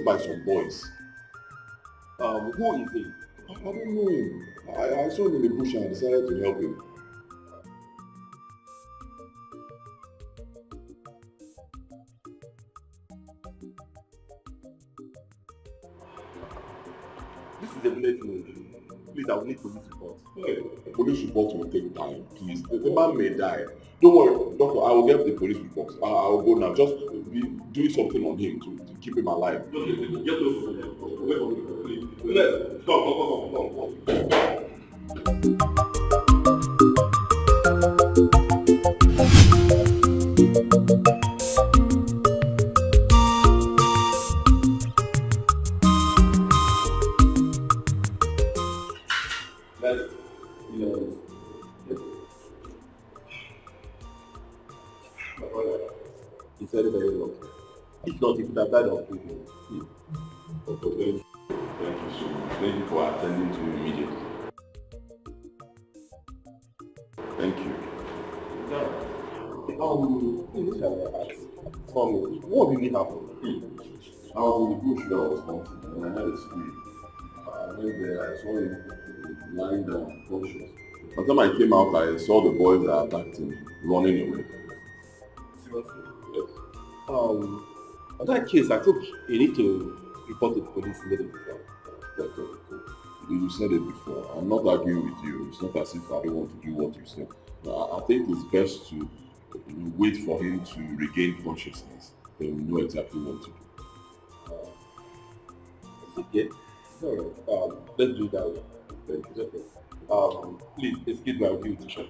chased by some boys. Who is he? I don't know him. I saw him in the bush and I decided to help him. This is a village road. Please, I will need police report. Hey, police report will take time, please. The man may die. Don't worry, doctor, I will get the police report. I will go now. Just be doing something on him to keep him alive. Just get away from him. Away from him, please. Let's come, come, come, come, come. Let's, you know, my brother, he's very, very lucky. If not, he would have died of treatment. Doctor, thank you. Thank you so much. Thank you for attending to me immediately. Thank you. Please, if I may ask, tell me, what really happened? I was in the bush where I was hunting and I had a scream. I went there, I saw him lying down, conscious. By the time I came out, I saw the boys that attacked him running away. Seriously? Yes. In that case, I think you need to report to the police immediately. Doctor, you said it before. I'm not arguing with you. It's not as if I don't want to do what you said. I think it's best to wait for him to regain consciousness. Then we know exactly what to do. It's okay. It's all right. Let's do it that way. Thank you. It's okay. Please, excuse my view to shop.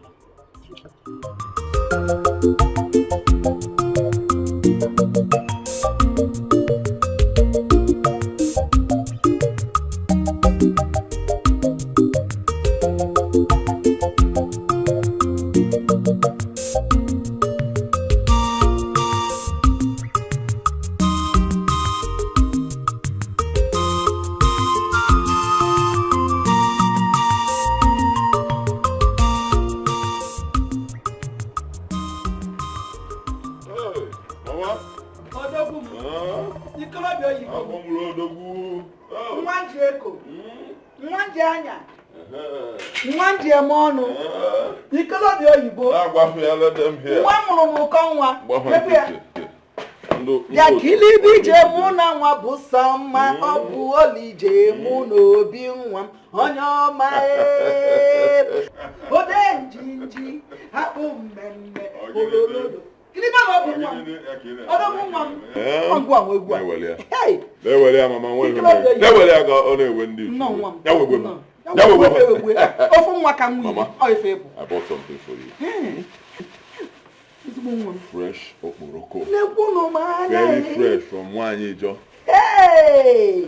Hey, Mama. Odogwu m. Ikolobịa oyibo. Akpọmụrụ odogwu. Oh. Nwa ji eko, nwa ji anya, nwa ji eme ọnụ. Ikolobịa oyibo. Agwafụ ya, let them hear. Nwa mụrụ m ụkọ nwa. Gbahụ Ebe ya. nkịtị. Ndụ- Bịa ndụ- kilibe ije mụ na nwa bụ sọ mma, ọ bụ olije mụ na obi nwa m onye ọma ee. Ode njinji akpụ mmemme ololodo kilibe na ọ bụ nwa m, odogwu nwa m. Eh? Ọgwụ a nwe egwu a. Na-eweli ya. Hey! Na-eweli ya, mama, nwe ihe Ikolobịa mere. oyibo. Na-eweli ya ka ọ na-ewe ndị Nnọọ nwa m. Ya wegwe m. Nnọọ. Ya wegwe m. Ewegwe. Ofu nwa ka nwunye Mama. ọ ife bụ I bought something for you. Ezigbo nwa m. Fresh okporoko. Na-ekwu m anya. Very fresh from Nwanyi Ijo. Hey!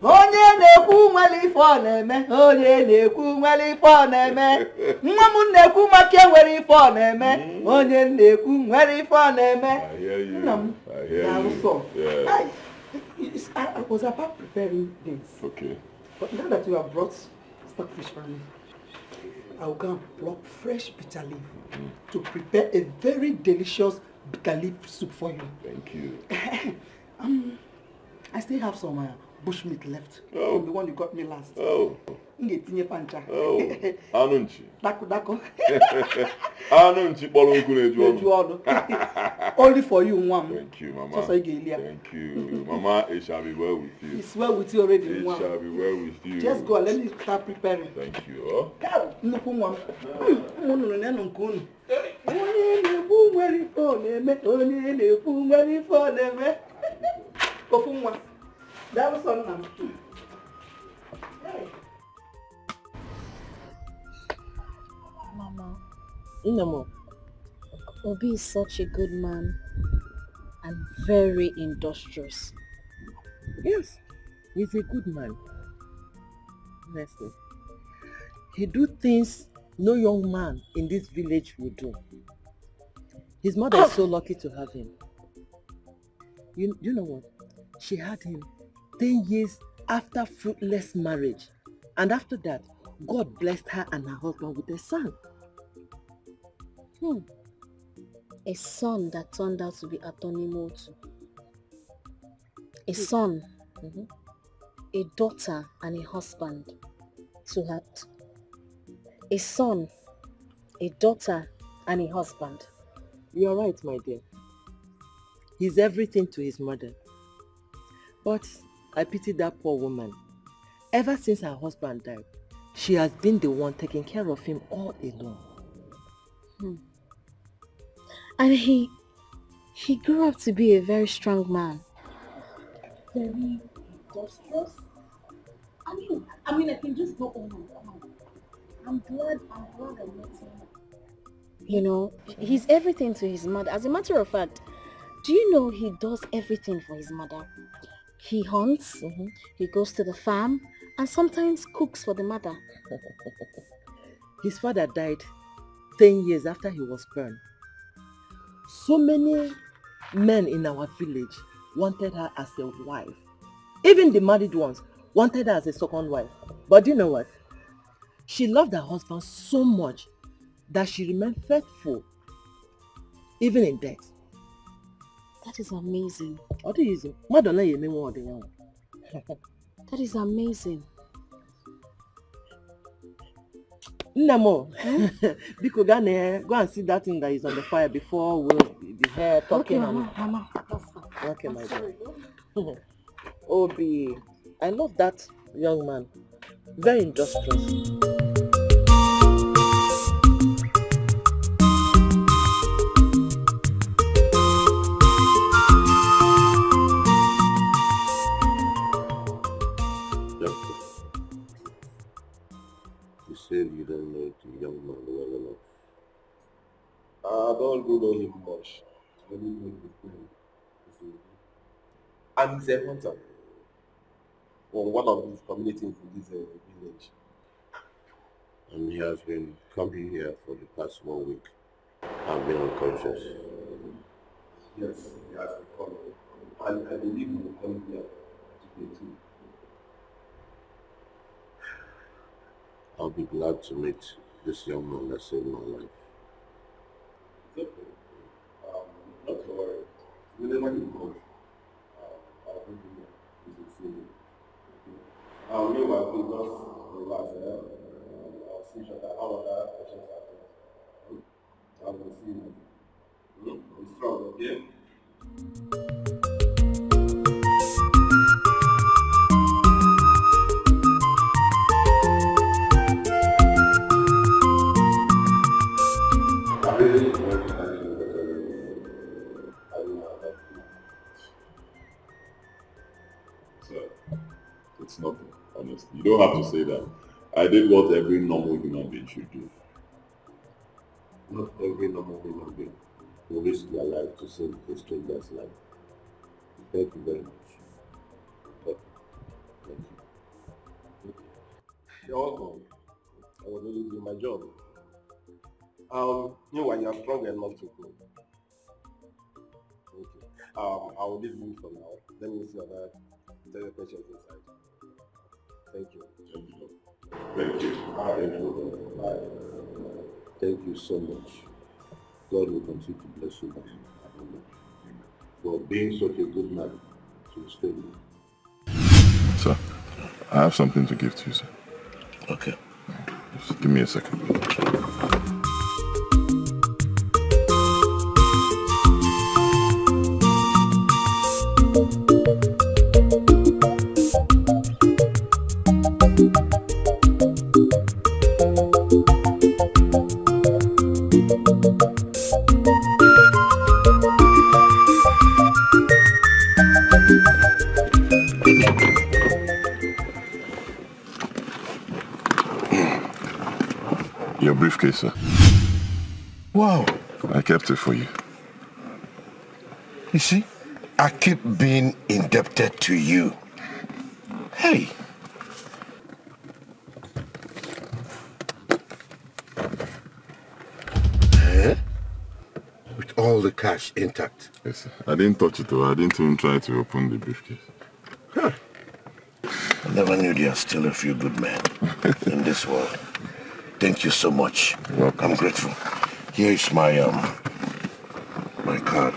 Onye na-ekwu nwere ife ọ na-eme, onye na-ekwu nwere ife ọ na-eme, nwa m na-ekwu maka enwere ife ọ na-eme, onye na-ekwu nwere ife ọ na-eme. I hear you. Nna m. I hear Daalụ you. sọ. Yes. I was about preparing this, Okay. but now that you have brought stockfish for me, I will go and pluck fresh bitter leaf to prepare a very delicious bitter leaf soup for you. Thank you. I still have some bush meat left Oh. from the one you got me last. Oh. M ga-etinye pancha. Oh. Anụ nchi. Dako dako. Anụ nchi kpọrọ nkụ na-eju Na-eju ọnụ. ọnụ. Only for you, nwa m. Thank you, Mama. Sọsọ ị ga-eli ya. Thank you. Mama, it shall be well with you. It's well with you already, It nwa m. shall be well with you. Just go and let me start preparing. Thank you. Oh. Nnukwu nwa m. Ụmụ nnụnụ na-enụ nke unu. Onye na-ekwu nwere ife ọ na-eme. Onye na-ekwu nwere ife ọ na-eme. Ofu nwa. Daalụ sọ, nna m. Hey. Mama, Nnamo. Obi is such a good man and very industrious. Yes, he's a good man. Honestly. He do things no young man in this village would do. His mother is so lucky to have him. You know what? She had him 10 years after fruitless marriage. And after that, God blessed her and her husband with a son. A son that turned out to be Atoni Motu. A son A daughter and a husband to her. A son, a daughter, and a husband. You are right, my dear. He's everything to his mother. But I pity that poor woman. Ever since her husband died, she has been the one taking care of him all alone. And he grew up to be a very strong man. Very industrious. I mean, I can just go on and on. I'm glad I met him. He's everything to his mother. As a matter of fact, do you know he does everything for his mother? He hunts, he goes to the farm, and sometimes cooks for the mother. His father died 10 years after he was born. So many men in our village wanted her as a wife. Even the married ones wanted her as a second wife. But do you know what? She loved her husband so much that she remained faithful even in death. That is amazing. Ọ dịghị izu mmadụ ole ya emenwe ọdị ya nwa. That is amazing. Nne m o, biko gaa na go and see that thing that is on the fire before we'll be here talking. Okay, And Mama, Mama, that's fine. Okay, I'm my dear. sorry. Obi, I love that young man. Very industrious. Doctor, you said you don't know the young man well enough. I don't really know him much. I only know his name. And he's a hunter from one of these communities in this village. And he has been coming here for the past one week and been unconscious. Yes, he has been coming. And I believe he will come here today too. I'll be glad to meet this young man that saved my life. It's okay. Not to worry. Whenever he comes, I'll bring him here. You will see him. Okay. Meanwhile, please just relax. Eh? I'll see each other. All other patients are there. I will see you. Be strong, okay? I really want to thank you for telling me. I will not Sir, it's nothing, honestly. You don't have to say that. I did what every normal human being should do. Not every normal human being will risk their life to save a stranger's life. Thank you very much. Thank you. Thank you. You're welcome. I was only doing my job. Meanwhile, you are strong enough to go. Okay. I will leave you for now. Let me see other tell your patients inside. Thank you. Thank you. Thank you. Thank you. Bye. Thank you so much. God will continue to bless you for being such a good man to a stranger. Sir, I have something to give to you, sir. Okay. Just give me a second. Your briefcase, sir. Wow. I kept it for you. You see, I keep being indebted to you. Hey. Eh? With all the cash intact. Yes, sir. I didn't touch it though. I didn't even try to open the briefcase. I never knew there are still a few good men in this world. Thank you so much. Welcome. I'm grateful. Here is my card.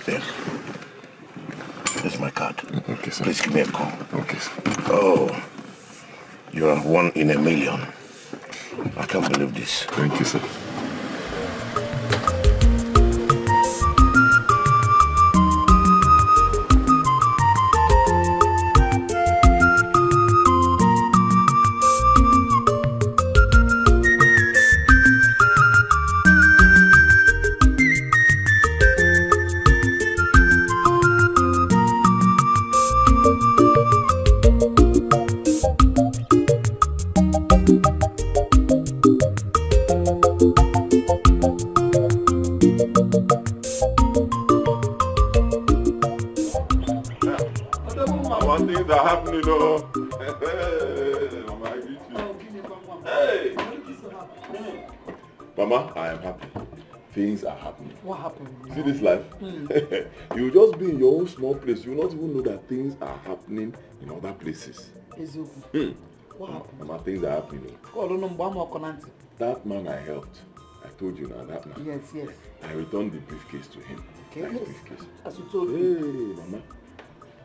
Yes. Here's my card. Okay, sir. Please give me a call. Okay, sir. Oh, you are one in a million. I can't believe this. Thank you, sir. One things are happening, oh. Hey, Mama, I greet you. Hey. Mama, I am happy. Things are happening. What happened? See this life? You will just be in your own small place. You will not even know that things are happening in other places. Eziokwu. Hmm. What happened? Mama, things are happening. Oh. Call no mgbe ama ọkọ na ntị. That man I helped, I told you now, that man. Yes. I returned the briefcase to him. Okay, That yes. briefcase. As you told me. Hey, Mama.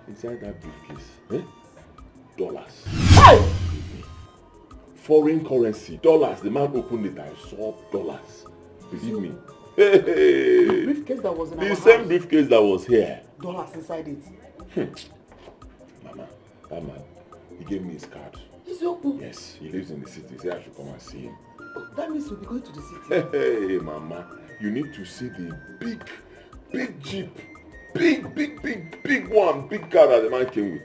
Inside that briefcase, eh? Dollars. Hey! Foreign currency. Dollars. The man opened it. I saw dollars. Believe me. Hey! The briefcase that was in The our same house. briefcase that was here. Dollars inside it. Mama, that man, he gave me his card. Eziokwu. Yes, he lives in the city. He said I should come and see him. Oh, that means we'll be going to the city. Hey, Mama, you need to see the big, big jeep. Big, big, big, big one. Big car that the man came with.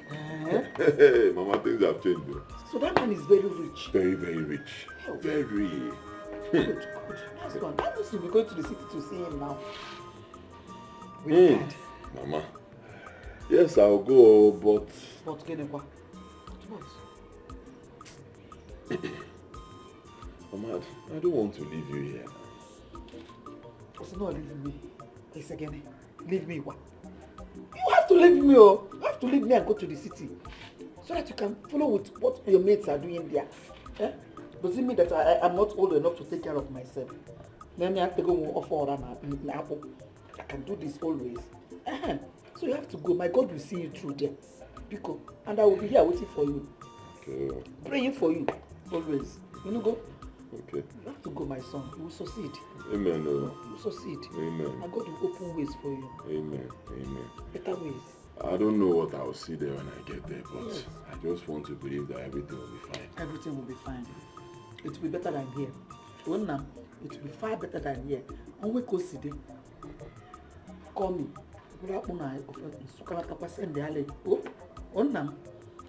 Eh? Hey, Mama, things have changed. Though. So that man is very rich. Very, very rich. Very. Good, good. Nice one. That means we'll be going to the city to see him now. With Mm. card. Mama, yes, I'll go, but But gịnịkwa? What? Mama, I don't want to leave you here. It's not leave me. It's again. Leave me what? You have to leave me, oh. You have to leave me and go to the city. So that you can follow with what your mates are doing there. Eh? Does it mean that I'm not old enough to take care of myself? Let me have to go offer na apple. I can do this always. Eh. So you have to go. My God will see you through there. Biko. And I will be here waiting for you. Okay, Praying for you. Always. You know go? okay. You have to go, my son. You will succeed. Amen. Oh. You will succeed. Amen. And God will open ways for you. Amen. Amen. Better ways. I don't know what I'll see there when I get there, but Yes. I just want to believe that everything will be fine. Everything will be fine. It will be better than here. Onna, it will be far better than here. Onwe ka o si dị. Call me. Bụrụ akpụ na ofe nsụkọnatakwa send ale. Oh, onna m.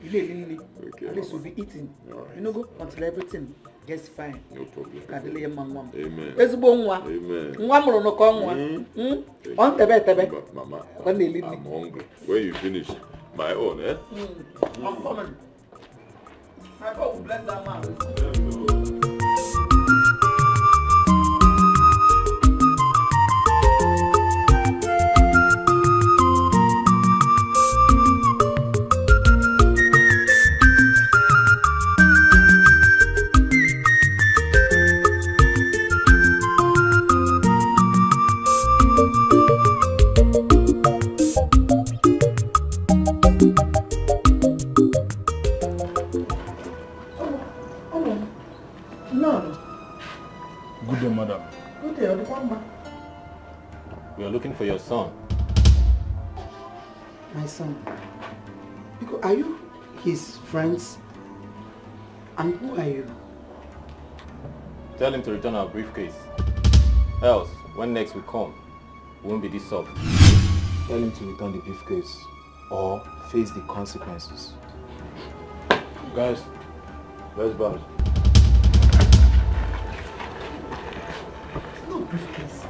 Ile eli nri. Okay, At least Mama. we'll be eating. All right. You know go until everything gets fine. No problem. Ka adịla ya mma nwa m. Amen. Ezigbo nwa. Amen. Nwa mụrụ n'ụkọ nwa. Mm. Mm? Thank Ọ ntebe etebe. But Mama, Ọ na-eli nri. I'm hungry. When you finish, my own, eh? I'm coming. My God will bless that man. Oh, no. Good day, madam. Good day, ọ dịkwa mma. We are looking for your son. My son, Biko, are you his friends? And who are you? Tell him to return our briefcase. Else, when next we come, we won't be this soft. Tell him to return the briefcase or face the consequences. Guys, let's bounce. It's not briefcase.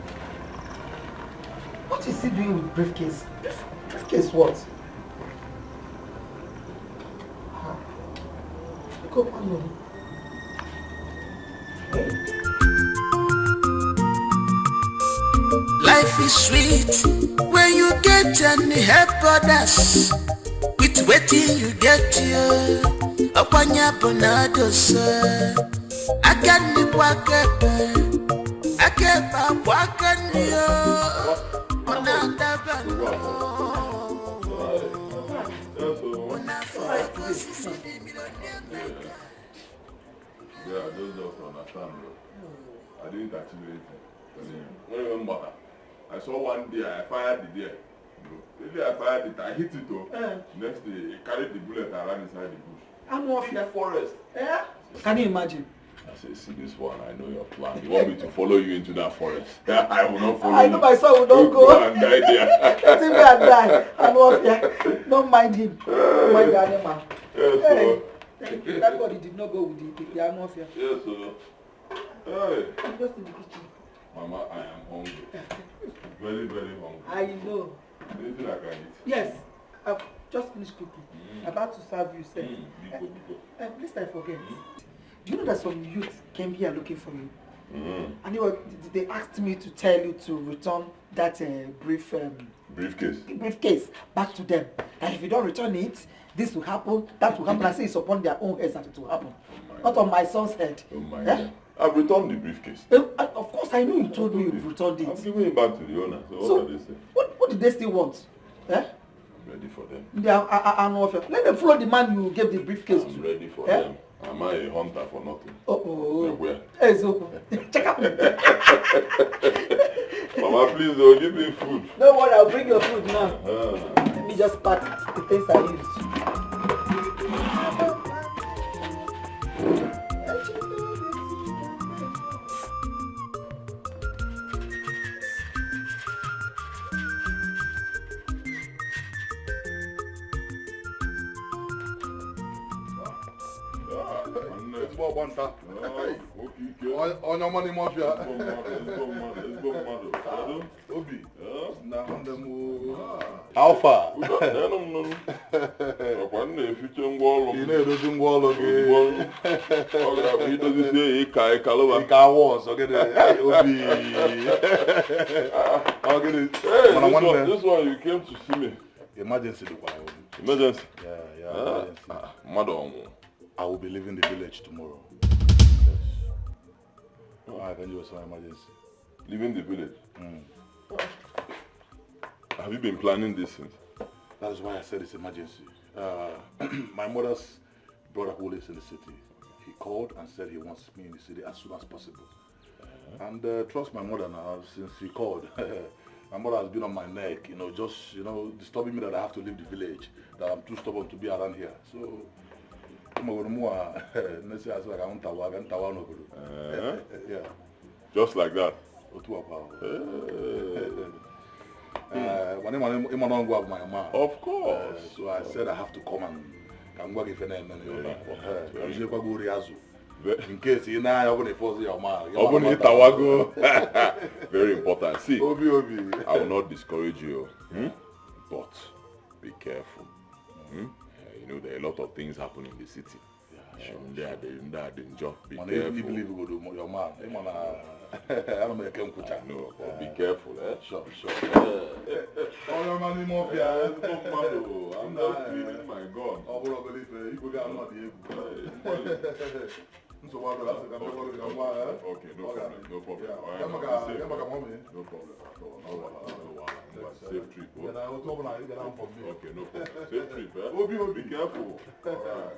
What is he doing with briefcase? Briefcase what? Ah. Biko, kwanu. Hey. Life is sweet when you get and help others. With wetin you get you. Ọkwanye bụ na adosa. Aka nri bụ aka ekpe. Aka ekpe abụ aka nri o. Ọ na-adaba nnọọ. son. Yeah, I just don't understand, bro. I didn't achieve anything. Not even matter. I saw one day I fired the deer. The day I fired it, I hit it though. Next day, it carried the bullet and ran inside the bush. I'm off here. Forest. Yeah? Can you imagine? I say, see this one, I know your plan. You want me to follow you into that forest? I will not follow I you. know my son will not go. Go and die there. Let him go and die. I'm off here. Don't mind him. Don't mind the animal. Yes, hey. sir. Thank you. That body did not go with the animal here. Yes, sir. Hey. I'm just in the kitchen. Mama, I am hungry. Very, very hungry. I know. Anything I can eat? Yes. I've just finished cooking. About to serve you, sir. Please, I forget. Do you know that some youths came here looking for you? And they asked me to tell you to return that briefcase back to them. That if you don't return it, this will happen, that will happen. I say it's upon their own heads that it will happen. Not on my son's head. Oh my God. I've returned the briefcase. Of course, I know you told me you've returned it. I've given it back to the owner. So what do they say? What did they still want? Eh? I'm ready for them. They are let them follow the man you gave the briefcase to. I'm ready for them. Am I a hunter for nothing? Oh, where? Hey, so, check out. Mama, please don't give me food. No worry, I'll bring your food now. Let me just pack the things I used. Onye ọma n'ime ọfịa. Obi. Alpha. Ọkwa m na-efiche ngwa ọrụ m. Ị na-edozi ngwa ọrụ gị. Ọ ga-abụ idozisie ya ịka ịkalụba. Ịka awa ọzọ gịnị? Obi. Ọ gịnị? Mana nwanne. This one you came to see me. Emergency dịkwa. Emergency? Yeah, emergency. Mmadụ ọnwụ. I will be leaving the village tomorrow. I can do some emergency. Leaving the village? Have you been planning this since? That is why I said it's emergency. My mother's brother who lives in the city, he called and said he wants me in the city as soon as possible. And trust my mother now, since he called, my mother has been on my neck, you know, just, you know, disturbing me that I have to leave the village, that I'm too stubborn to be around here. So, yeah. Just like that. Of course. So I said I have to come and in case you know Very important. See, Obi, Obi. I will not discourage you, but be careful. You know, there are a lot of things happening in the city. Yeah, sure. They are the job. Be man, careful. You believe you go to your man. I don't know, but be careful, eh? Sure, sure. I'm not cleaning my gun. Okay, no problem. No problem. No problem. Safe trip. Okay, no problem. Safe trip, eh? Obi, be careful. All right.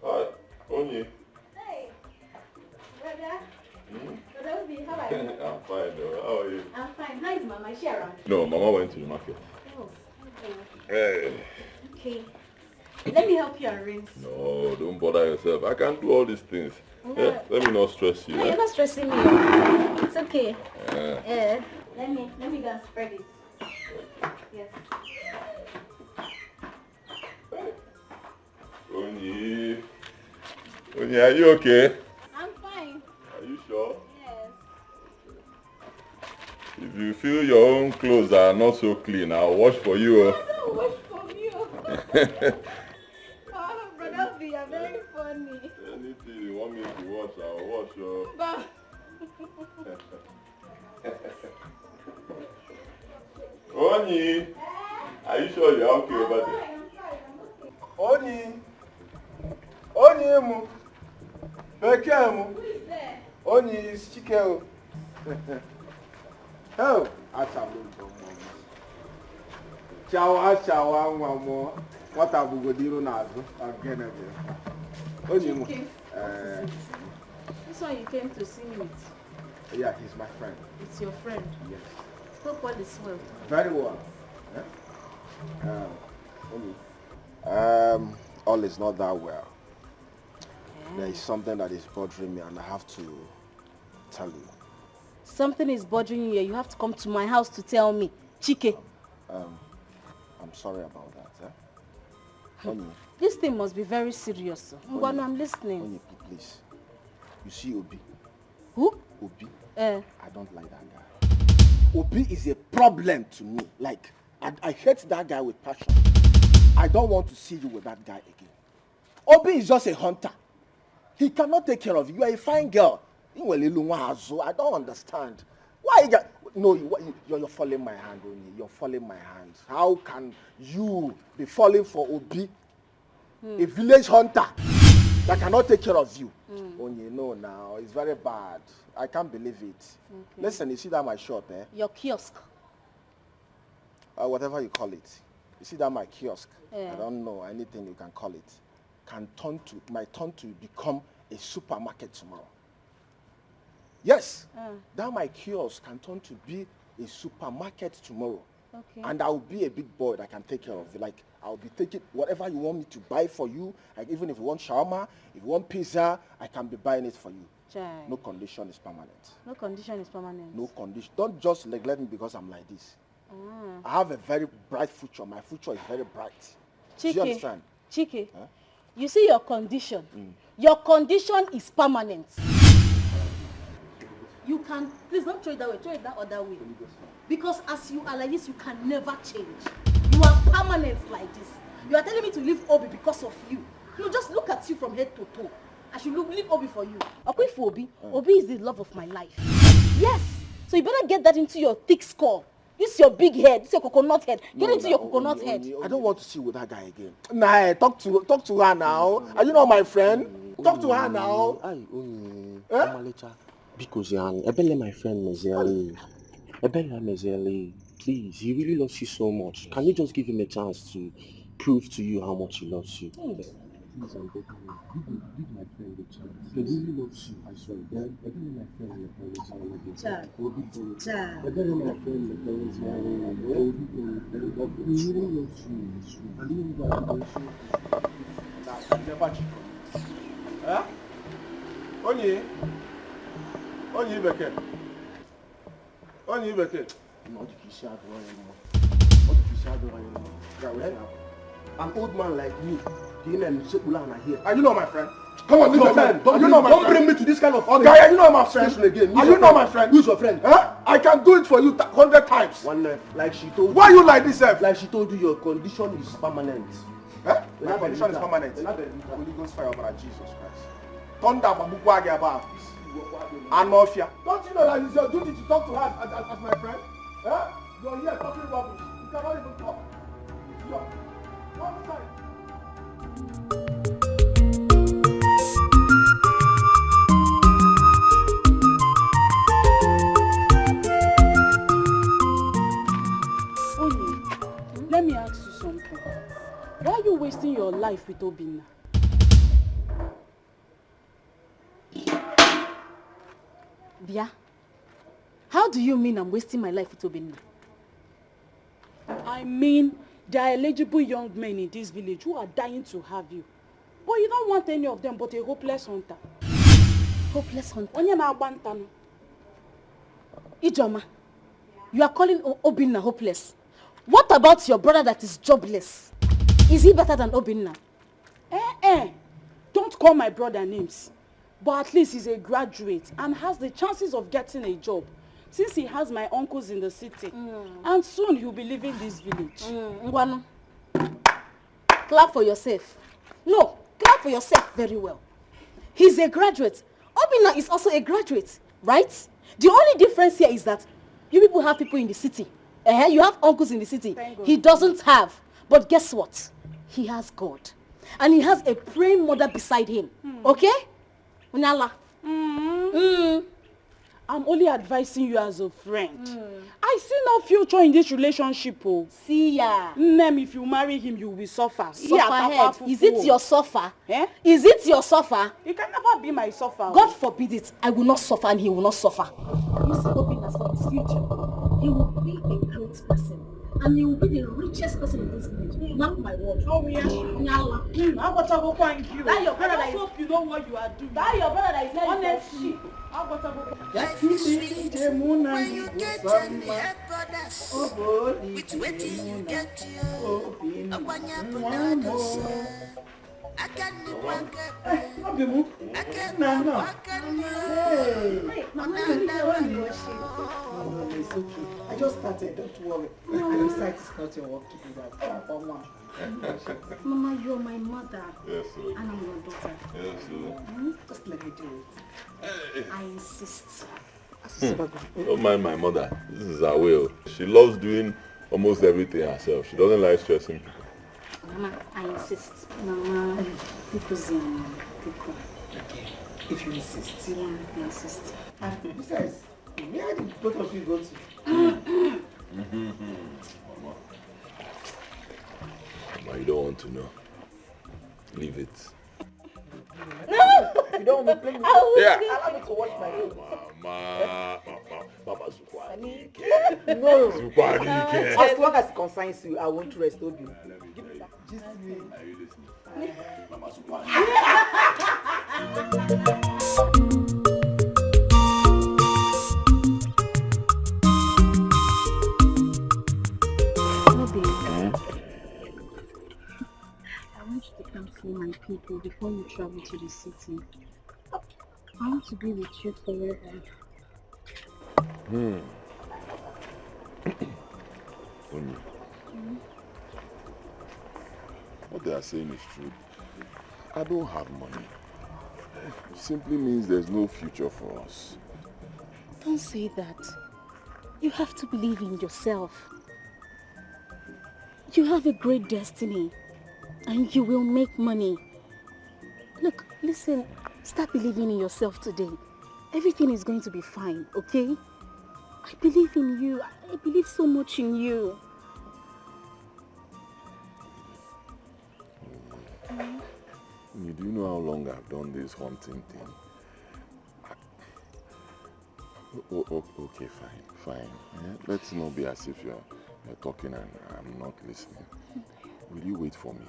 Hi, Onye. Hey, brother. Brother Obi, how are you? I'm fine, though. How are you? I'm fine. How is Mama? Is she around? No, Mama went to the market. Oh, okay. Hey. Okay. Let me help you arrange. No, don't bother yourself. I can't do all these things. No. Yeah? Let me not stress you. No, eh? You're not stressing me. It's okay. Yeah. Let me go and spread it. Yes. Onye. Onye, are you okay? I'm fine. Are you sure? Yes. If you feel your own clothes are not so clean, I'll wash for you. No, don't wash for me. Oh, brother, you are very funny. Anything you want me to wash, I'll wash. But... Onyi, are you sure you're okay over there? Onyi, Onyi mu, Bekee mu. Onyi is Chike o. Oh, achalu mbọ. Chawa chawa nwa m nwata bugodi iru n'azụ ogene bụ Onyi mu. Chike, what is it? This one you came to see me with. Yeah, he's my friend. It's your friend. Yes. Hope all is well. Very well. Eh? Onyi. All is not that well. There is something that is bothering me and I have to tell you. Something is bothering you. You have to come to my house to tell me. Chike. I'm sorry about that. Eh? Onyi. This thing must be very serious. Ngwanu, I'm listening. Onyi, please. You see Obi? Who? Obi. Eh. I don't like that guy. Obi is a problem to me. Like, I hate that guy with passion. I don't want to see you with that guy again. Obi is just a hunter. He cannot take care of you. You are a fine girl. I don't understand. Why you got... No, you're falling my hand, Onyi. You're falling my hand. How can you be falling for Obi, a village hunter that cannot take care of you? Onyi, no, now. It's very bad. I can't believe it. Okay. Listen, you see that my shop, eh? Your kiosk. Whatever you call it. You see that my kiosk? Yeah. I don't know anything you can call it. Can turn to, might turn to become a supermarket tomorrow. Yes, that my kiosk can turn to be a supermarket tomorrow. Okay. And I will be a big boy that can take care of you. Like, I'll be taking whatever you want me to buy for you. Like, even if you want shawarma, if you want pizza, I can be buying it for you. Chai. No condition is permanent. No condition is permanent. No condition. Don't just neglect me because I'm like this. Ah. I have a very bright future. My future is very bright. Chike, Do you understand? Chike, Huh? You see your condition. Your condition is permanent. You can, please don't throw it that way, throw it that other way. Because as you are like this, you can never change. You are permanent like this. You are telling me to leave Obi because of you. No, just look at you from head to toe. I should leave Obi for you. Okay, for Obi. Obi is the love of my life. Yes. So you better get that into your thick skull. This is your big head. This is your coconut head. Get into your coconut head. I don't want to see you with that guy again. Nah, talk to her now. Are you not my friend? Talk to her now. Eh? Because Ebele, my friend Mezeli, Ebele Mezeli, please, he really loves you so much. Can you just give him a chance to prove to you how much he loves you? Please, I'm begging you. Give my friend a chance. He really loves you, I swear. Ebele, my friend Child. Ebele, my friend, he really loves you. And even though I never cheat on you. Huh? Onyi? Onyi Bekee. Onyi Bekee. An old man like me, here. Are you not my friend? Come on, leave your man. Don't bring me to this kind of thing. Guy, are you not my friend? Again. Are you not my friend? Who's your friend? Huh? I can do it for you 100 times. One, like she told you. Why you like this, sir? Like she told you, your condition is permanent. Huh? My condition is permanent. Holy Ghost fire over Jesus Christ. Thunder, Babukwa Agaba. Anofia. Don't you know that it's your duty to talk to her as my friend? Huh? You're here talking rubbish. You cannot even talk. You're one side. Onyi, let me ask you something. Why are you wasting your life with Obinna? Bia, how do you mean I'm wasting my life with Obinna? I mean, there are eligible young men in this village who are dying to have you. But you don't want any of them but a hopeless hunter. Hopeless hunter? Onye na-agba nta nụ. Ijoma, you are calling Obinna hopeless. What about your brother that is jobless? Is he better than Obinna? Eh, eh. Don't call my brother names. But at least he's a graduate and has the chances of getting a job, since he has my uncles in the city. And soon he'll be leaving this village. Ngwanu, clap for yourself. No, clap for yourself very well. He's a graduate. Obinna is also a graduate, right? The only difference here is that you people have people in the city. You have uncles in the city. He doesn't have. But guess what? He has God. And he has a praying mother beside him. Okay? Unyala. I'm only advising you as a friend. I see no future in this relationship. Oh. See ya. Nem, if you marry him, you will suffer. Suffer head. Is it your suffer? Eh? Is it your suffer? It can never be my suffer. God forbid it. I will not suffer and he will not suffer. You see, hoping as for his future, he will be a great person. And he will be the richest person in this village. Mark my word. Oh, yeah. Nyala. That your brother I that just hope you know what you are doing. That your brother that is here. Honestly. Life is sweet when you get and help others. With wetin you get, yo. Ọgbanya bụ na others. Aka nri bụ aka ekpe. Aka ekpe bụ aka nri. Ọ na-ada No, no, it's okay. I just started, don't worry. And besides, it's not your work to do that. Oh, mama. Mama, you're my mother. Yes, sir. And I'm your daughter. Yes, sir. Just let me do it. I insist. Don't mind my mother. This is her way. She loves doing almost everything herself. She doesn't like stressing people. Mama, I insist. Mama, because Okay, if you insist. Yeah, I insist. And besides, where did both of you go to? Mama. Mama, you don't want to know. Leave it. No! You don't want me playing with you? Yeah. Allow me to watch my phone. Mama, mama, mama, Zukwanike. No. Zukwanike. As long as it concerns you, I won't rest, Obi. Just me. Are you listening? Mama Zukwanike. Obi, I want you to come see my people before you travel to the city. I want to be with you forever. Onyi, what they are saying is true. I don't have money. It simply means there's no future for us. Don't say that. You have to believe in yourself. You have a great destiny and you will make money. Look, listen, start believing in yourself today. Everything is going to be fine, okay? I believe in you. I believe so much in you. Do you know how long I've done this hunting thing? Okay, fine. Yeah? Let's not be as if you're talking and I'm not listening. Will you wait for me?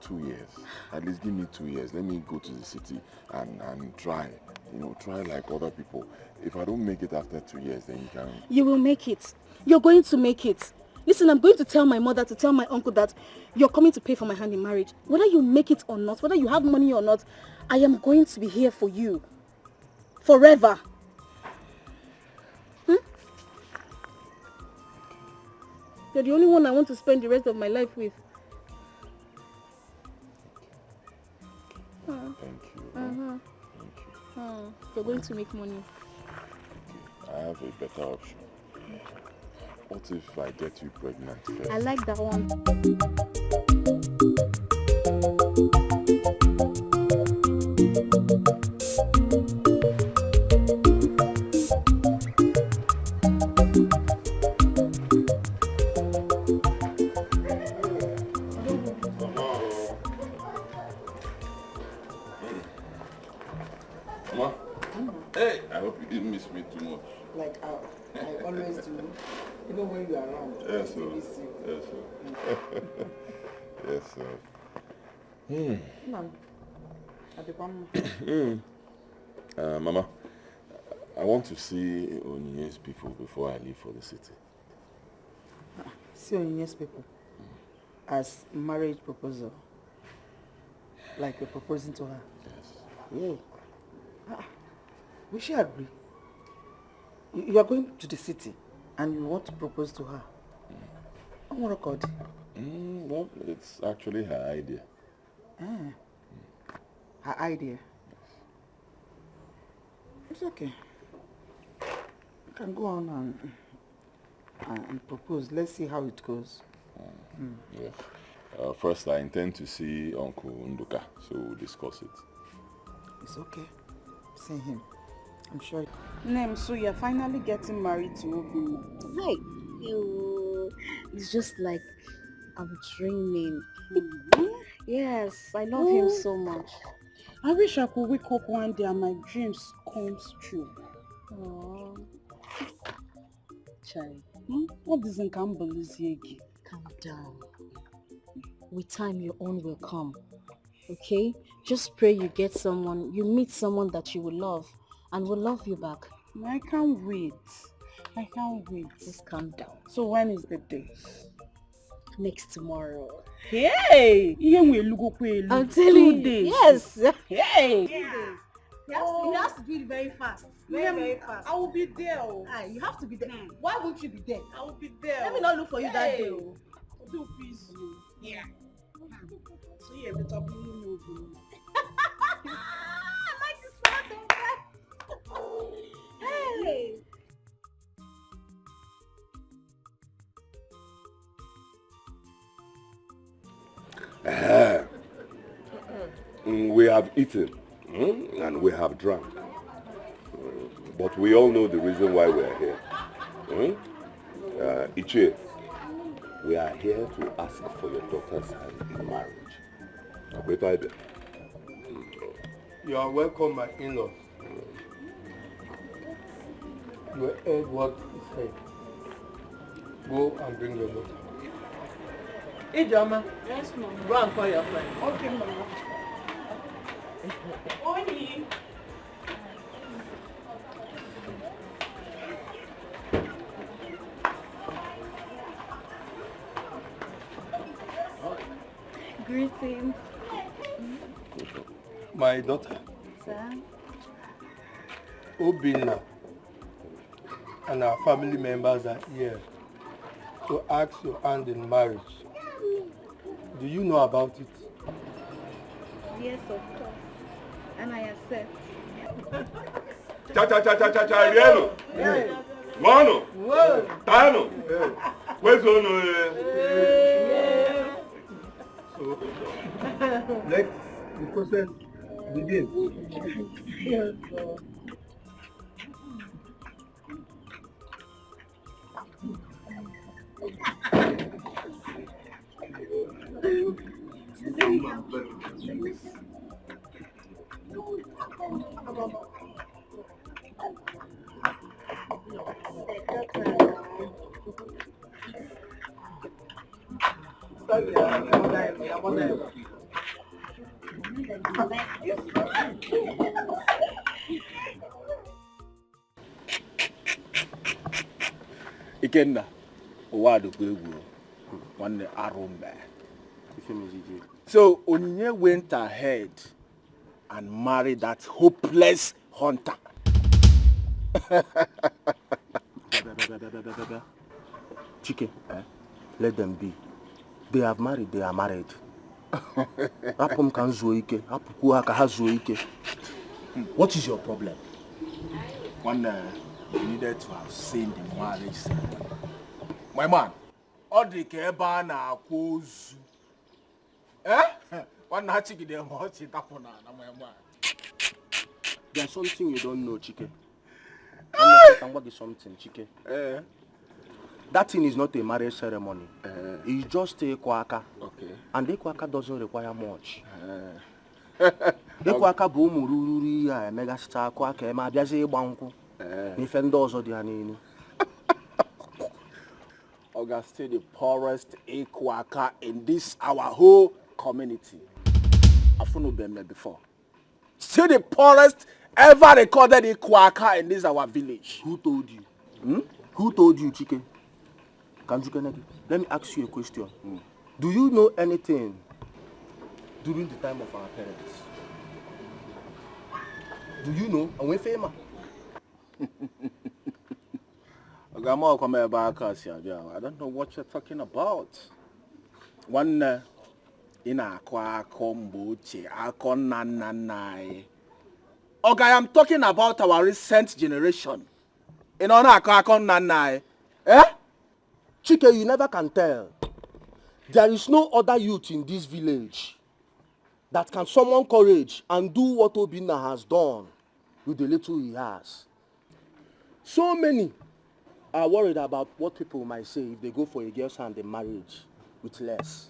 2 years. At least give me 2 years. Let me go to the city and try. You know, try like other people. If I don't make it after 2 years, then you can... You will make it. You're going to make it. Listen, I'm going to tell my mother to tell my uncle that you're coming to pay for my hand in marriage. Whether you make it or not, whether you have money or not, I am going to be here for you. Forever. Hmm? You're the only one I want to spend the rest of my life with. Thank you. Thank you. You're going to make money. Okay. I have a better option. What if I get you pregnant first? I like that one. Mama. Hey, I hope you didn't miss me too much. Like I always do. Even when you are around, yes, sir. I miss you. Yes, sir. Yes, sir. Mama, I want to see Onyinye's people before I leave for the city. See Onyinye's people? As marriage proposal? Like you're proposing to her? Yes. Yeah. Will she agree? You are going to the city and you want to propose to her. Oh, record. Well, it's actually her idea. Her idea? Yes. It's okay. You can go on and and propose. Let's see how it goes. Yeah. First, I intend to see Uncle Nduka, so we'll discuss it. It's okay. See him. I'm sure. Nem, so you're finally getting married to Obinna. Hi. Ew. It's just like I'm dreaming. Yes, I love him so much. I wish I could wake up one day and my dreams comes true. Aww. Chai. Hmm? What is in Kamboluziegi? Calm down. With time, your own will come. Okay? Just pray you get someone, you meet someone that you will love and will love you back. I can't wait. I can't wait. Just calm down. So when is the day? Next tomorrow. Hey! I'm telling you. Yes. Hey! 2 days. He has to do it very fast. Very, very fast. I will be there. Ah, you have to be there. Why won't you be there? I will be there. Let me not look for you that day. Do please you. Yeah. So yeah, better be you. I like the sound of that. Hey. We have eaten and we have drunk, but we all know the reason why we are here. Ichie, we are here to ask for your daughter's hand in marriage. You are welcome, my in-laws. You heard what he said. Go and bring your daughter. Ijoma. Yes, Mama. Go and call your friend. Okay, Mama. Oni. Greetings. My daughter. Sir? Obinna and our family members are here to ask your hand in marriage. Do you know about it? Yes, of course. And I accept. Cha cha cha cha cha cha rieno. Mano. Tano. Kwezono. So let the process begin. Yes. Ikenna, ụwa dịkwa egwu nwanne arụ mbe. So Onyinye went ahead and married that hopeless hunter. Chike, let them be. They have married, they are married. What is your problem? One, you needed to have seen the marriage ceremony. My man, ọ dị ka ebe a na-akwa ozu. Eh? Nwanne achịgide m ọchị dapụ n'ala, my man. There's something you don't know, Chike. I'm going to something, Chike. That thing is not a marriage ceremony. It's just a kwaka. Okay. And the kwaka doesn't require much. Kwaka bụ ụmụ ruru ya emegasịcha akwa ka eme abịazi ịgba nkwụ. N'ife ndị ọzọ dị ya n'elu. Oga, still the poorest Ikwaka in this our whole community. Afunubeme before. Still the poorest ever recorded Ikwaka in this our village. Who told you? Hmm? Who told you, Chike? Let me ask you a question. Do you know anything during the time of our parents? Do you know? And when famous? I don't know what you're talking about. One in a Okay, I'm talking about our recent generation. In honor, eh? Chike, you never can tell. There is no other youth in this village that can summon courage and do what Obinna has done with the little he has. So many are worried about what people might say if they go for a girl's hand in marriage with less.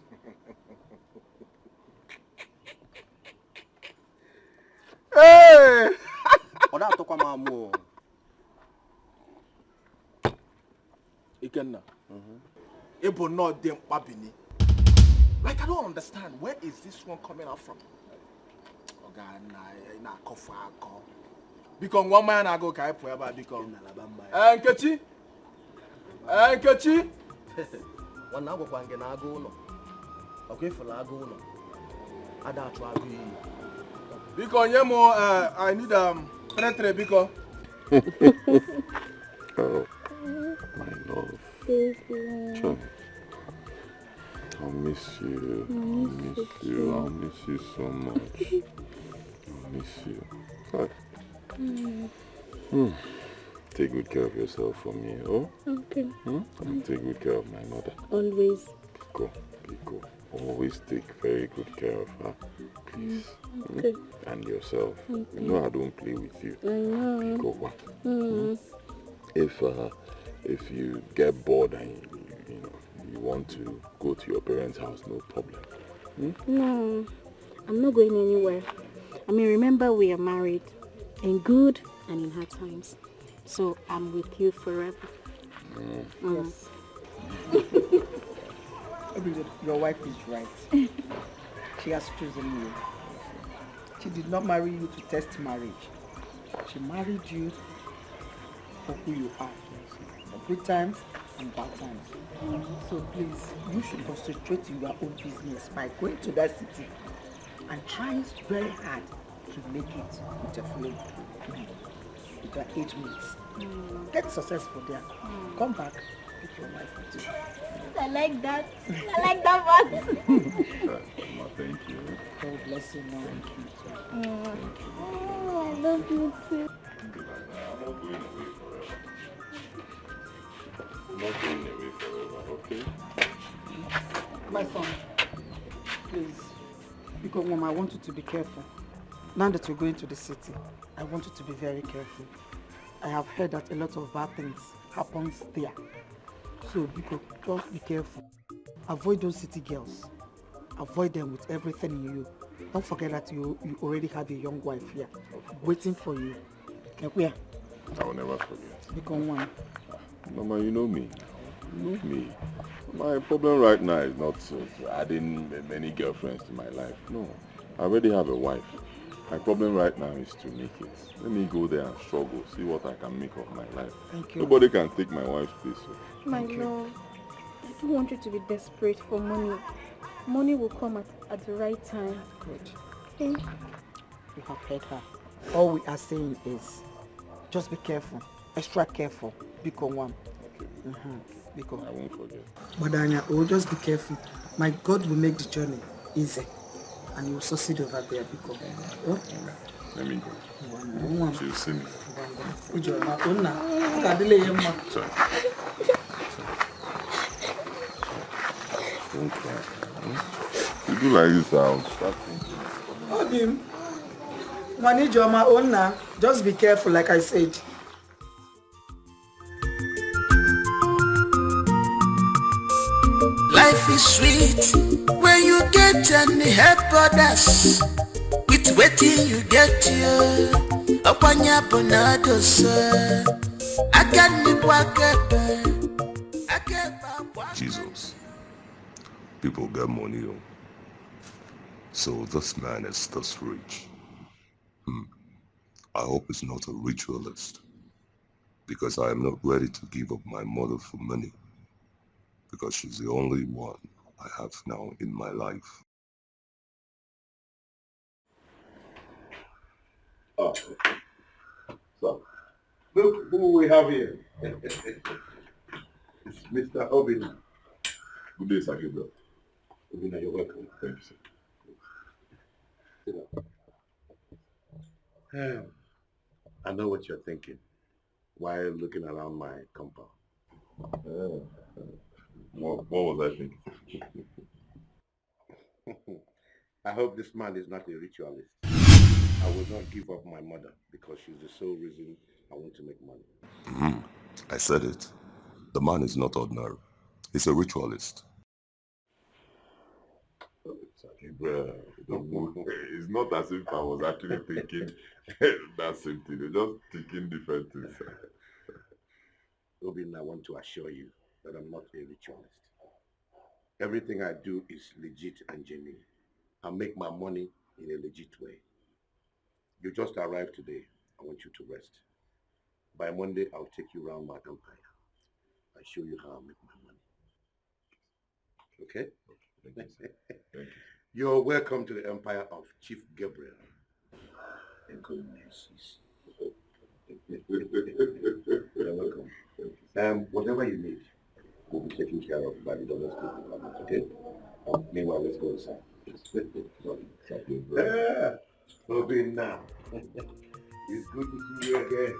Hey! Ọ na-atọkwa m amụ o. Ikenna, ị bụ nnọọ dị mkpa Bini. Like, I don't understand. Where is this one coming out from? Ọ ga na-akọfu akọ. Biko, nwa mmanya na-agụ ka anyị pụọ ebe a, biko. Ee, Nkechi! Ee, Nkechi! Nwanne, agwakwa gị na agụ ụlọ. Ọkwa ịfụla agụ ụlọ. Ada achụ agụ iyi. Biko, nye m, I need 3-3, biko. Oh, my love. Baby. I'll miss you. I'll miss you. I'll miss you so much. I'll miss you. But, Take good care of yourself for me, oh? Okay. And take good care of my mother. Always. Biko, Biko. Always take very good care of her, please. Okay. And yourself. Okay. You know I don't play with you. I know. Biko, If you get bored and you know you want to go to your parents' house, no problem. No, I'm not going anywhere. I mean, remember we are married in good and in hard times. So I'm with you forever. Yes. Your wife is right. She has chosen you. She did not marry you to test marriage. She married you for who you are. For good times and bad times. So please, you should concentrate in your own business by going to that city and trying very hard to make it with your fellow, with your age mates. Get successful there. Come back, pick your wife with you. I like that. I like that part. Mama, thank you. God bless you, Mom. Thank you. Thank you. Oh, I love you too. I'm not going away forever. I'm not going away forever, okay? My son, please. Because, Mom, I want you to be careful. Now that you're going to the city, I want you to be very careful. I have heard that a lot of bad things happens there. So, Biko, just be careful. Avoid those city girls. Avoid them with everything in you. Don't forget that you already have a young wife here, waiting for you. Where? I will never forget. Biko, one. Mama, you know me. You know me. My problem right now is not adding many girlfriends to my life. No, I already have a wife. My problem right now is to make it. Let me go there and struggle, see what I can make of my life. Thank you. Nobody can take my wife's place. So. My love, I don't want you to be desperate for money. Money will come at the right time. Good. Okay. You have heard her. All we are saying is, just be careful. Extra careful. Biko one. Okay. Biko. I won't forget. Badanya, oh, just be careful. My God will make the journey easy. And you will succeed over there, Biko. Oh? Let me go. She'll see me. Sorry. Don't cry. You do like this, I'll start thinking. Obim. Manijoma, Onna, just be careful, like I said. Life is sweet when you get and help others. With waiting you get you. Okwanya bonadosa. Jesus, people get money. So this man is this rich. I hope he's not a ritualist, because I am not ready to give up my mother for money, because she's the only one I have now in my life. Oh, so look who we have here. It's Mr. Obinna. Good day, Sir Gabriel. Obinna, you're welcome. Thank you, sir. Sit down. I know what you're thinking while looking around my compound. What was I thinking? I hope this man is not a ritualist. I will not give up my mother because she's the sole reason I want to make money. Mm-hmm. I said it. The man is not ordinary. He's a ritualist. It's not as if I was actually thinking that same thing. They're just thinking different things. Obinna, I want to assure you that I'm not a ritualist. Everything I do is legit and genuine. I make my money in a legit way. You just arrived today. I want you to rest. By Monday, I'll take you round my empire and show you how I make my money. Okay? Okay. Thank you, sir. Thank you. You're welcome to the empire of Chief Gabriel. You're welcome. Whatever you need will be taken care of by the domestic department, okay? Meanwhile, let's go inside. Yeah. Obinna, it's good to see you again.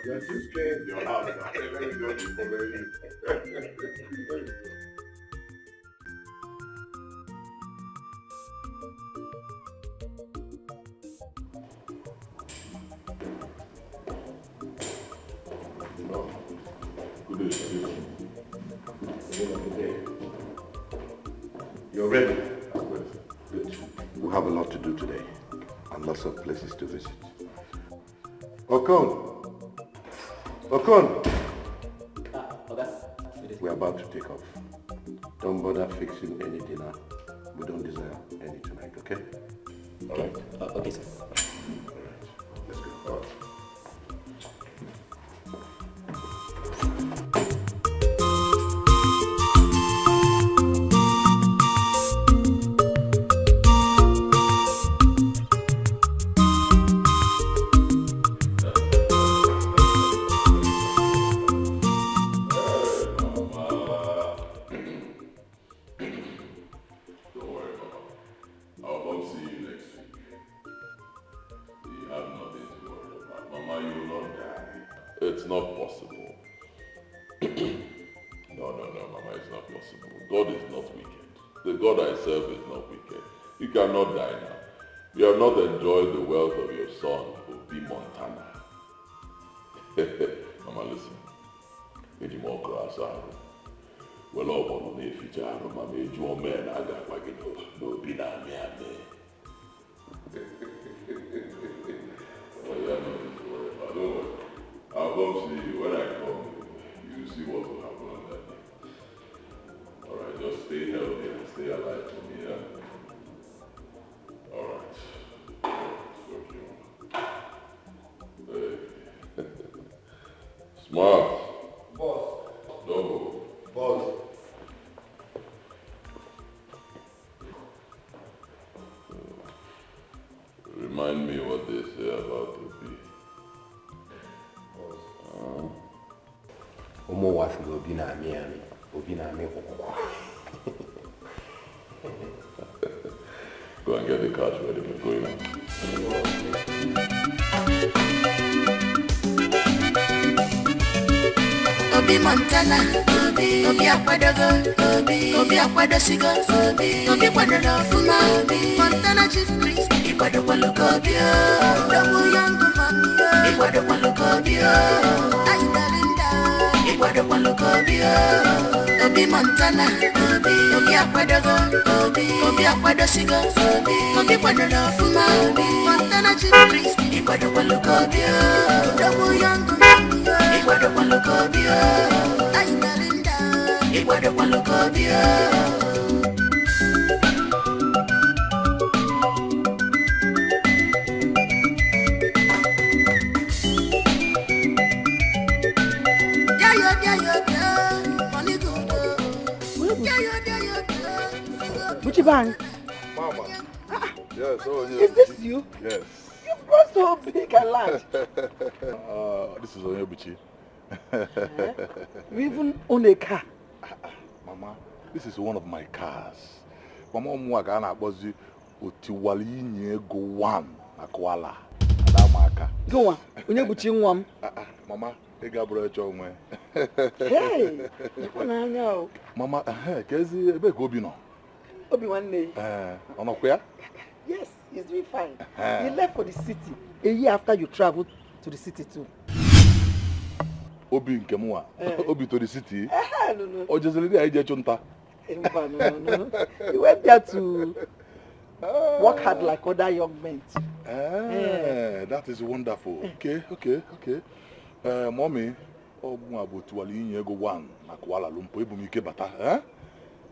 You're too scared. Your house. Let me just be following you. Good day. You're ready? Good. We have a lot to do today and lots of places to visit. Okon! Okon! Okay. We're about to take off. Don't bother fixing any dinner. We don't desire any tonight, okay? All right? Okay, sir. All right. Let's go. All right. It's not possible. No, Mama, it's not possible. God is not wicked. The God I serve is not wicked. You cannot die now. You have not enjoyed the wealth of your son, Obi Montana. Mama, listen. Well, don't worry. I'll come see you. When I come, you'll see what will happen on that day. Alright, just stay healthy and stay alive for me, yeah? Alright. Okay. Hey. Smart. Boss. Double. Boss. Remind me what they say about Obi. Go and get the cash ready, we're going now. Obi Montana, Obi, Obi Akwadogo, Obi, Obi Akwadosigo, Obi, Obi Kwadolo Fuma, Obi, Montana Chief Priest, Ikwadokwalogo Obi, Double Young Man, Ikwadokwalogo Obi, Aitalinda, Ikwadokwalogo Obi, Obi Montana, Obi, Obi Akwadogo, Obi, Obi Akwadosigo, Obi, Obi Kwadolo Fuma, Obi, Montana Chief Priest, Ikwadokwalogo Obi, Double Young Man, Ikwadokwalogo Obi, Aitalinda, Ikwadokwalogo Obi. Buchiban. Mama. Yes, oh, yes. Is this you? Yes. You grow so big and large. This is Onyebuchi. You even own a car. Mama, this is one of my cars. Mama, I'm going to Otiwali Go one Na Kuala. Adamaka. Gịnwa, onye bụ chi nwa m? Mama, ị ga-abụrụ ịchọ onwe. Hey, lekwa n'anya o. Mama, ka ezi ebe ka Obi nọ? Obi nwanne. Ee, ọ nọkwa ya? Yes, he's doing fine. He left for the city a year after you traveled to the city too. Obi nke mụnwa, Obi to the city. No, no. O jeziri dị anyị je chụ nta. Mba, no. He went there to work hard like other young men too. Eh, that is wonderful. Okay. Mommy, ọ mụnwa bụ Otuwala inye ego 1 na Kuala Lumpur, ebu m ike bata. Eh?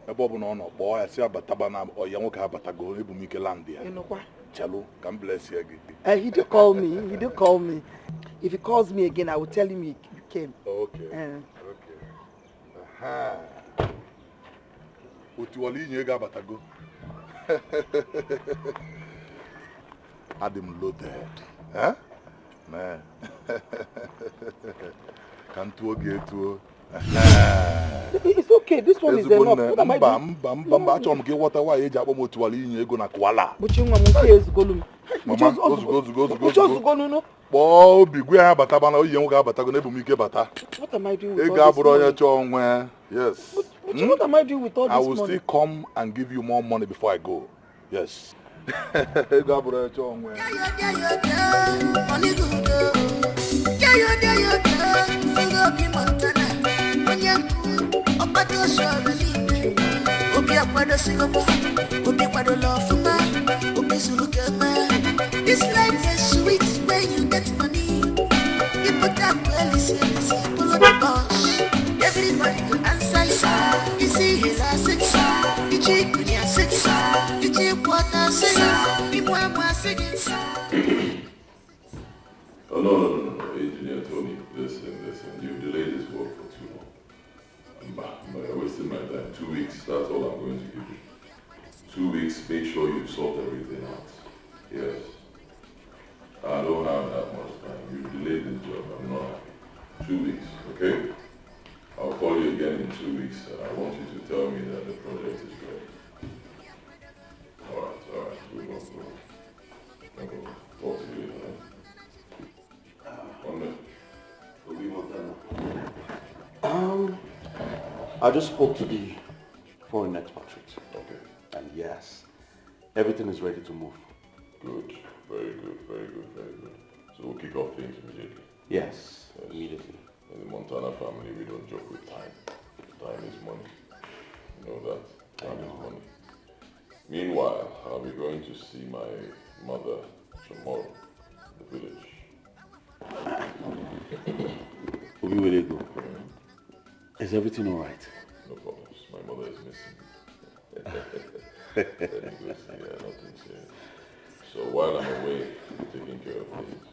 Ebe ọ bụ na ọ nọ kpọọ ya si abataba na ọya nwoke abatago, ebu m ike land ya. Ịnụkwa? Chelụ ka m bless ya gị. He did call me. He did call me. If he calls me again, I will tell him you came. Okay. Okay. Aha. Otuwala inye ego abatago. Adị m loaded. Eh? Man. Ka m tụọ gị etuo. It's okay. This one is Ezigbo enough. nne, What am I mba doing? Mba mba mba, achọrọ m ka ịghọta nwaanyị eji akpọ m Otuwala inye ego na Kuala. Buchi nwa m nke ezugolu m. Mama, ozugbo ozugbo ozugbo Buchi ozugbo. ozugbo nunu. Kpọọ Obi gwa ya bataba na oyi nwoke abatago na ebu m ike bata. What am I doing with Ego all this abụrụ onye money? chọọ onwe. Yes. Buchi, what am I doing with all I this will money? still come and give you more money before I go. Yes. Ego abụrụ onye chọọ onwe. Money good oh. Yeah, yeah, yeah, yeah. Fugo Obi Montana. Onye nkwu, ọkpata osu ọrụ niile. Obi akwadosigo, Obi kwadola ọfụma, Obi zuru ka eme. This life is sweet when you get money. You put up well, you see, you see, pull up the boss. Everybody go answer you. You see, he's a six. Ichi kunya six. Ichi water six. Imu amu six. Oh, no, Engineer Tony, listen, listen. You've delayed this work for too long. Mba, mba, you're wasting my time. 2 weeks, that's all I'm going to give you. 2 weeks, make sure you sort everything out. Yes. I don't have that much time. You've delayed this job. I'm not happy. 2 weeks, okay? I'll call you again in 2 weeks and I want you to tell me that the project is ready. All right. We'll go, go. No problem. Talk to you later. Huh? 1 minute. Obi Montana. I just spoke to the foreign expatriate. Okay. And yes, everything is ready to move. Good. Very good, very good, very good. So we'll kick off things immediately. Yes, immediately. In the Montana family, we don't joke with time. Time is money. You know that. Time is money. Meanwhile, I'll be going to see my mother tomorrow in the village. Obi Welego, is everything all right? No problems. My mother is missing me. Let me go see her, nothing serious. So while I'm away, you're taking care of things.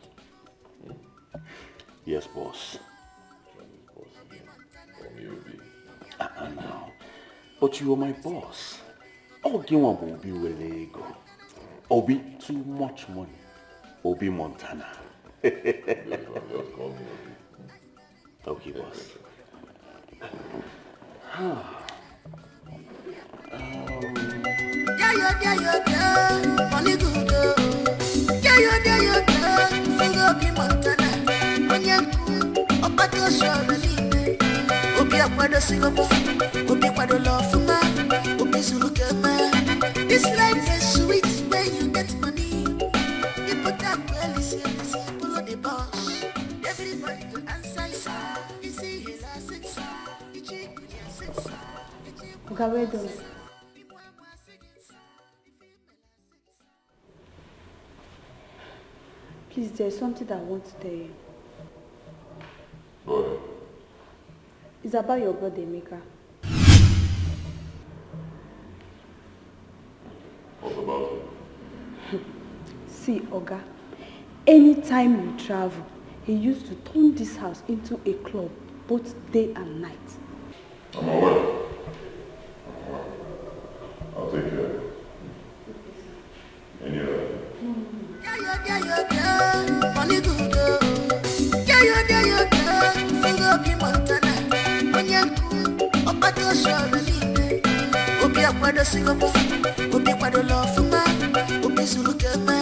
Yes, boss. Which one is boss again? Call me Obi. Now. But you are my boss. Oh, give one Obi Welego. Obi, too much money. Obi Montana. Just call me Obi. Okay, boss. Yeah, yeah, yeah, yeah. Money good oh. Yeah, yeah, yeah, yeah. Fugo Obi Montana. Onye nkwu, ọkpata osu ọrụ niile. Obi akwadosigo, Obi kwadola ọfụma, Obi zuru ka eme. This life is sweet when you get money. You put up well, you see, you see, pull on the boss. Everybody go answer you. You see, he's a six. Ichi kunya six. Oga, well done. Please, there's something that I want to tell you. Go ahead. It's about your brother, Emeka. What about him? See, Oga, anytime you travel, he used to turn this house into a club, both day and night. I'm aware. I'll take care of it. Any other thing? Yeah, yeah, yeah, yeah. Money good oh. Yeah, yeah, yeah, yeah. Fugo Obi Montana. Onye nkwu, ọkpata osu ọrụ niile. Obi akwadosigo, Obi kwadola ọfụma, Obi zuru ka eme.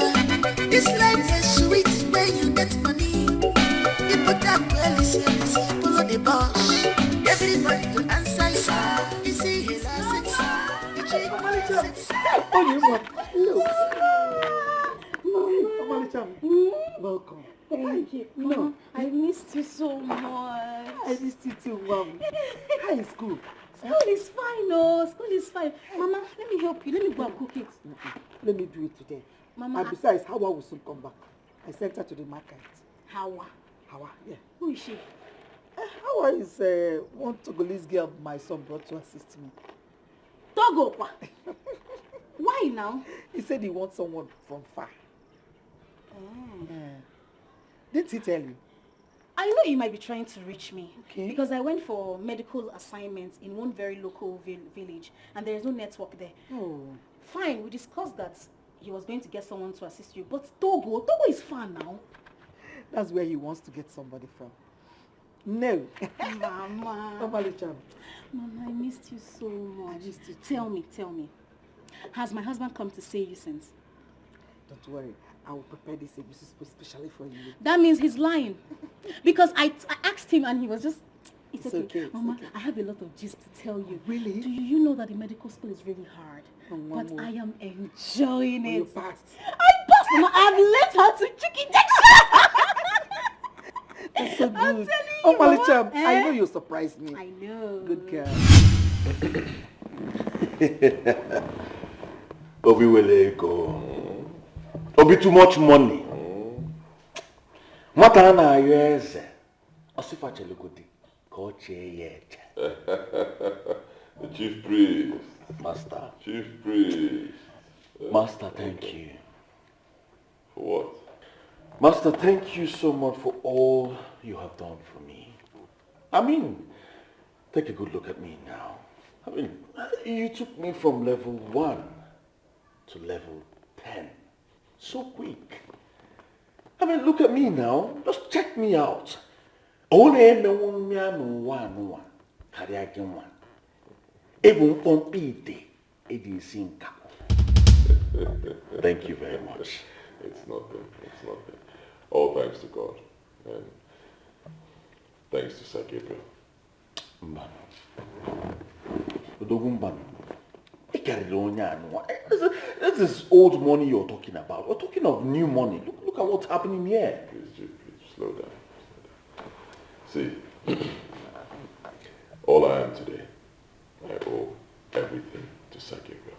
This This life is sweet when you get money. You put up well, you see, follow the boss. Everybody to answer, you see, he last Oh, you want look. Omalicha, welcome. Thank you. No, I missed you so much. I missed you too, Mom. How is school? School is fine, oh. School is fine. Mama, let me help you. Let me go and cook it. Let me do it today. Mama, and besides, Hawa will soon come back. I sent her to the market. Hawa? Hawa, yeah. Who is she? Hawa is one Togolese girl my son brought to assist me. Togo? Why now? He said he wants someone from far. Mm. Yeah. Didn't he tell you? I know he might be trying to reach me. Okay. Because I went for medical assignments in one very local village and there is no network there. Oh. Fine, we discussed that he was going to get someone to assist you. But Togo is far now. That's where he wants to get somebody from. No. Mama. Mama, I missed you so much. I missed you too. Tell me. Has my husband come to see you since? Don't worry. I will prepare this egusi specially for you. That means he's lying. Because I asked him and he was just... It's okay. Mama, okay. I have a lot of gist to tell you. Really? Do you know that the medical school is really hard? Oh, but I am enjoying it. You passed. I passed, Mama. I've learned how to trick injection. That's so good. I'm telling you, Oh, Malicha, Mama. I know you surprised me. I know. Good girl. Obi welego. Obi too much money. Nwata na-ayọ eze. Osifa chelugodi ka o chee ya eche. The chief priest. Master. Chief priest. Master, thank you. For what? Master, thank you so much for all you have done for me. I mean, take a good look at me now. I mean, you took me from level 1 to level 10. So quick. I mean, look at me now. Just check me out. Thank you very much. It's nothing. It's nothing. All thanks to God. And thanks to Sir Gabriel. This is old money you're talking about. We're talking of new money. Look at what's happening here. Please, please, slow down. Slow down. See, all I am today, I owe everything to Sir Gabriel.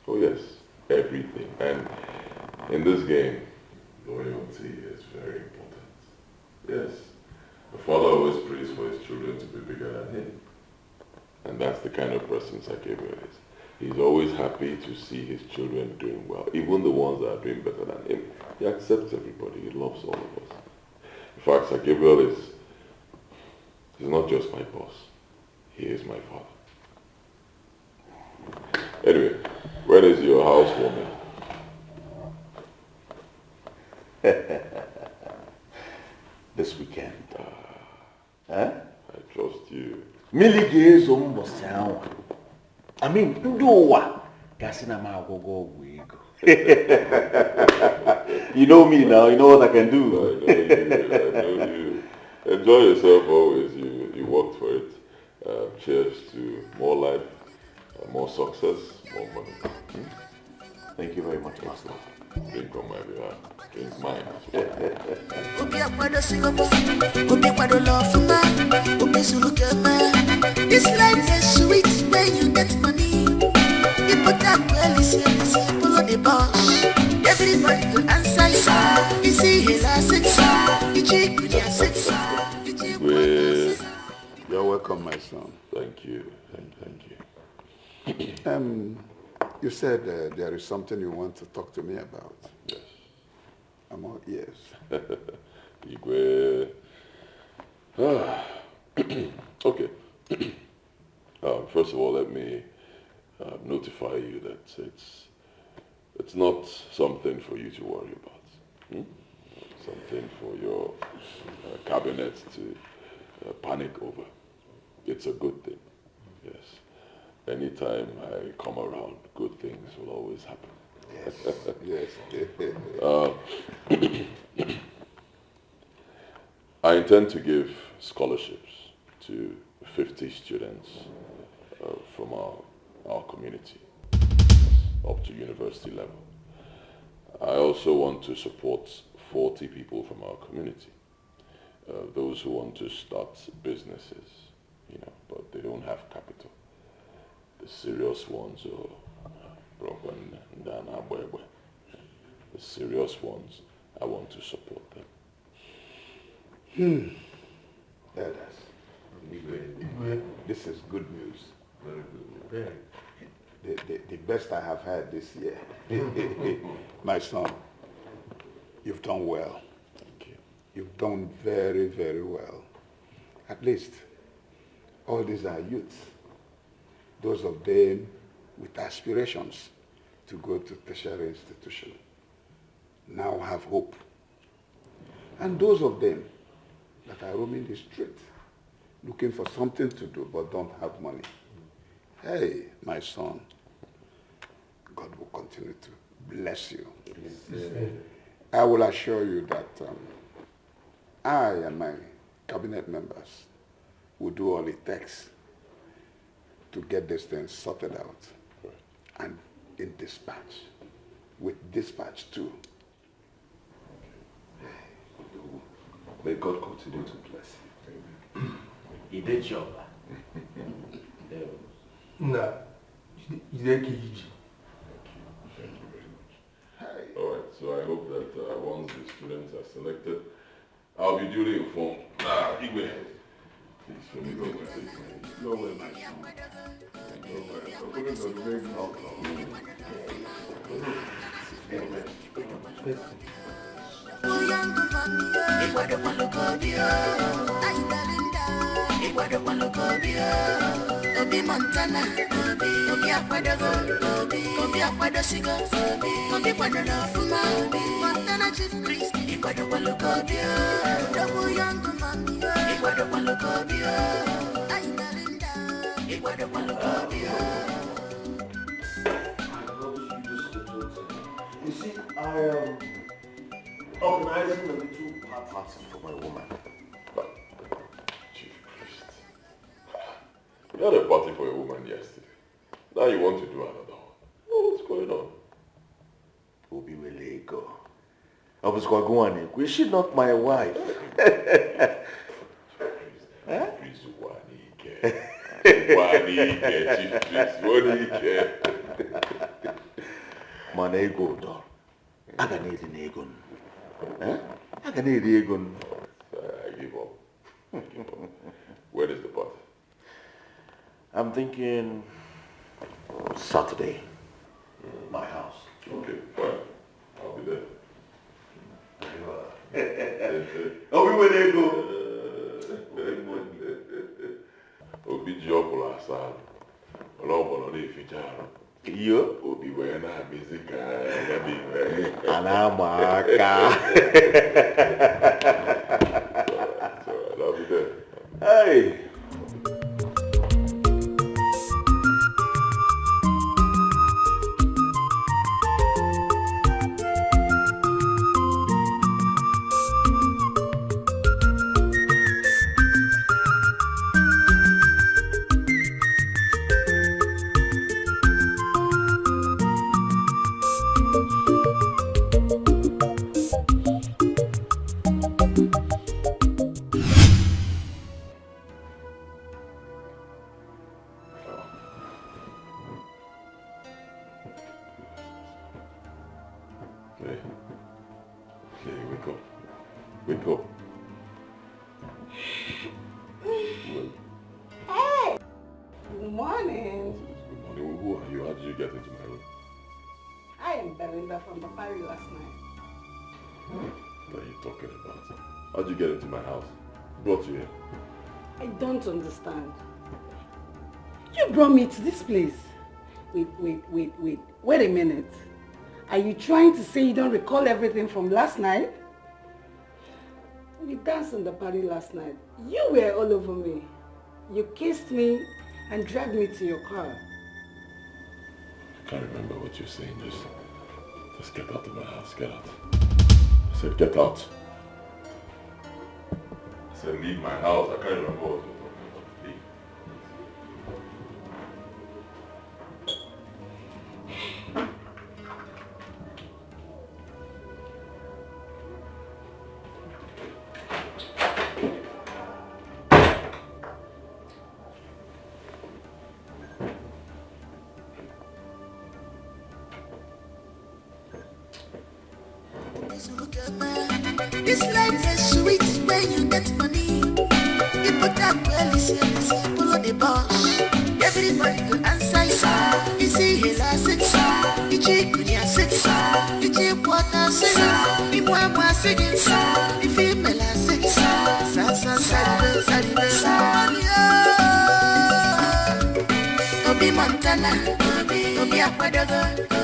Oh yes, everything. And in this game, loyalty is very important. Yes, a father always prays for his children to be bigger than him. And that's the kind of person Sir Gabriel is. He's always happy to see his children doing well, even the ones that are doing better than him. He accepts everybody. He loves all of us. In fact, Sir Gabriel is he's not just my boss. He is my father. Anyway, where is your housewarming? This weekend. Huh? I trust you. I mean, you know me now, you know what I can do. I know you. Enjoy yourself always. You worked for it. Cheers to more life, more success, more money. Hmm? Thank you very much, Master. Drink on my behalf. Drink mine. This life is sweet when you get money. You put up well, you see, follow the boss. Everybody to answer, you see, he last six. You're welcome, my son. Thank you. Thank you. You said there is something you want to talk to me about. Yes. I'm all ears. Igwe. Okay. First of all, let me notify you that it's not something for you to worry about. Hmm? Something for your cabinet to panic over. It's a good thing. Yes. Anytime I come around, good things will always happen. Yes, yes. I intend to give scholarships to 50 students from our community up to university level. I also want to support 40 people from our community, those who want to start businesses, you know, but they don't have capital. The serious ones are broken. The serious ones, I want to support them. Elders, this is good news. Very good. The best I have had this year. My son, you've done well. Thank you. You've done very, very well. At least, all these are youths. Those of them with aspirations to go to tertiary institution now have hope. And those of them that are roaming the street looking for something to do but don't have money. Hey, my son, God will continue to bless you. Yes. I will assure you that I and my cabinet members will do all it takes to get this thing sorted out. Right. And in dispatch, with dispatch too. Okay. May God continue to bless you. He did job. Nah, Thank you. Thank you very much. All right, so I hope that once the students are selected, I'll be duly informed. Igwe, please, let me go and take my... Go away, my son. Thank you. Obi Montana, Obi, Obi Akwadogo, Obi, Obi Akwadosigo, Obi, Obi Kwadoro Fuma, Obi, Montana Chief Priest, Ikwadokwalokobi, Double Young Mami, Ikwadokwalokobi, Ainalinda, Ikwadokwalokobi. I promise you this little thing. You see, I am organizing a little party for my woman. You had a party for your woman yesterday. Now you want to do another one. Oh, what's going on? Obi Welego. I was going to. Is she not my wife? Please, Wanike. Wanike, Chief Priest. Wanike. Mana ego do. Aga na-eri na ego. Aga na-eri ego. I give up. I give up. Where is the party? I'm thinking Saturday, my house. Okay, fine. I'll be there. Obi wele ego. Obi ji ọkwụrụ asa arụ. Ọlọ ọgbọnọ na-eficha arụ. Iyo. Obi wee na-amịzi ka ya bụ iwe. A na-ama aka. So I'll be there. Hey. Hey, wake up. Wake up. Well, hey! Good morning. Good morning. Who are you? How did you get into my room? I am Belinda from the party last night. What are you talking about? How did you get into my house? Who brought you here? I don't understand. You brought me to this place. Wait. Wait a minute. Are you trying to say you don't recall everything from last night? We danced in the party last night. You were all over me. You kissed me and dragged me to your car. I can't remember what you're saying. Just Just get out of my house. Get out. I said get out. I said leave my house. I can't remember what we're talking about. Leave. This life is sweet when you get money. You put that well, you see, follow the boss. Everybody go answer you. You see, he last six. You check with your six. You check water six. You want more six. You female six. Sa sa sa sa sa. Obi Montana, Obi Obi Akwadogo,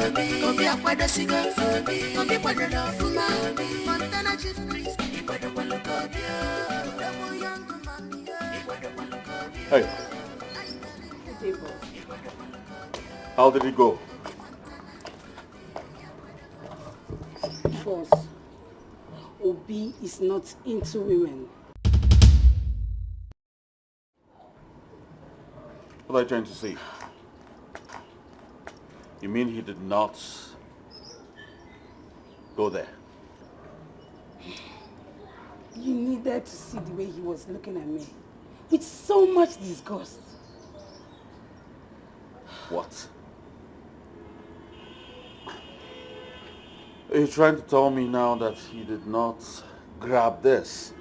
Obi Obi Akwadosigo, Obi Obi Kwadodo Fuma, Obi Montana Chief Priest, Hey. How did it go? Boss, Obi is not into women. What are you trying to say? You mean he did not go there? You needed to see the way he was looking at me with so much disgust. What? Are you trying to tell me now that he did not grab this?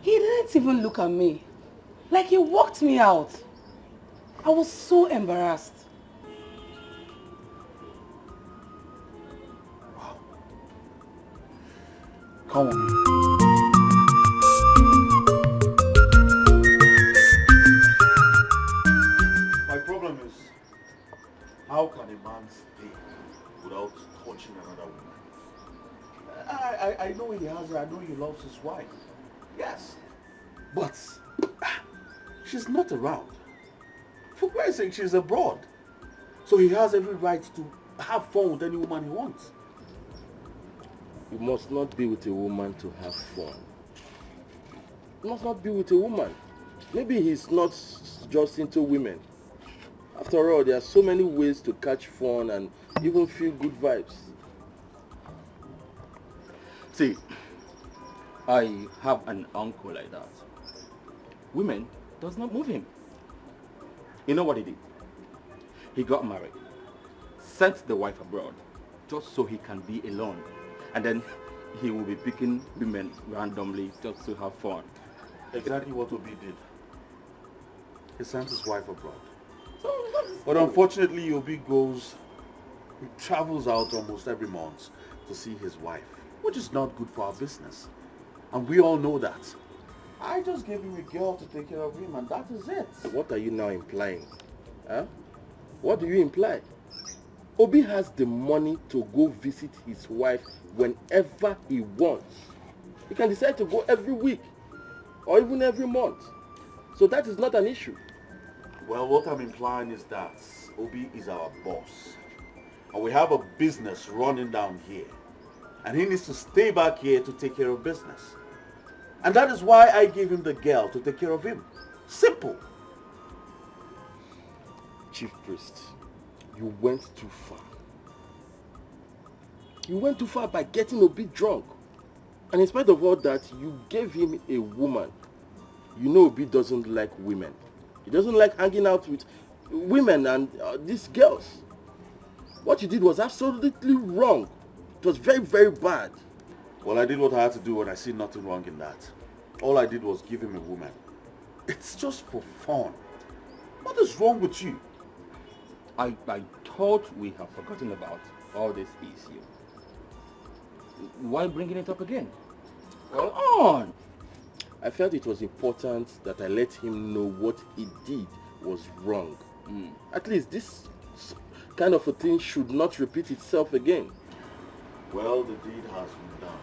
He didn't even look at me. Like he walked me out. I was so embarrassed. Wow. Come on. My problem is, how can a man stay without touching another woman? I know he has her, I know he loves his wife. Yes. But she's not around. For Christ's sake, she's abroad. So he has every right to have fun with any woman he wants. You must not be with a woman to have fun. You must not be with a woman. Maybe he's not just into women. After all, there are so many ways to catch fun and even feel good vibes. See, I have an uncle like that. Women does not move him. You know what he did? He got married, sent the wife abroad, just so he can be alone. And then he will be picking women randomly just to have fun. Exactly what Obi did. He sent his wife abroad. But unfortunately, Obi goes, he travels out almost every month to see his wife, which is not good for our business. And we all know that. I just gave him a girl to take care of him, and that is it. What are you now implying? Huh? What do you imply? Obi has the money to go visit his wife whenever he wants. He can decide to go every week or even every month. So that is not an issue. Well, what I'm implying is that Obi is our boss. And we have a business running down here. And he needs to stay back here to take care of business. And that is why I gave him the girl to take care of him. Simple. Chief Priest, you went too far. You went too far by getting Obi drunk. And in spite of all that, you gave him a woman. You know Obi doesn't like women. He doesn't like hanging out with women and these girls. What you did was absolutely wrong. It was very, very bad. Well, I did what I had to do and I see nothing wrong in that. All I did was give him a woman. It's just for fun. What is wrong with you? I thought we have forgotten about all this issue. Why bringing it up again? Come on! I felt it was important that I let him know what he did was wrong. At least this kind of a thing should not repeat itself again. Well, the deed has been done,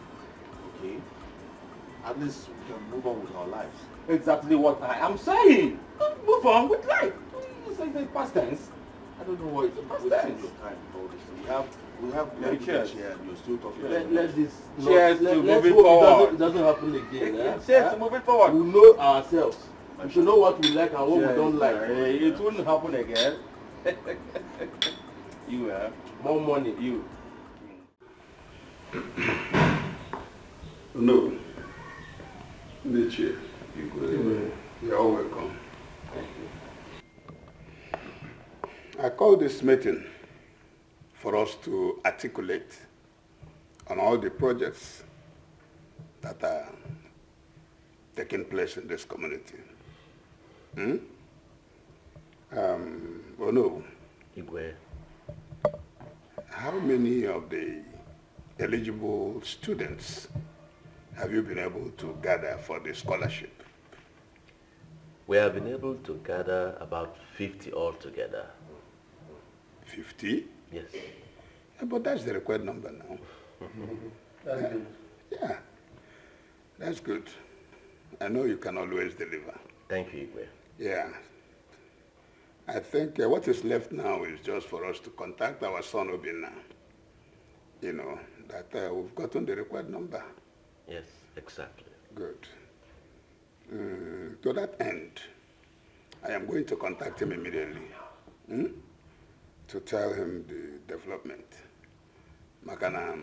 okay? At least we can move on with our lives. Exactly what I am saying. Move on with life. You say the past tense. I don't know why it's past wasting tense. your time with all this. We have We have plenty Cheers. here and you're still talking. Let this not, Cheers let, to let's moving hope forward. it doesn't happen again. Eh? Cheers Eh? to moving forward. We know ourselves. We should know what we like and what Cheers. we don't like. It wouldn't happen again. You have more money. You. No. Ndichie. You're all welcome. I called this meeting for us to articulate on all the projects that are taking place in this community. Hmm? Oh no. Igwe. How many of the eligible students have you been able to gather for the scholarship? We have been able to gather about 50 altogether. 50? Yes. Yeah, but that's the required number now. That's good. Yeah, that's good. I know you can always deliver. Thank you, Igwe. Yeah. I think what is left now is just for us to contact our son Obinna. You know, that we've gotten the required number. Yes, exactly. Good. To that end, I am going to contact him immediately to tell him the development. Maka na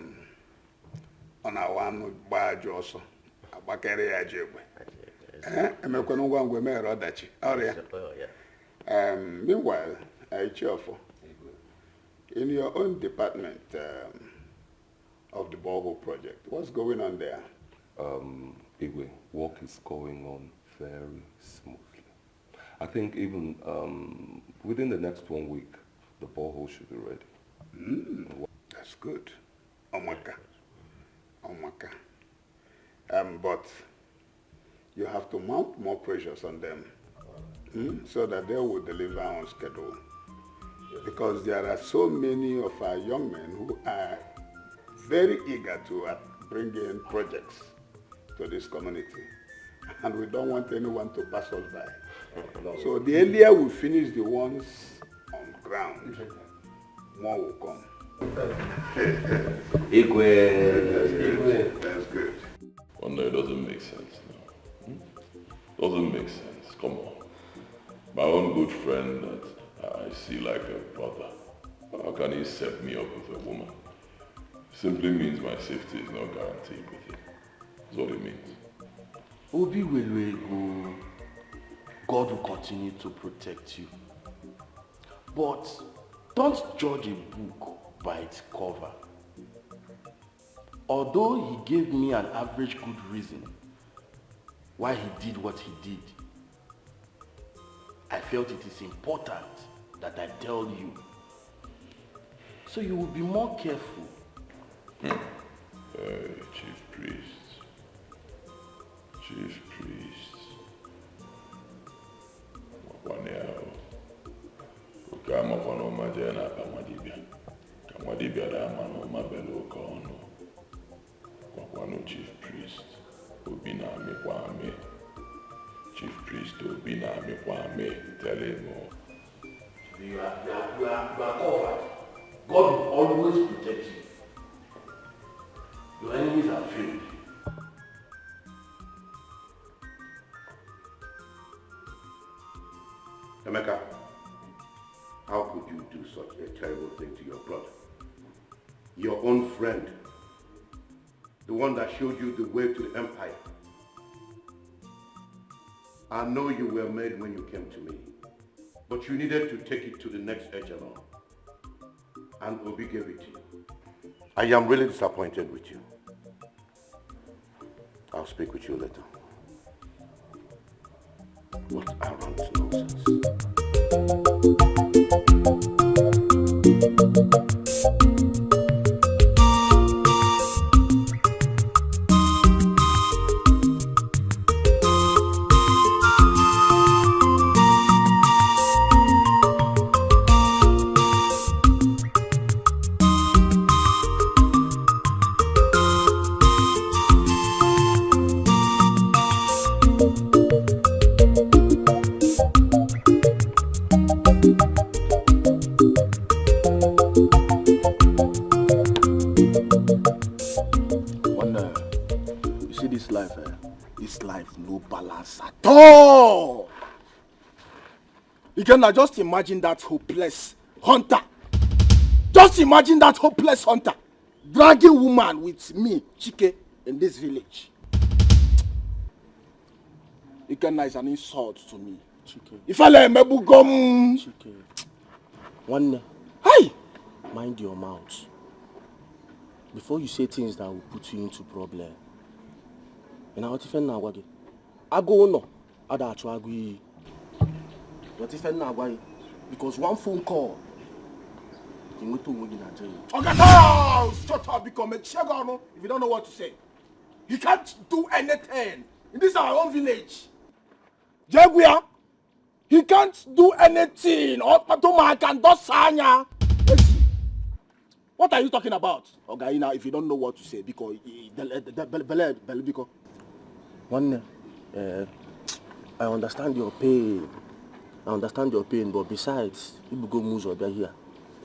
ọ na-awa anụ gbaa ajọ ọsọ agbakere ya ajọ egbe. Emekwana ngwa ngwa emeghere ọdachi ọrịa. Oh, yeah. Meanwhile, Ichiofo, in your own department of the borehole project, what's going on there? Igwe, work is going on very smoothly. I think even within the next 1 week, the borehole should be ready. That's good. Omaka. Omaka. But you have to mount more pressures on them so that they will deliver on schedule. Because there are so many of our young men who are very eager to bring in projects to this community. And we don't want anyone to pass us by. So the earlier we finish the ones on ground, more will come. Igwe. That's good. That's good. Well, no, it doesn't make sense now. Doesn't make sense. Come on. My own good friend that I see like a brother, how can he set me up with a woman? Simply means my safety is not guaranteed with him. That's what it means. Obi Weluego, God will continue to protect you. But don't judge a book by its cover. Although he gave me an average good reason why he did what he did, I felt it is important that I tell you, so you will be more careful. Hey, Chief Priest. Chief Priest. Chief Priest. Obi na-amịkwa amị. Chief Priest Obi na-amịkwa amị. Tell him. You are covered. God will always protect you. Your enemies are failed. Emeka, how could you do such a terrible thing to your brother? Your own friend. The one that showed you the way to the empire. I know you were made when you came to me, but you needed to take it to the next echelon. And Obi gave it to you. I am really disappointed with you. I'll speak with you later. What arrant nonsense. See this life, eh? This life no balance at all. You can just imagine that hopeless hunter. Just imagine that hopeless hunter dragging woman with me, Chike, in this village. Ikenna is an insult to me. Chike. Ifele emegbugo m. Chike. Nwanne. Hey! Mind your mouth. Before you say things that will put you into problem. Ị na-aghọta ife m na-agwa gị? Agụ ụlọ ada achụ agụ iyi. Ghọta ife m na-agwa gị? Because one phone call, ị nweta onwe gị na jail. Ogata! Shut up, because mechie gị ọnụ if you don't know what to say. He can't do anything. This is our own village. Jeguya, he can't do anything. Ọkpatụmaka ndọsa anya. Ezi. What are you talking about? Oga, now if you don't know what to say, because bele bele biko. Nwanne, I understand your pain. I understand your pain, but besides, ibugo m ụzọ bịa here.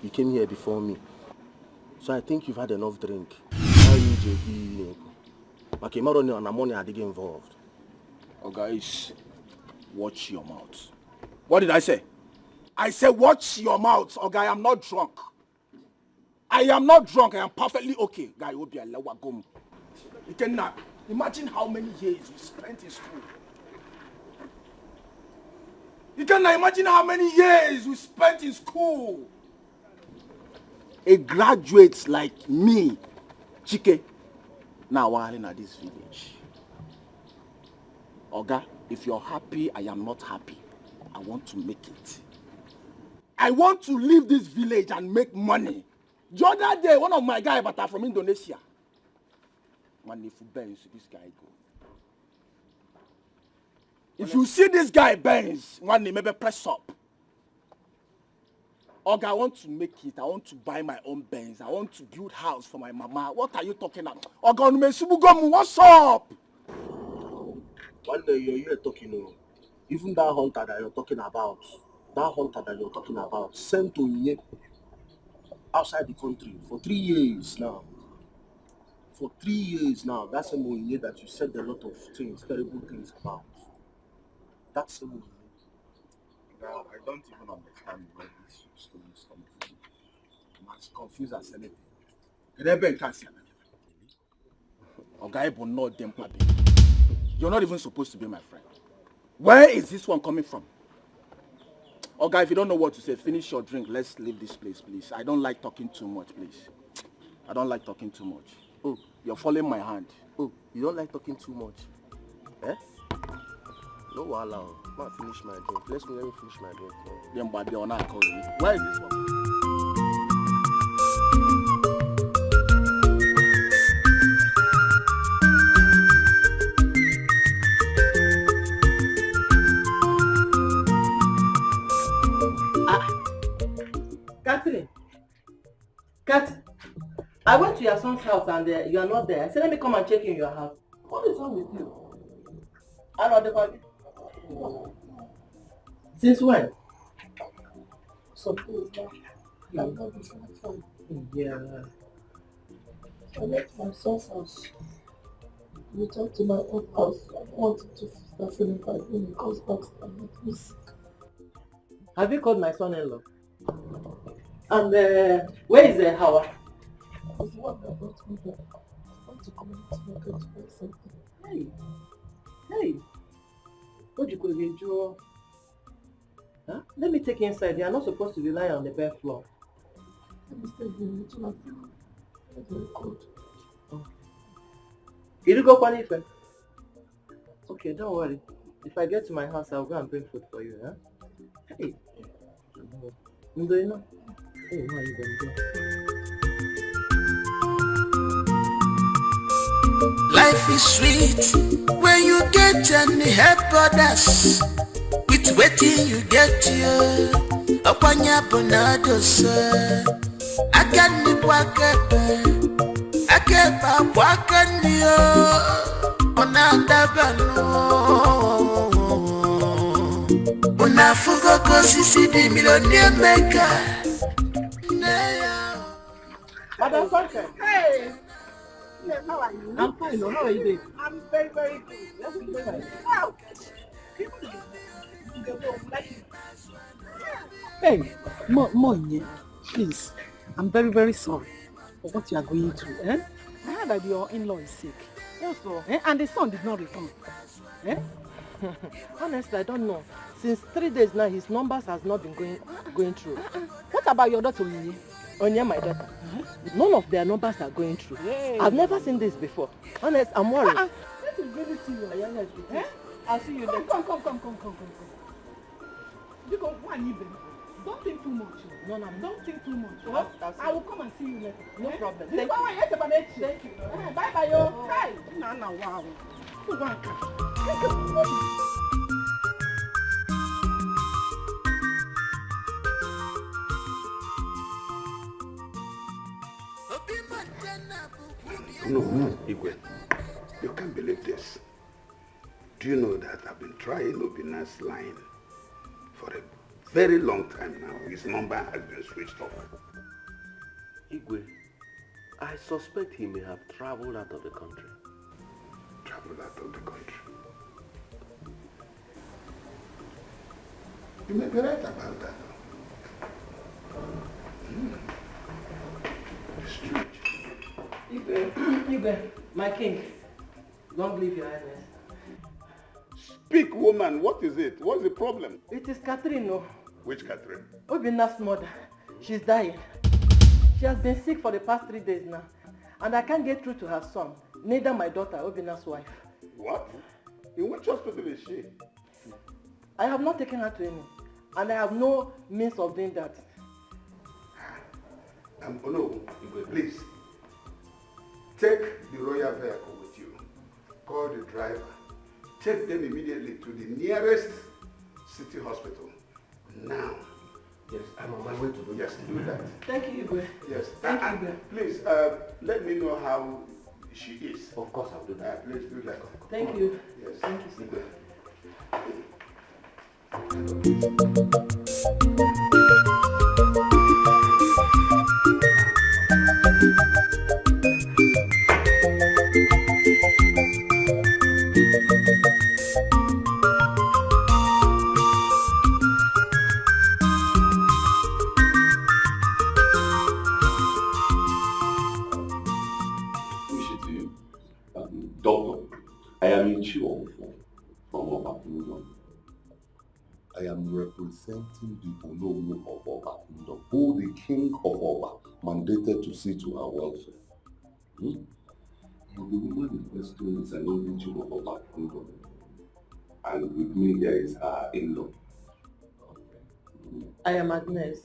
You came here before me. So I think you've had enough drink. Now you ji ekwu ihe ị na-ekwu. Maka ị marọ na money adịghị involved. Oga, is watch your mouth. What did I say? I said watch your mouth. Oga, I am not drunk. I am not drunk. I am perfectly okay. Guy, obi alawago m. Ikenna, imagine how many years we spent in school. Ikenna, imagine how many years we spent in school. A graduate like me, Chike, now while in this village. Oga, if you're happy, I am not happy. I want to make it. I want to leave this village and make money. The other day, one of my guys, but from Indonesia. Man, if you Benz, this guy go. If you see this guy Benz, one name maybe press up. Oga, I want to make it. I want to buy my own Benz. I want to build house for my mama. What are you talking about? Oga, Onumesubugomu, what's up? One day you're here talking, oh, even that hunter that you're talking about, that hunter that you're talking about, sent to Onyinye outside the country for 3 years now. For 3 years now, that's same Onyinye that you said a lot of things, terrible things about. That's same Onyinye. Now, I don't even understand where this story is coming from. I'm as confused as anything. Oga, Ibo not them papi. You're not even supposed to be my friend. Where is this one coming from? Oga, if you don't know what to say, finish your drink. Let's leave this place, please. I don't like talking too much, please. I don't like talking too much. Oh, you're following my hand. Oh, you don't like talking too much? Eh? No wahala. I'll finish my drink. Let me finish my drink. Where is this one? Catherine, Kat, I went to your son's house and you are not there. I said, let me come and check in your house. What is wrong with you? I know the body. Since when? Some days now. My body is not fine. Yeah. I left my son's house. Returned to my own house. I don't want him to start feeling bad when he comes back and make me sick. Have you called my son-in-law? And where is Hawa? He's the one that brought me back. I want to community market to buy something. Hey, hey, what you could do? Huh? Let me take you inside. You are not supposed to be lying on the bed floor. Let me stay here. I'm feeling very cold. Okay. Did you go Kwanife? Okay, don't worry. If I get to my house, I'll go and bring food for you. Huh? Hey. Do you know? Hey, where are you going to go? Life is sweet when you get and help others. With waiting you get you. Okwanya bonadosa. Aka ni bwakebe. Akeba bwakani yo. Onadabano. Unafugo kosisi di millionaire maker. Madam Sunshine. Hey. Yes, how are you? I'm fine. How are you doing? I'm very, very good. You're looking very wow. Like. Hey, Monye, please. I'm very, very sorry for what you are going through. Eh? I heard that your in-law is sick. Yes, sir. Eh? And the son did not return. Eh? Honestly, I don't know. Since 3 days now, his numbers has not been going through. What about your daughter, Onye? Onye, my daughter. None of their numbers are going through. Hey. I've never seen this before. Honest, I'm worried. This is really serious. Yeah, yes, it is. Eh? I'll see you later. Come. Because one even. Don't think too much. No, no, don't think too much. Oh? I will come and see you later. No eh? problem. Thank you. Thank you. Bye bye, yo. Hi. Nana, wow. No, Igwe, you can't believe this. Do you know that I've been trying Obinna's line for a very long time now? His number has been switched off. Igwe, I suspect he may have traveled out of the country. Traveled out of the country? You may be right about that. It's strange. Igwe, my king, long live your highness. Speak, woman. What is it? What's the problem? It is Catherine, no. Which Catherine? Obinna's mother. She's dying. She has been sick for the past 3 days now. And I can't get through to her son, neither my daughter, Obinna's wife. What? In which hospital is she? I have not taken her to any. And I have no means of doing that. No, please. Take the royal vehicle with you. Call the driver. Take them immediately to the nearest city hospital. Now. Yes, I'm on my way to do that. Yes, do that. Thank you, Igwe. Yes. Thank you, Igwe. Please, let me know how she is. Of course, I'll do that. Please do that. Thank you. Yes. Thank you, sir. Igwe. Doctor, I am Ichiro from Oba Kingdom. I am representing the Onowu of Oba Kingdom, who the King of Oba mandated to see to our welfare. And the woman in question is an individual of Oba Kingdom. And with me here is her in-law. I am Agnes.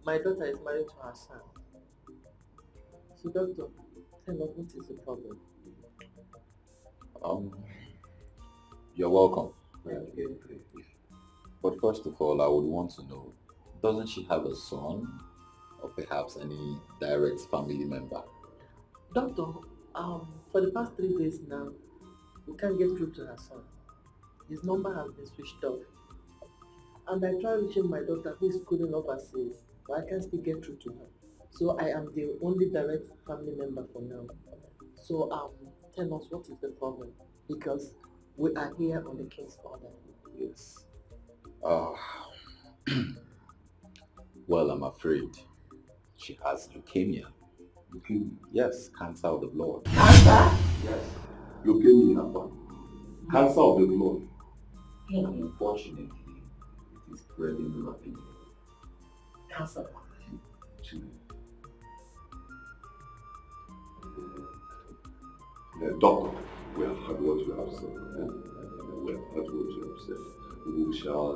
My daughter is married to her son. So, doctor, tell us, what is the problem? You're welcome. Thank you. But first of all, I would want to know, doesn't she have a son or perhaps any direct family member? Doctor, for the past 3 days now, we can't get through to her son. His number has been switched off. And I tried reaching my daughter who is schooling overseas, but I can't still get through to her. So I am the only direct family member for now. So tell us, what is the problem? Because we are here on the king's order. Yes. Well, I'm afraid she has leukemia. Leukemia? Yes, cancer of the blood. Cancer? Yes. Leukemia. Cancer of the blood. Unfortunately, it is spreading rapidly. Cancer. Doctor, we have heard what you have said. Eh? We have heard what you have said. We shall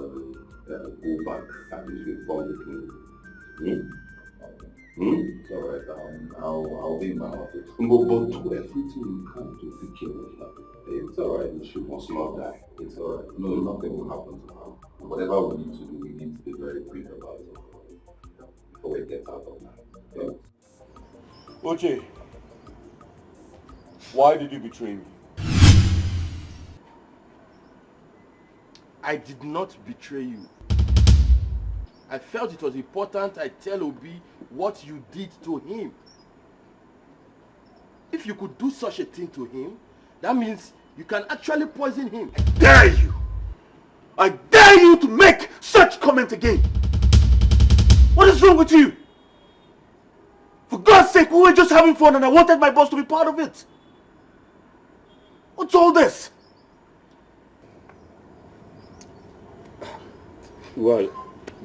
go back and inform the king. It's all right. I'll be in my office. But do everything you can to take care of her. It's all right. She must not die. It's all right. No, nothing will happen to her. Whatever we need to do, we need to be very quick about it before we get out of hand. Okay? Oche, why did you betray me? I did not betray you. I felt it was important I tell Obi what you did to him. If you could do such a thing to him, That means you can actually poison him. I dare you! I dare you to make such comment again! What is wrong with you? For God's sake, we were just having fun and I wanted my boss to be part of it. What's all this? Well,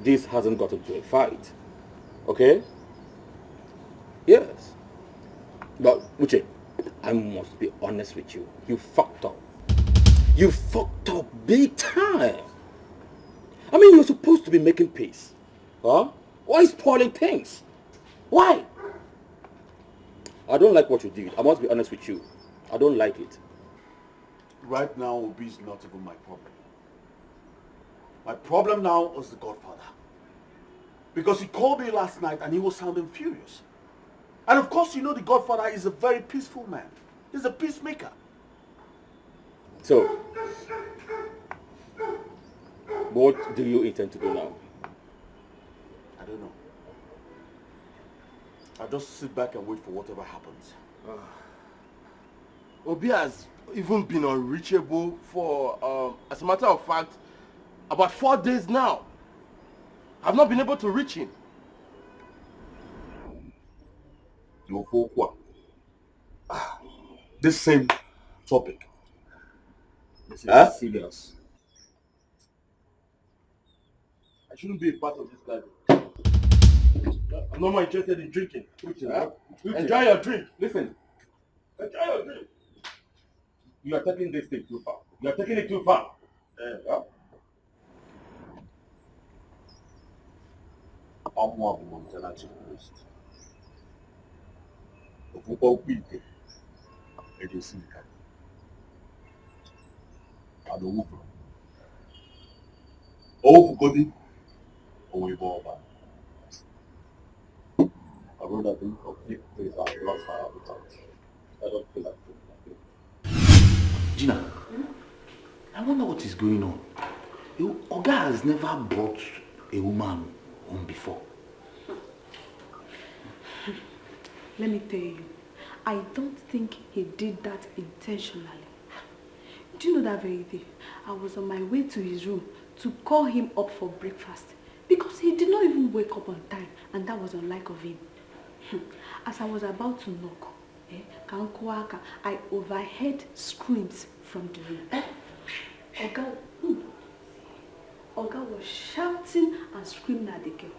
this hasn't gotten to a fight. Okay? Yes. But, Uche, I must be honest with you. You fucked up. You fucked up big time. I mean, you're supposed to be making peace. Huh? Why spoiling things? Why? I don't like what you did. I must be honest with you. I don't like it. Right now, Obi is not even my problem. My problem now is the Godfather. Because he called me last night and he was sounding furious. And of course, you know the Godfather is a very peaceful man. He's a peacemaker. So, what do you intend to do now? I don't know. I'll just sit back and wait for whatever happens. Obi has even been unreachable for, as a matter of fact, about 4 days now. I've not been able to reach him. This same topic. This is serious. I shouldn't be a part of this gathering. I'm not more interested in drinking. Huh? Enjoy your drink. Listen. Enjoy your drink. You are taking this thing too far. You are taking it too far. I'm Montana Chief Priest. My brother, drink up. Please, I've lost my appetite. I don't feel like drinking. Gina, I wonder what is going on. Oga has never brought a woman home before. Let me tell you, I don't think he did that intentionally. Do you know that very day, I was on my way to his room to call him up for breakfast because he did not even wake up on time, and that was unlike of him. As I was about to knock, I overheard screams from the room. Oga was shouting and screaming at the girl.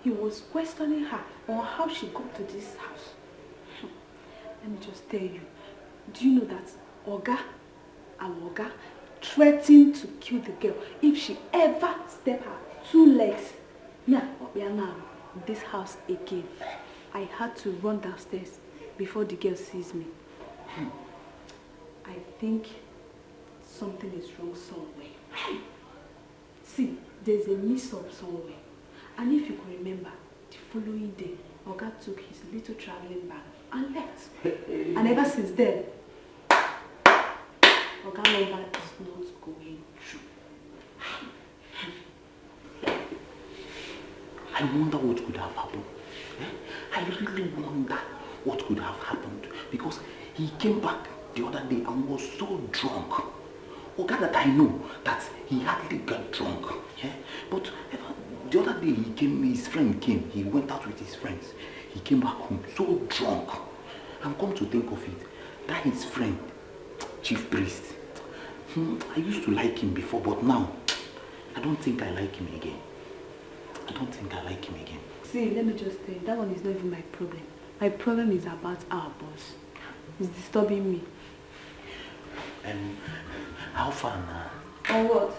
He was questioning her on how she got to this house. Let me just tell you, do you know that Oga, our Oga, threatened to kill the girl if she ever stepped her two legs this house again? I had to run downstairs before the girl sees me. I think something is wrong somewhere. See, there's a mix-up somewhere. And if you could remember, the following day, Oga took his little traveling bag and left. And ever since then, Oga number is not going through. I wonder what could have happened. I really wonder what could have happened, because he came back the other day and was so drunk. Oga that I know that he hardly got drunk. Yeah? But the other day he came, his friend came, he went out with his friends. He came back home so drunk. And come to think of it, that his friend, Chief Priest, I used to like him before, but now I don't think I like him again. I don't think I like him again. See, let me just tell you, that one is not even my problem. My problem is about our boss. He's disturbing me. How far now? On what?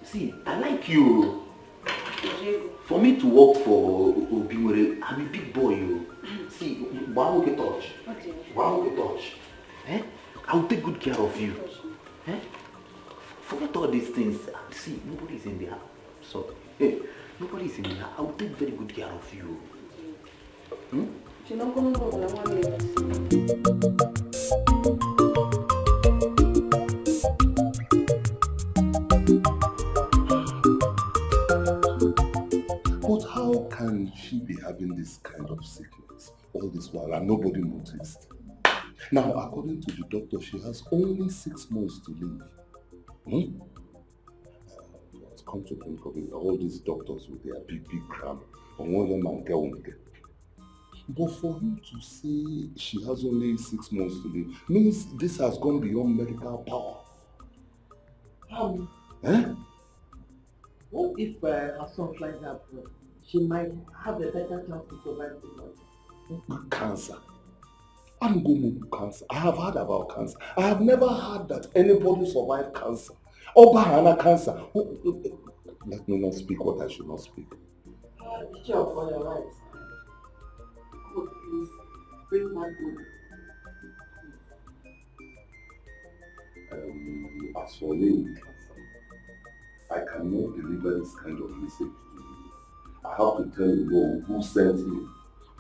See, I like you. For me to work for Obinwere, I'm a big boy. See, one touch. One touch. Eh? I will take good care of you. Eh? Forget all these things. See, nobody's in the house. So, hey, nobody's in the house. I will take very good care of you. Hmm? But how can she be having this kind of sickness all this while and nobody noticed? Now, according to the doctor, she has only 6 months to live. Hmm? Come to think of it, all these doctors with their big, big grammar, and one of them and girl. But for him to say she has only 6 months to live means this has gone beyond medical power. Eh? What if her son flies abroad? She might have a better chance to survive the life. Cancer. I'm going to cancer. I have heard about cancer. I have never heard that anybody survived cancer. Obahana cancer. Let me not speak what I should not speak. Sure, for your right. God, please bring my good. As for me, I cannot deliver this kind of message to you. I have to tell you who sent me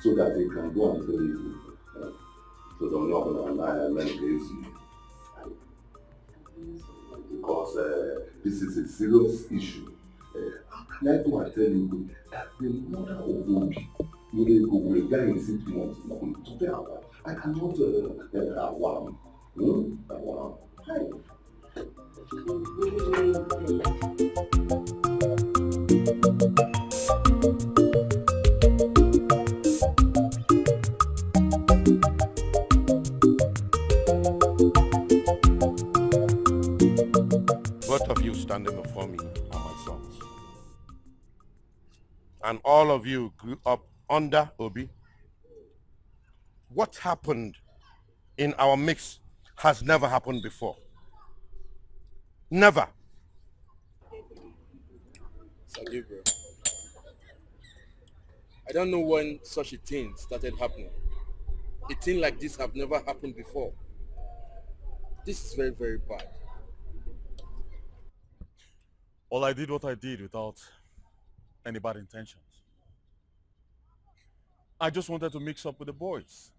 so that they can go and tell you. So they're not going to lie and like you. Because this is a serious issue. How can I go and tell you that the mother of Obi will die in 6 months? I cannot. Both of you standing before me are my sons. And all of you grew up under Obi. What happened in our mix has never happened before. Never. Sir Gabriel, I don't know when such a thing started happening. A thing like this have never happened before. This is very, very bad. Well, I did what I did without any bad intentions. I just wanted to mix up with the boys.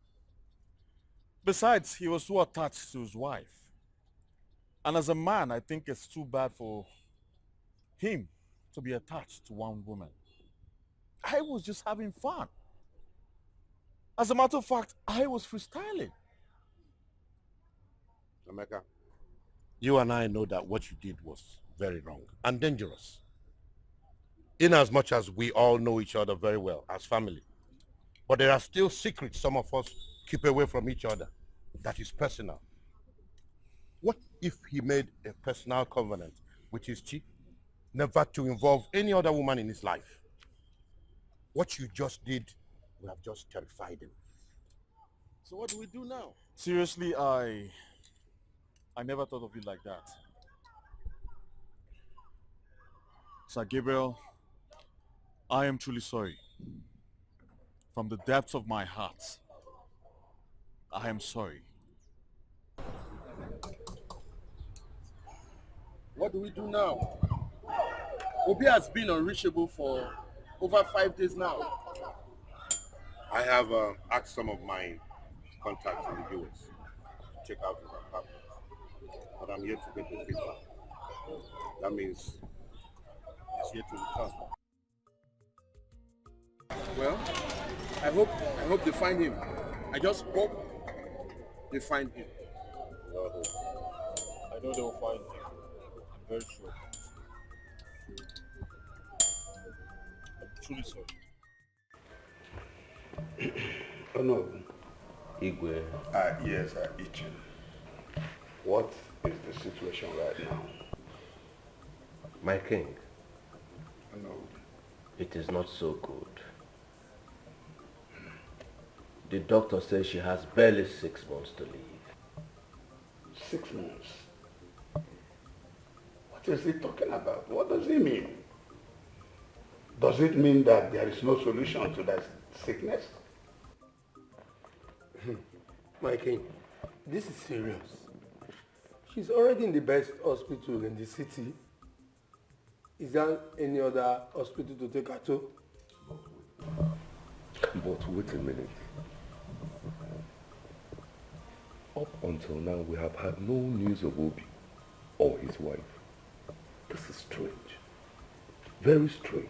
Besides, he was too attached to his wife. And as a man, I think it's too bad for him to be attached to one woman. I was just having fun. As a matter of fact, I was freestyling. Emeka, you and I know that what you did was very wrong and dangerous. In as much as we all know each other very well as family, but there are still secrets some of us keep away from each other that is personal. What if he made a personal covenant with his chief never to involve any other woman in his life? What you just did would have just terrified him. So what do we do now? Seriously, I never thought of it like that. Sir Gabriel, I am truly sorry. From the depths of my heart, I am sorry. What do we do now? Obi has been unreachable for over 5 days now. I have asked some of my contacts in the US to check out his apartment, but I'm yet to get the feedback. That means he's yet to return. Well, I hope they find him. I just hope they find him. I know they will find him. I'm very sure. I'm truly sorry. Oh no. Igwe. Yes, Ichin. What is the situation right now? My king. No. It is not so good. The doctor says she has barely 6 months to live. 6 months? What is he talking about? What does he mean? Does it mean that there is no solution to that sickness? My king, this is serious. She's already in the best hospital in the city. Is there any other hospital to take her to? But wait a minute. Up until now, we have had no news of Obi or his wife. This is strange. Very strange.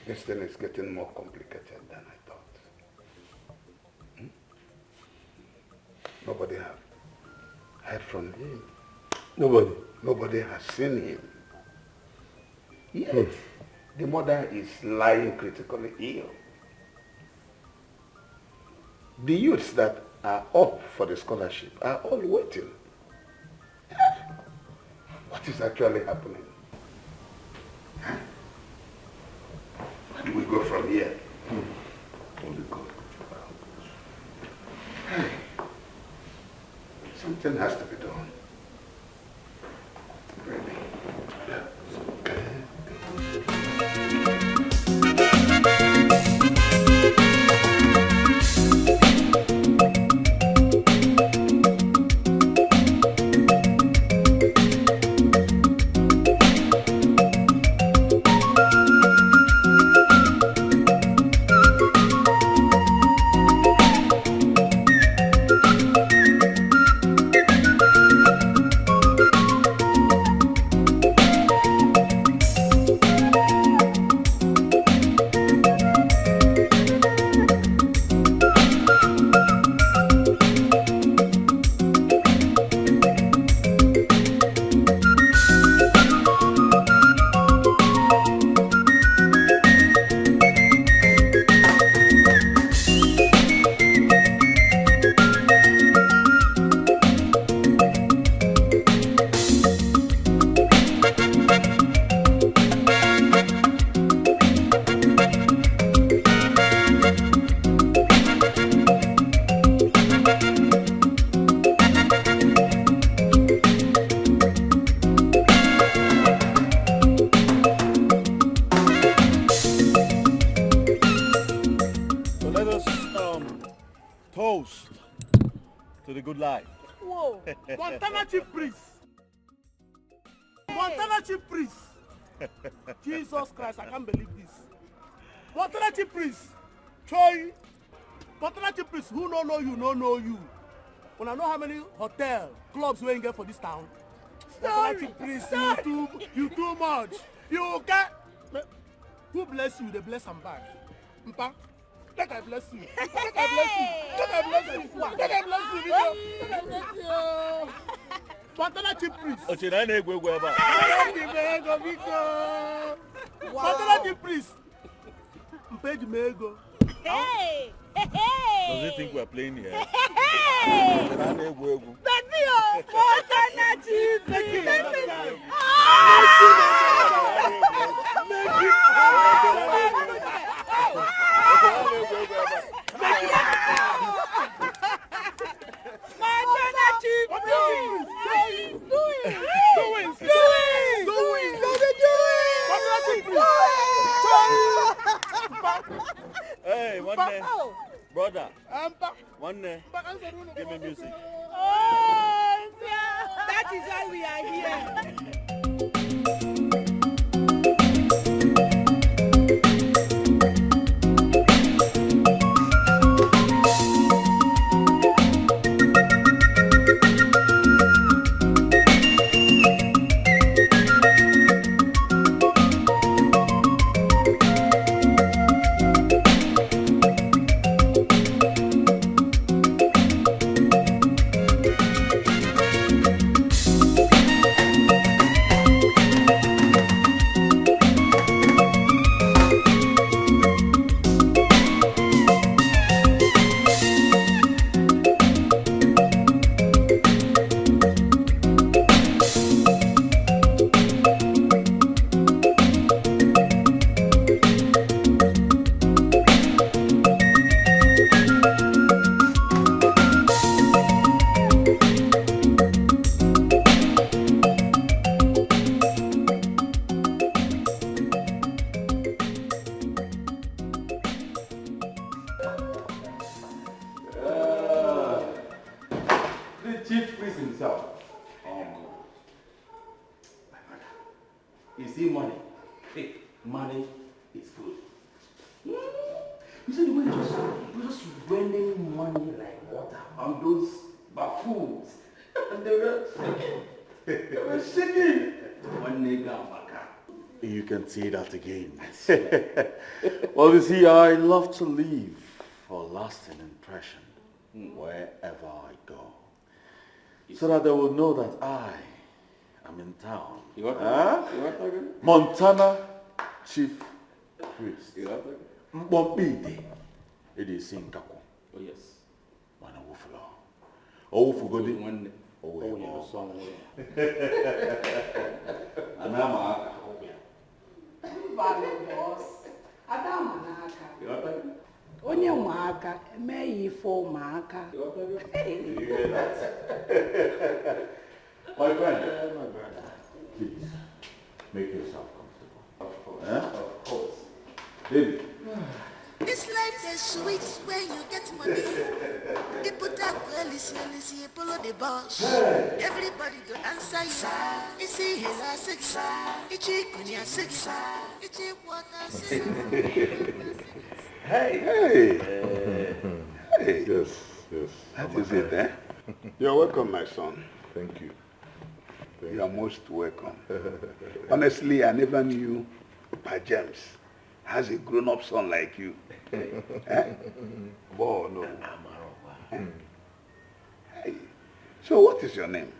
This thing is getting more complicated than I thought. Nobody have heard from him. Nobody? Nobody has seen him. Yet, the mother is lying critically ill. The youths that are up for the scholarship are all waiting. What is actually happening? Huh? Where do we go from here? Only God could help us. Hey, something has to be done. Really. Yeah. Okay. Toast to the good life. Whoa. Montana Chief Priest. Montana Chief Priest. Jesus Christ, I can't believe this. Montana Chief Priest. Choi. Montana Chief Priest, who no know you, no know you. When I know how many hotel clubs we get for this town. Montana Chief Priest, you too much. You can't. Who bless you? They bless and back. Mpa. Let I bless you. Let I bless you. Let I bless you. Let I bless you. Let I bless you. Montana Chief Priest. Montana Chief Priest. Hey! Hey! Does he think we're playing here? Hey! Baby, oh, Montana Chief Priest. Montana Chief Priest! Do it! Do it! Do it! Do it! Hey, one day, brother. One day, give me music. Oh, that is why we are here. You see money. Hey, money is good. You see the way you just raining money like water on those buffoons. And they were shaking. They were shaking. One nigga maka. You can say that again. Well, you see, I love to leave a lasting impression wherever I go, so that they will know that I am in town. You want Huh? You want that? Montana Chief Priest. Mkpọmkpọ ite eji esi nkakwụ. Oh, yes. Mana wụfụla. O wụfugodi. Nwanne. O wee O nwere gbọọ. ọsọ nwụrụ. Ana ama aka. Mbanụ bọs, ada ma n'aka. Onye nwe aka, eme ya ife ụmụaka. You hear that? My friend, my brother, please make yourself comfortable. Of course. Eh? Of course. Baby. This life is sweet when you get money. You put up well, you follow the boss. Everybody go answer you. Isi hela six, ichi kunya six, ichi water six. Hey. Hey. Hey. Yes, yes. That is it, eh? You're welcome, my son. Thank you. Thank You are most welcome. Honestly, I never knew Pa James has a grown-up son like you. Eh? Boy, no. Eh? Hey. So what is your name?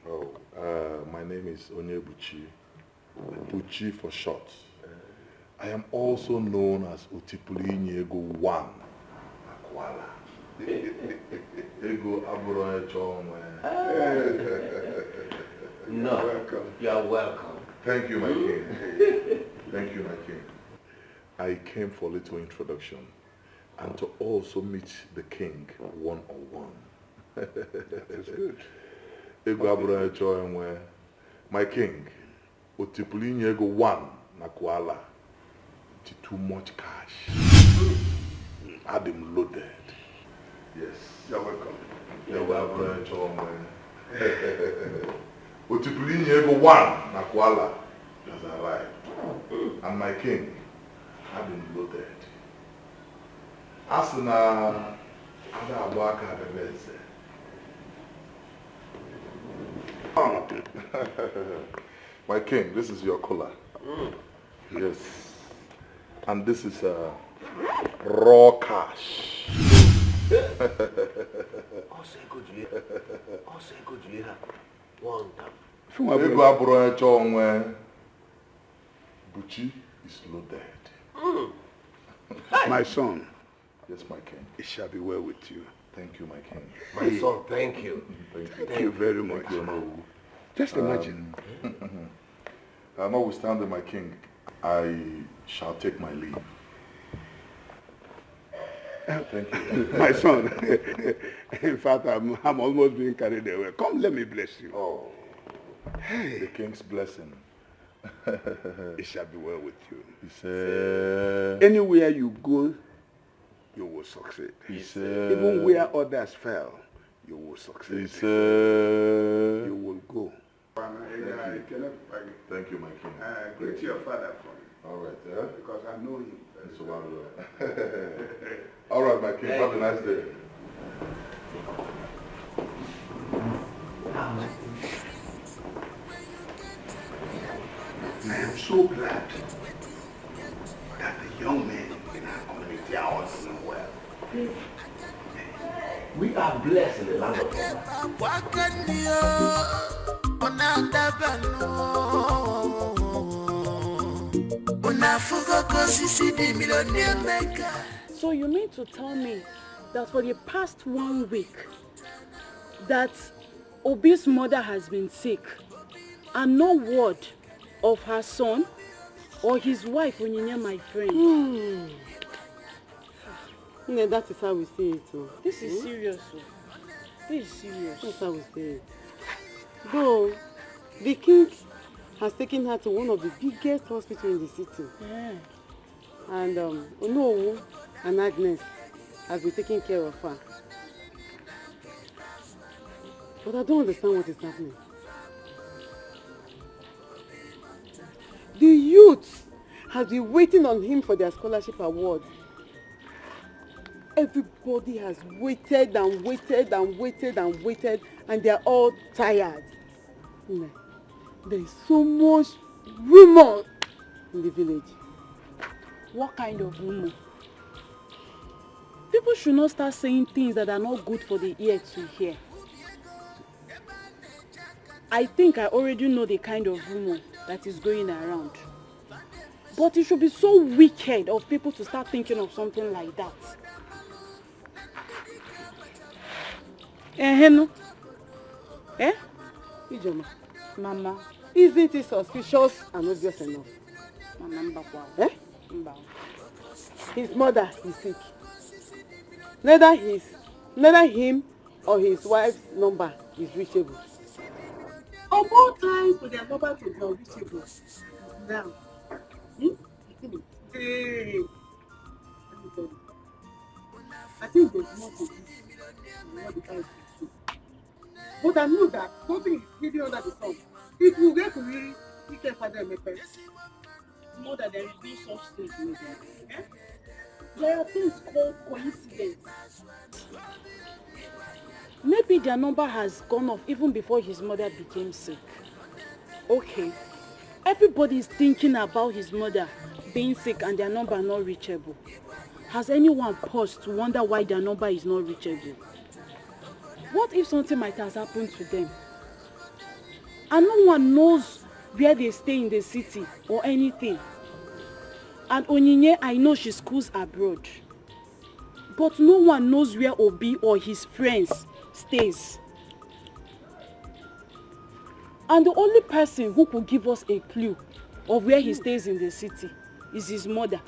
Oh, my name is Onyebuchi. Buchi for short. I am also known as Otipulu Ego 1. Akwala. Ego abụrụ onye chọọ onwe. No, Welcome. you are welcome. Thank you, my king. Thank you, my king. I came for a little introduction and to also meet the king one-on-one. That is good. Ego abụrụ onye chọọ enwe. My king, Otipulu Ego 1 na Kuala. Too much cash. Had him loaded. Yes. You're welcome. Ego abụrụ onye chọọ onwe. Otipulu Ego 1 na Kuala has arrived. And my king had him loaded. A sị na ada agba aka abịa eze. My king, this is your kola. Yes. And this is raw cash. Ọsọ ego jiri ọsọ ego jiri ha one time. Ego abụrụ onye chọọ onwe. Buchi is loaded. My son. Yes, my king. It shall be well with you. Thank you, my king. My son, thank you. Thank you. Thank you very much. Thank you, Onowu. Just imagine. Notwithstanding, my king, I shall take my leave. Thank you. My son, in fact, I'm almost being carried away. Come, let me bless you. Oh, hey. The king's blessing. It shall be well with you. He said, anywhere you go, you will succeed. He said, even where others fail, you will succeed. He said, you will go. Thank you. Thank you, my king. Greet your father for me. All right, yeah? Because I know him. All right, my king. Have a nice day. I am so glad that the young men in our community are all doing well. We are blessed in the land of God. So you mean to tell me that for the past 1 week that Obi's mother has been sick and no word of her son or his wife, Onyinye, my friend? Yeah, that is how we see it. Oh. This is serious. Oh. This is serious. That's how we see it. Though, the king has taken her to one of the biggest hospitals in the city. Yeah. And Onowu and Agnes has been taking care of her. But I don't understand what is happening. The youth has been waiting on him for their scholarship award. Everybody has waited and waited and waited and waited, and they are all tired. There is so much rumor in the village. What kind of rumor? People should not start saying things that are not good for the ear to hear. I think I already know the kind of rumor that is going around. But it should be so wicked of people to start thinking of something like that. Eh, no. Eh? Ijeoma. Mama. Isn't it suspicious and obvious enough? Mama, mbakwa. Eh? Mba. His mother is sick. Neither him or his wife's number is reachable. Of all times for their number to be unreachable is now. Hmm? Hey. Let me tell you. I think there's more to this than what the guys say. But I know that something is hidden under the sun. It will get to really Ike Father Emepe. Mother, there is no such thing. Eh? There are things called coincidence. Maybe their number has gone off even before his mother became sick. Okay. Everybody is thinking about his mother being sick and their number not reachable. Has anyone paused to wonder why their number is not reachable? What if something might have happened to them? And no one knows where they stay in the city or anything. And Onyinye, I know she schools abroad. But no one knows where Obi or his friends stays. And the only person who could give us a clue of where he stays in the city is his mother.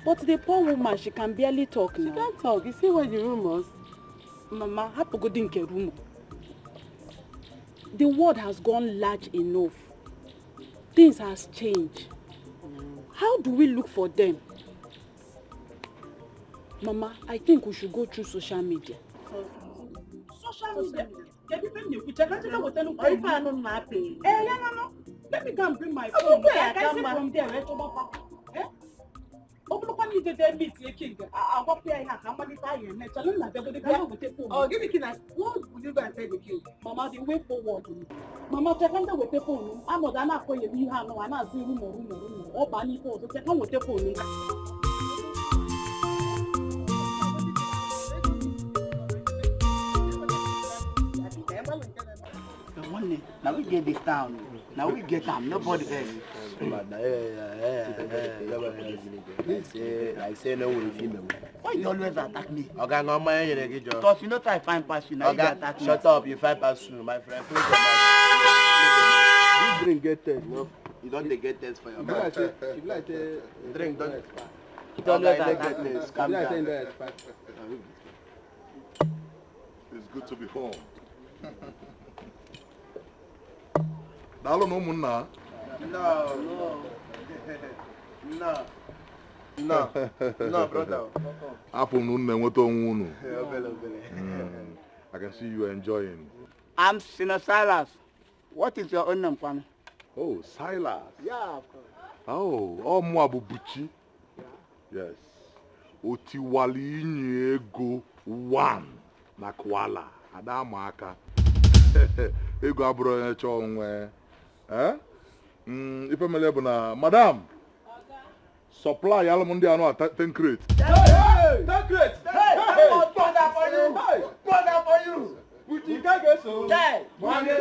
But the poor woman, she can barely talk now. She can't talk. You see what the rumors? Mama, hapụgodi nke rumor. The world has gone large enough. Things has changed. How do we look for them? Mama, I think we should go through social media. Social media? Let me go and bring my phone. I can see from there. Oh, give me king. What will you go and tell the king? Mama, the way forward. Mama, check on the phone. I'm not gonna call you. You have no, I'm not seeing rumor. Oh, Bani, check on the phone. Now we get this town. Now we get them. Nobody else. I say no will female. Why you always attack me? Oga, no man, you Because you know try find pass you. Now you attack me. Shut up, you find pass you, my friend. Close your mouth. This drink get test, no? You don't get test for your mouth. Drink don't expire. You always attack me. Calm down. It's good to be home. Daalụ na ụmụnna. No, no. No. No, brother. Afọ m na unu na-enweta onwe unu. I can see you enjoying. I'm Sina Silas. What is your own name, Kwame? Oh, Silas. Yeah, of course. Oh, mụ bụ Buchi. Yes. Otiwali inye ego 1 na Kuala. Ada ama aka. Ego abụrụ onye chọọ nwe. Eh? Ife mele bụ na madam supply alụ m ndị anụ a 10 crate. Hey, 10 crates. Hey, hey, for you. Brother for you. Buchi kageso. Buchi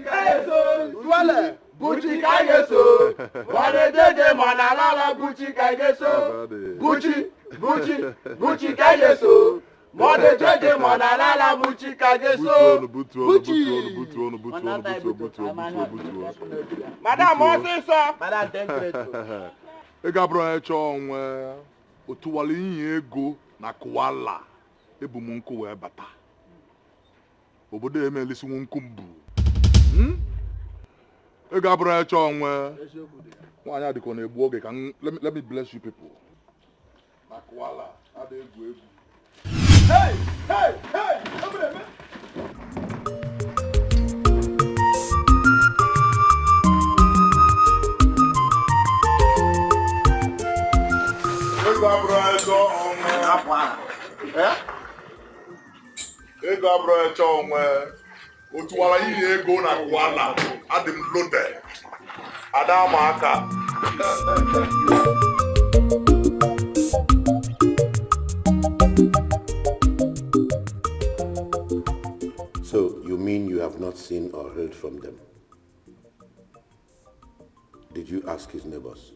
kageso. Duale. Buchi kageso. Mwane manalala Buchi kageso. Buchi, Buchi, Buchi kageso. Mwane jeje manalala Buchi kageso. Buchi. Madam, ọsịsọ. Madam, 10 crates. Ego abụrụ onye chọọ onwe otuwala inye ego na Kuala ebu m nkụ wee bata obodo emelisiwo nkụ mbụ. Ego abụrụ onye chọọ onwe nwaanyị adịkọ na-egbu oge ka let me bless you people. Na Kuala ada egwu egwu. Hey, hey, hey! Ego abụrụ onye chọọ onwe. Ego abụrụ onye chọọ onwe. Otuwara inye ego na Kuala. Adị m loaded. Ada ama aka. So you mean you have not seen or heard from them? Did you ask his neighbors?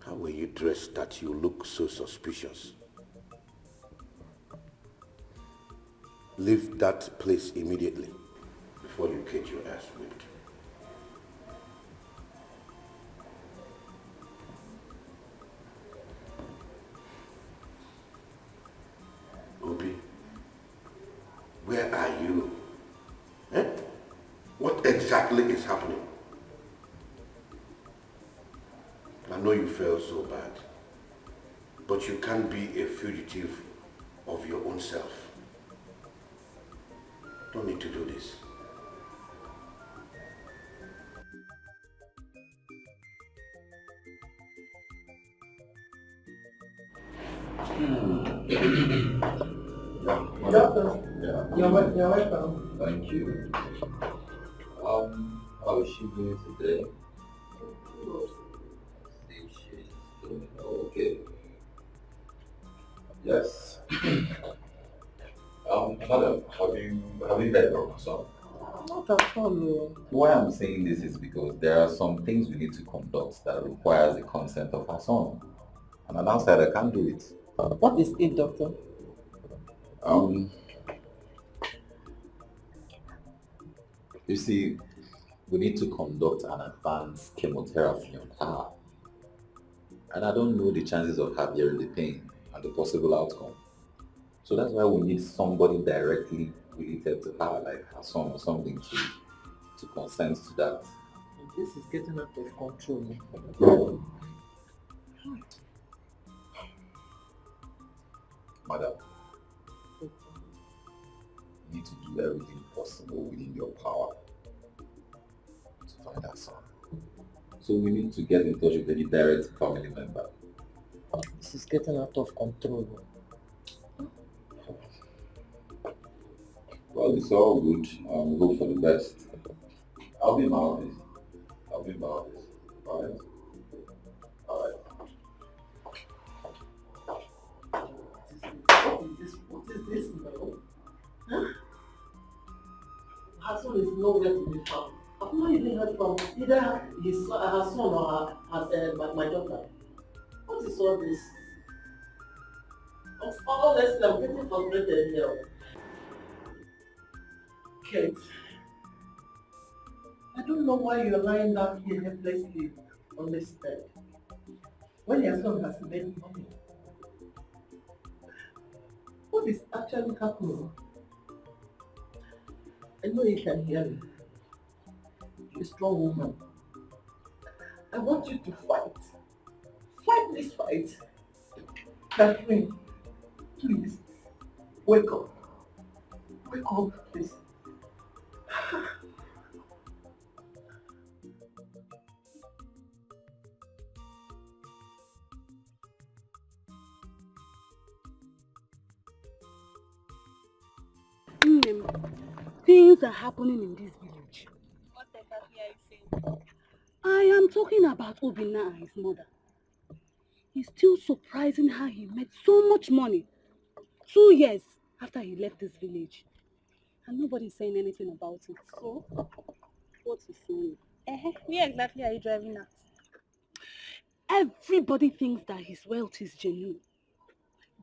How were you dressed that you look so suspicious? Leave that place immediately before you get your ass whipped. Obi, where are you? Eh? What exactly is happening? I know you feel so bad, but you can't be a fugitive of your own self. Don't need to do this. Doctor, Yeah. you're welcome. Thank you. How is she doing today? See, she's doing okay. Yes. Madam, have you heard from her son? Not at all. No. Why I'm saying this is because there are some things we need to conduct that requires the consent of her son. And an outsider can't do it. What is it, doctor? You see, we need to conduct an advanced chemotherapy on her. And I don't know the chances of her bearing the pain and the possible outcome. So that's why we need somebody directly related to her, like her son or something, to consent to that. This is getting out of control. Madam, you need to do everything possible within your power to find her son. So we need to get in touch with any direct family member. This is getting out of control. Well, it's all good. We hope for the best. I'll be in my office. I'll be in my office. All right? All right. What is this now? Huh? Her son is nowhere to be found. I've not even heard from either her son or my daughter. What is all this? Honestly, I'm getting frustrated here. Kate, I don't know why you're lying down here helplessly on this bed when your son has made money. What is actually happening? I know you can hear me. You're a strong woman. I want you to fight. Fight this fight. Catherine, please, wake up. Wake up, please. Things are happening in this village. What exactly are you saying? I am talking about Obinna and his mother. It's still surprising how he made so much money 2 years after he left this village. And nobody's saying anything about it. So, what is money? Where exactly are you driving at? Everybody thinks that his wealth is genuine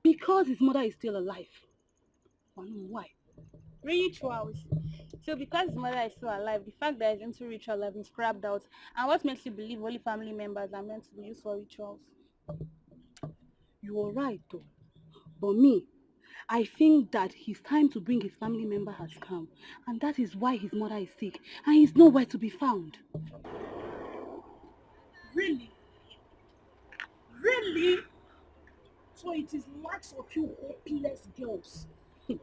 because his mother is still alive. Why? Rituals. So because his mother is still alive, the fact that he's into ritual have been scrapped out. And what makes you believe only family members are meant to be used for rituals? You are right though. But me, I think that his time to bring his family member has come. And that is why his mother is sick and he's nowhere to be found. Really? Really? So it is likes of you hopeless girls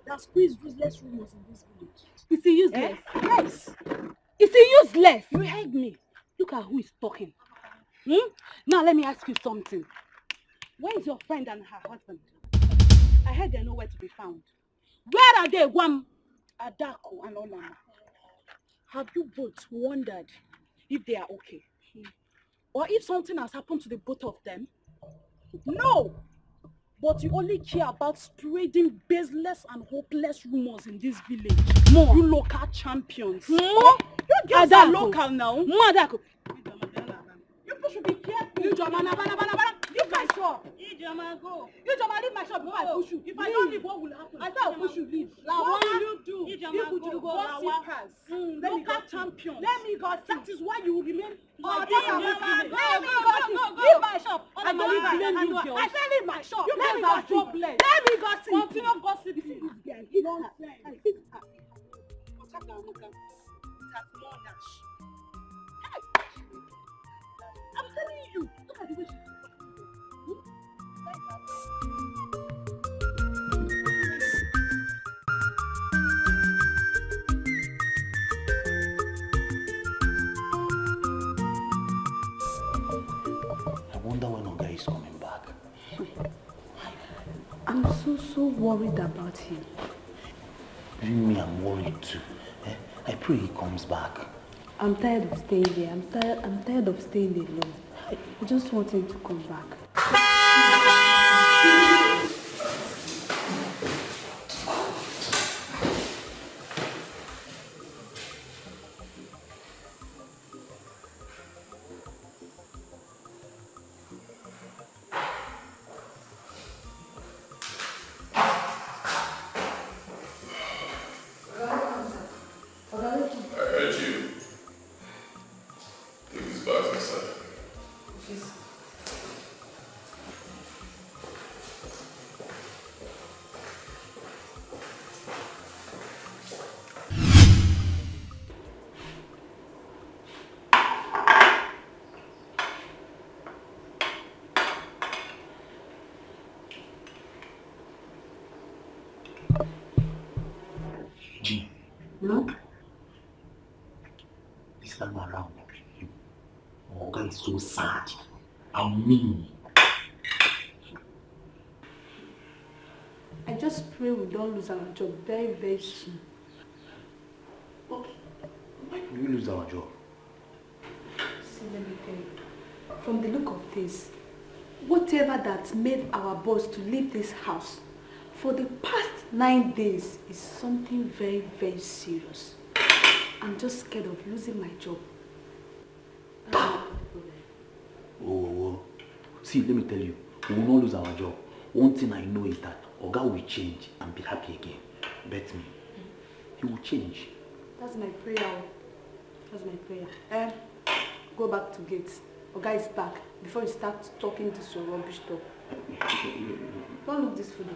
that squeeze useless rumors in this village. Is he useless? Eh? Yes. Is he useless? You heard me. Look at who is talking. Hmm? Now let me ask you something. Where is your friend and her husband? I heard they're nowhere to be found. Where are they, Gwam? Adako and Olama. Have you both wondered if they are okay? Or if something has happened to the both of them? No! But you only care about spreading baseless and hopeless rumors in this village. More. You local champions. More? You girls are local now. More, Adako. You people should be careful. Leave my shop. Go. Ijoma, leave my shop before I push you. If I don't leave, what will happen? I thought I push you, leave. What will you do? Ijoma, go. Gossipers. Local champions. Let me gossip. That is why you will remain. Let me gossip. Leave my shop. I don't blame you girls. I said leave my shop. You guys are jobless. Let me gossip. Continue gossiping. This girl. Nonsense. It has more dash. I'm telling you. Look at the way she's. I wonder when Oga is coming back. I'm so worried about him. Me, I'm worried too. I pray he comes back. I'm tired of staying here. I'm tired of staying alone. I just want him to come back. I heard you. Take these bags inside. G. No? This time around, Oga is so sad and mean. I just pray we don't lose our job very, very soon. But why do we lose our job? See, let me tell you, from the look of things, whatever that made our boss to leave this house for the past 9 days is something very, very serious. I'm just scared of losing my job. That's my problem. Oh. See, let me tell you, we will not lose our job. One thing I know is that Oga will change and be happy again. Bet me. He will change. That's my prayer. That's my prayer. Go back to gate. Oga is back. Before you start talking this your rubbish talk. Don't look this food.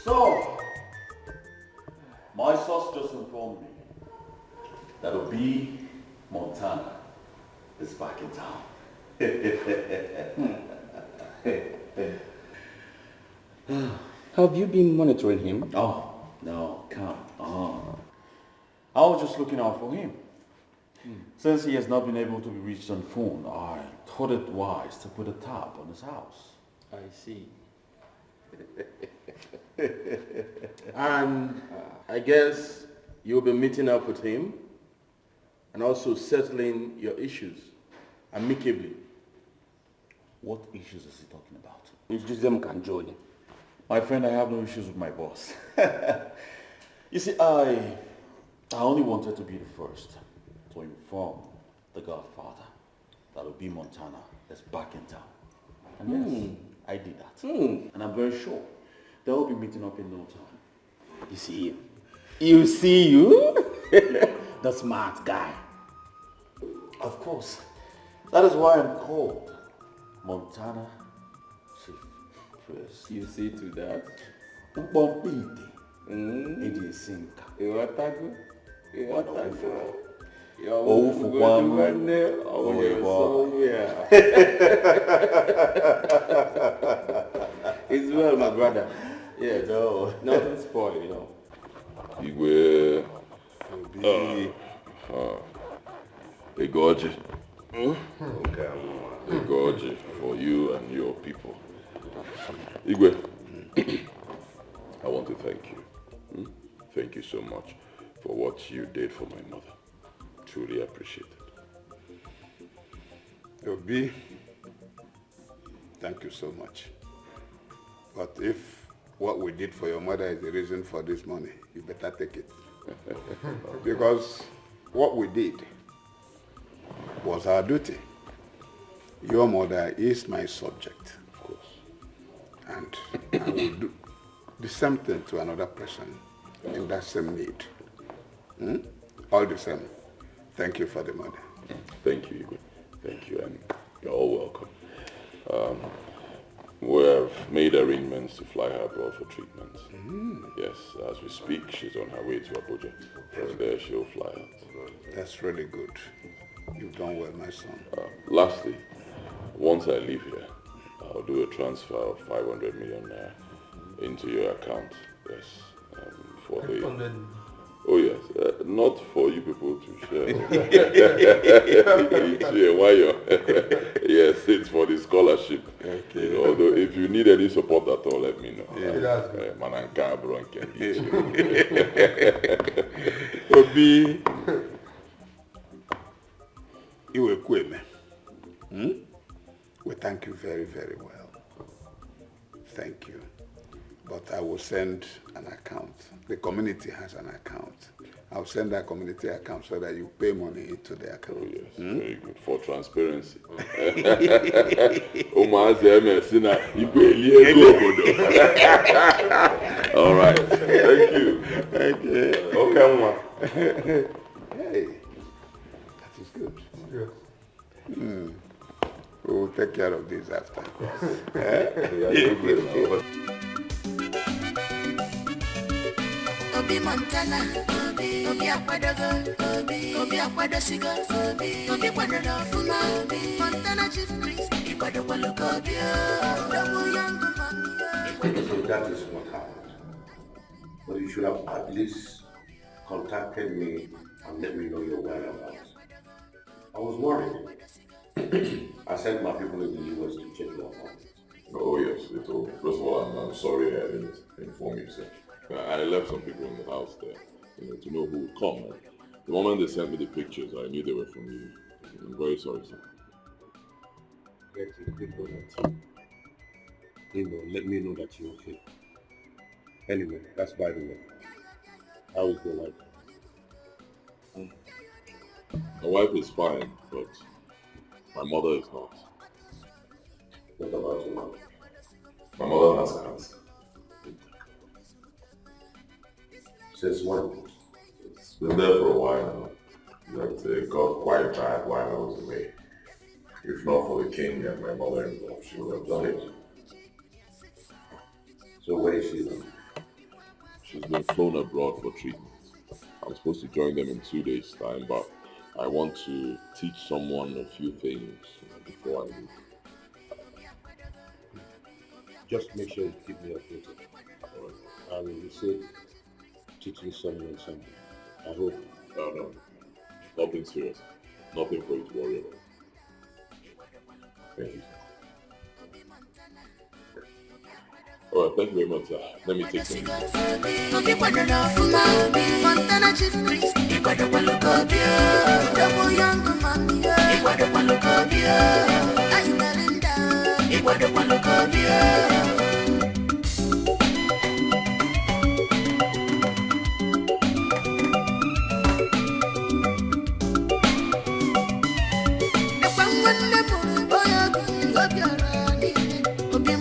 So, my source just informed me that Obi Montana is back in town. Have you been monitoring him? Oh, no, come on. I was just looking out for him. Since he has not been able to be reached on phone, I thought it wise to put a tab on his house. I see. And I guess you'll be meeting up with him and also settling your issues amicably. What issues is he talking about? Introduce them can join. My friend, I have no issues with my boss. You see, I only wanted to be the first to inform the Godfather that Obi Montana is back in town. And yes, I did that. And I'm very sure they'll be meeting up in no time. You see him? You see you? The smart guy. Of course. That is why I'm called Montana Chief Priest. You see to that? Owufukwa m. Somewhere. It's well, my brother. Yes. No. Nothing spoiled. Igwe. Egoji. Egoji for you and your people. Igwe, I want to thank you. Thank you so much for what you did for my mother. Truly appreciate it. Obi, thank you so much. But if what we did for your mother is the reason for this money, you better take it. Because what we did was our duty. Your mother is my subject. Of course. And I will do the same thing to another person in that same need. All the same, thank you for the money. Thank you, Igwe. Thank you, and you're all welcome. We have made arrangements to fly her abroad for treatment. Yes, as we speak, she's on her way to Abuja. From there, she'll fly out. That's really good. You've done well, my son. Lastly, once I leave here, I'll do a transfer of 500 million naira into your account. Yes, for the... 500. Oh yes, not for you people to share. Yes, it's for the scholarship. Okay. You know, although if you need any support at all, let me know. Yeah, that's good. Obi, Iwekweme, we thank you very, very well. Thank you. But I will send an account. The community has an account. I'll send that community account so that you pay money into the account. Oh yes, very good. For transparency. All right. Thank you. Thank you. Okay. Hey, that is good. Yes. We'll take care of this after. Obi Montana, Obi, Obi Akwadogo, Obi, Obi Akwadosigo, Obi, Obi Kwadoro Ofuma, Obi, Montana Chief Priest, Ikwadokwaluka Obi, Odogu Young Man. So that is what happened. But you should have at least contacted me and let me know your whereabouts. I was worried. I sent my people in the US to check your apartment. Oh yes, it all. First of all, I'm sorry I didn't inform you, sir. I left some people in the house there, you know, to know who would come. And the moment they sent me the pictures, I knew they were from you. I'm very sorry, sir. Get a good moment. You know, let me know that you're okay. Anyway, that's by the way. How is your wife? My wife is fine, but my mother is not. What about your mother? My mother has cancer. Since when? It's been there for a while now. But it got quite bad while I was away. If not for the king and my mother-in-law, she would have died. So where is she now? She's been flown abroad for treatment. I'm supposed to join them in 2 days' time, but I want to teach someone a few things before I leave. Just make sure you keep me updated. I will say teaching someone something. I hope. No, no. Nothing serious. Nothing for you to worry about. Thank you. All right, thank you very much, sir. Let me take some.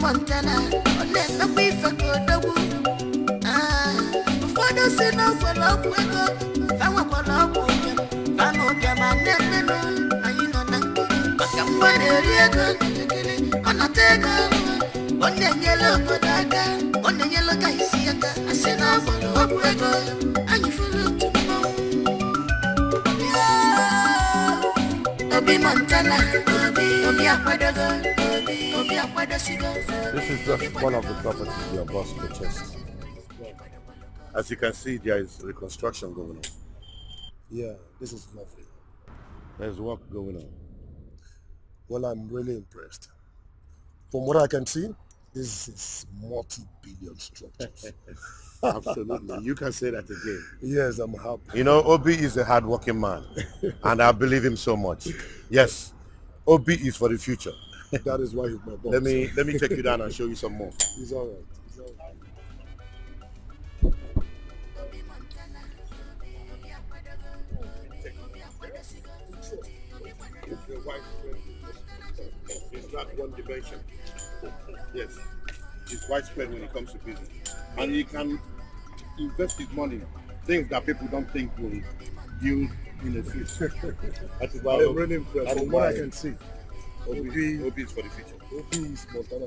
Montana, ụfọdụ si na ọgwụrụ ọgwụ ego, fa nwekwara ọgwụ ụbịam, fa na ụbịam a na-emenụ, anyị nọ na nkiri maka nwa na-eri ego kirikiri, ọ nata ego ọ na-enyere obodo aka, ọ na-enyere ka isi aka, asị na ọgwụrụ ọgwụ ego, anyị furu otu mmanwụ. Obi Montana, Obi Akwadogo, Obi Akwadosigo. This is just one of the properties your boss purchased. As you can see, there is reconstruction going on. Yeah, this is lovely. There's work going on. Well, I'm really impressed. From what I can see, this is multi-billion structures. Absolutely. You can say that again. Yes, I'm happy. You know, Obi is a hardworking man, and I believe him so much. Yes, Obi is for the future. That is why he's my boss. Let me take you down and show you some more. He's all right. He's all right. It's not one dimension. Yes, it's widespread when it comes to business. And he can invest his money, things that people don't think will yield in the future. That is why I'm really impressed. From what I can see, Obi is for the future. Obi is Montana.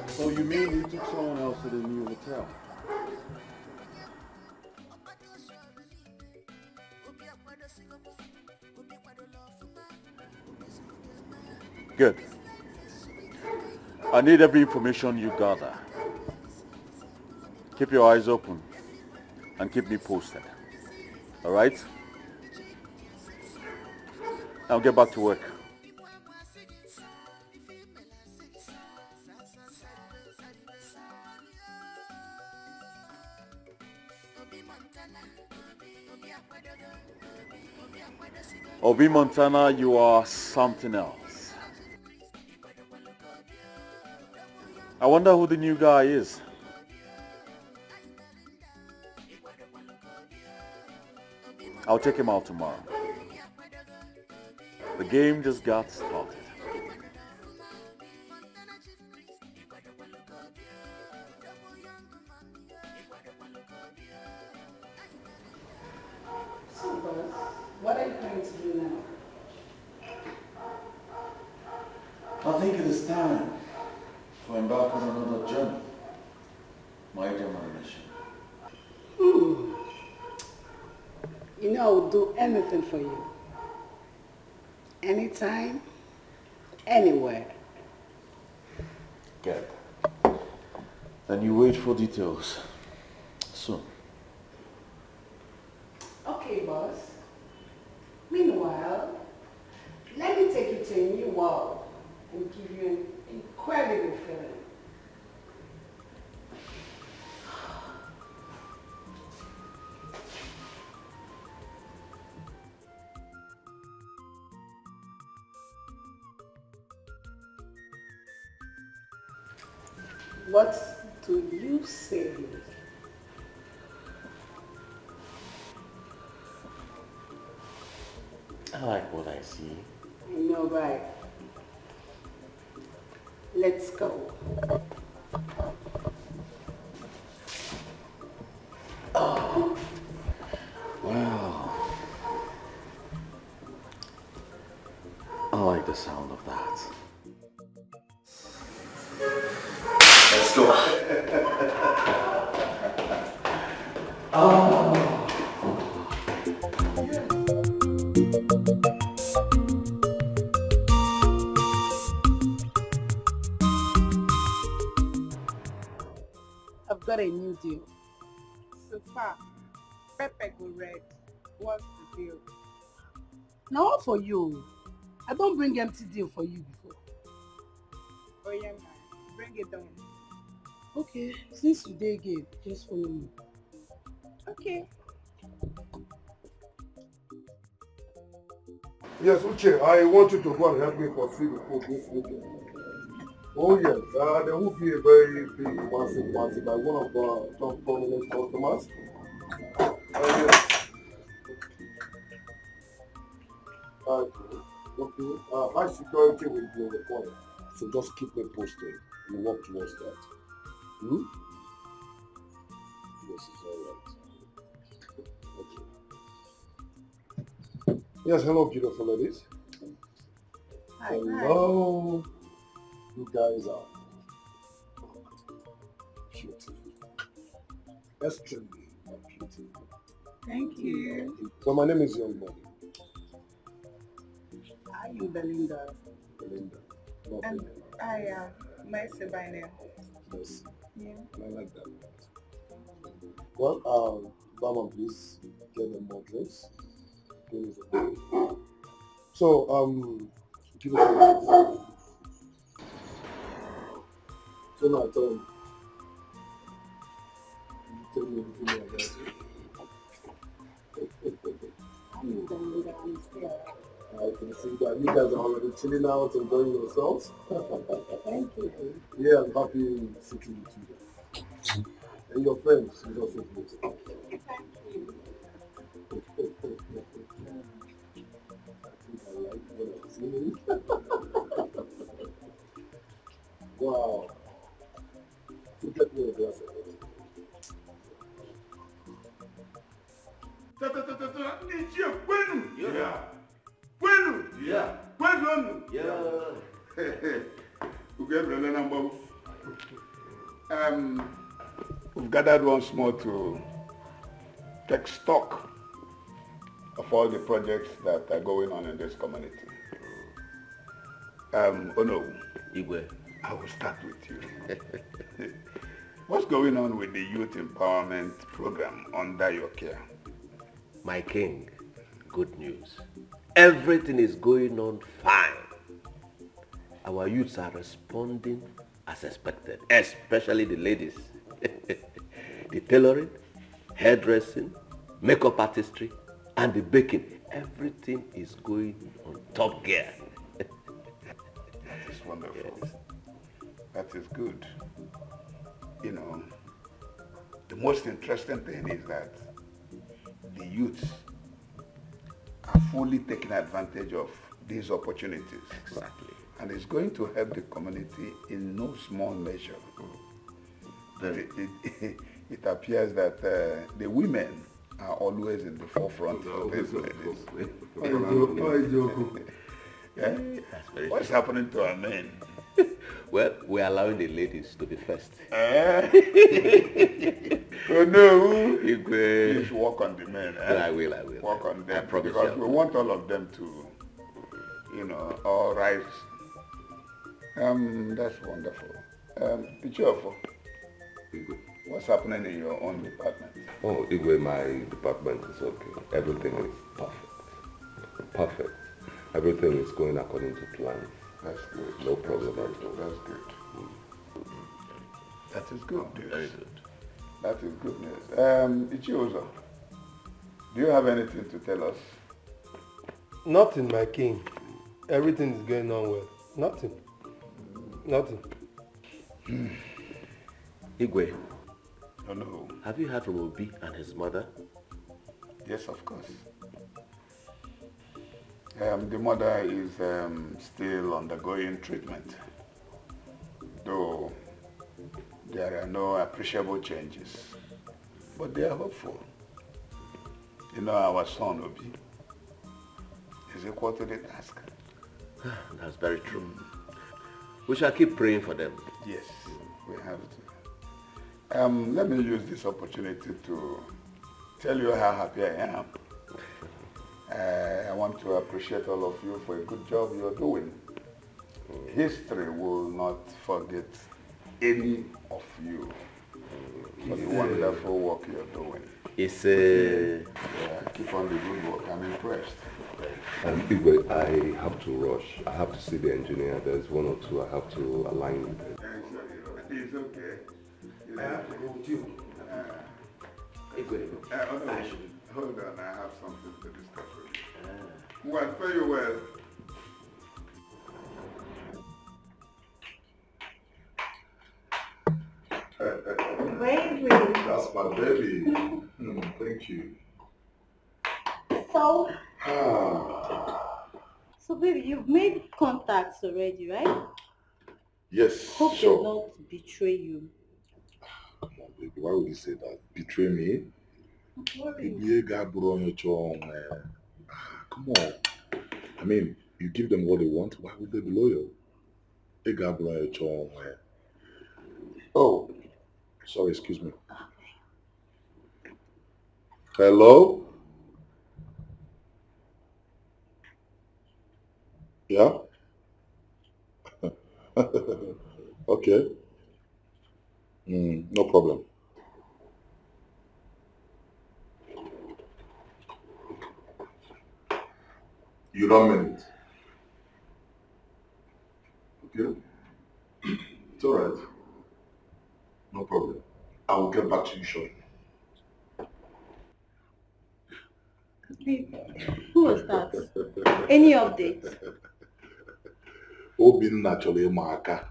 So you mean he took someone else to the new hotel? Good. I need every information you gather. Keep your eyes open and keep me posted. All right? Now get back to work. Obi Montana, you are something else. I wonder who the new guy is. I'll take him out tomorrow. The game just got started. So, boss, what are you going to do now? I think it is time to embark on another journey, my dear Malaysia. You know, I would do anything for you. Anytime, anywhere. Good. Then you wait for details soon. Okay, boss. Meanwhile, let me take you to a new world and give you an incredible feeling. What do you say? I like what I see. I know, right? Let's go. Oh. Wow. I like the sound of that. Let's go. Oh. I've got a new deal. So far, Pepe go red. What's the deal? Now what for you? I don't bring empty deal for you before. Oh yeah, man. Bring it on. Okay, since today again, just follow me. Okay. Yes, Uche, I want you to go and help me pursue the code this weekend. Oh yes, there will be a very big massive party by one of our top prominent customers. Yes. Okay, high security will be required, so just keep me posted. We'll work towards that. Hmm? Yes, it's all right. Okay. Yes, hello, beautiful ladies. Hi. Hello. Hi. You guys are beautiful. Extremely beautiful. Thank you. So my name is Young Money. I am Belinda. Belinda. And I am Mercy by name. Mercy. Yeah. I like that. Well, Barman, please get them more drinks. So, beautiful. So now tell me. Tell me anything about you. I'm Belinda. I'm still. I can see that you guys are already chilling out, enjoying yourselves. Thank you. Yeah, I'm happy sitting with you guys. And your friends is also beautiful. Thank you. I think I like what I'm seeing. Wow. To get me a glass of water. Yeah. Kwenu! Yeah. Kwenu! Yeah. We've gathered once more to take stock of all the projects that are going on in this community. Ono, Igwe, I will start with you. What's going on with the youth empowerment program under your care? My king, good news. Everything is going on fine. Our youths are responding as expected, especially the ladies. The tailoring, hairdressing, makeup artistry, and the baking. Everything is going on top gear. That is wonderful. Yes. That is good. You know, the most interesting thing is that the youths are fully taking advantage of these opportunities. Exactly. And it's going to help the community in no small measure. It appears that the women are always in the forefront of this. Yeah? That's very What's happening to our men? Well, we're allowing the ladies to be first. Oh no! Igwe. Please work on the men. Eh? I will, I will. Work on them. I promise because you. we want all of them to, you know, all rise. That's wonderful. Ichiofo, what's happening in your own department? Oh, Igwe, my department is okay. Everything is perfect. Perfect. Everything is going according to plan. That's good. No problem at all. That's good. That is good news. Very good. That is good news. Ichiozo, do you have anything to tell us? Nothing, my king. Everything is going on well. Nothing. Nothing. Igwe. Hello. Have you heard from Obi and his mother? Yes, of course. The mother is still undergoing treatment, though there are no appreciable changes, but they are hopeful. You know, our son, Obi, is equal to the task. That's very true. We shall keep praying for them. Yes, we have to. Let me use this opportunity to tell you how happy I am. I want to appreciate all of you for a good job you're doing. History will not forget any of you for the wonderful work you're doing. It's yeah, keep on the good work. I'm impressed. Igwe, I have to rush. I have to see the engineer. There's one or two I have to align with. It's okay. I have to go with you. Igwe, hold on, I have something to discuss with you. Well, very well. Baby. That's my baby. Thank you. So, so baby, you've made contacts already, right? Yes. Hope sure. they don't betray you. Come on, baby. Why would you say that? Betray me? I'm worried. Baby, ego abụrụ onye chọọ onwe. Ah, come on. I mean, you give them what they want, why would they be loyal? Ego abụrụ onye chọọ onwe. Oh, sorry, excuse me. Hello? Yeah? Okay. No problem. You don't mean it. Okay? It's all right. No problem. I will get back to you shortly. Babe, who was that? Any update? Obinna chọrọ ịma aka.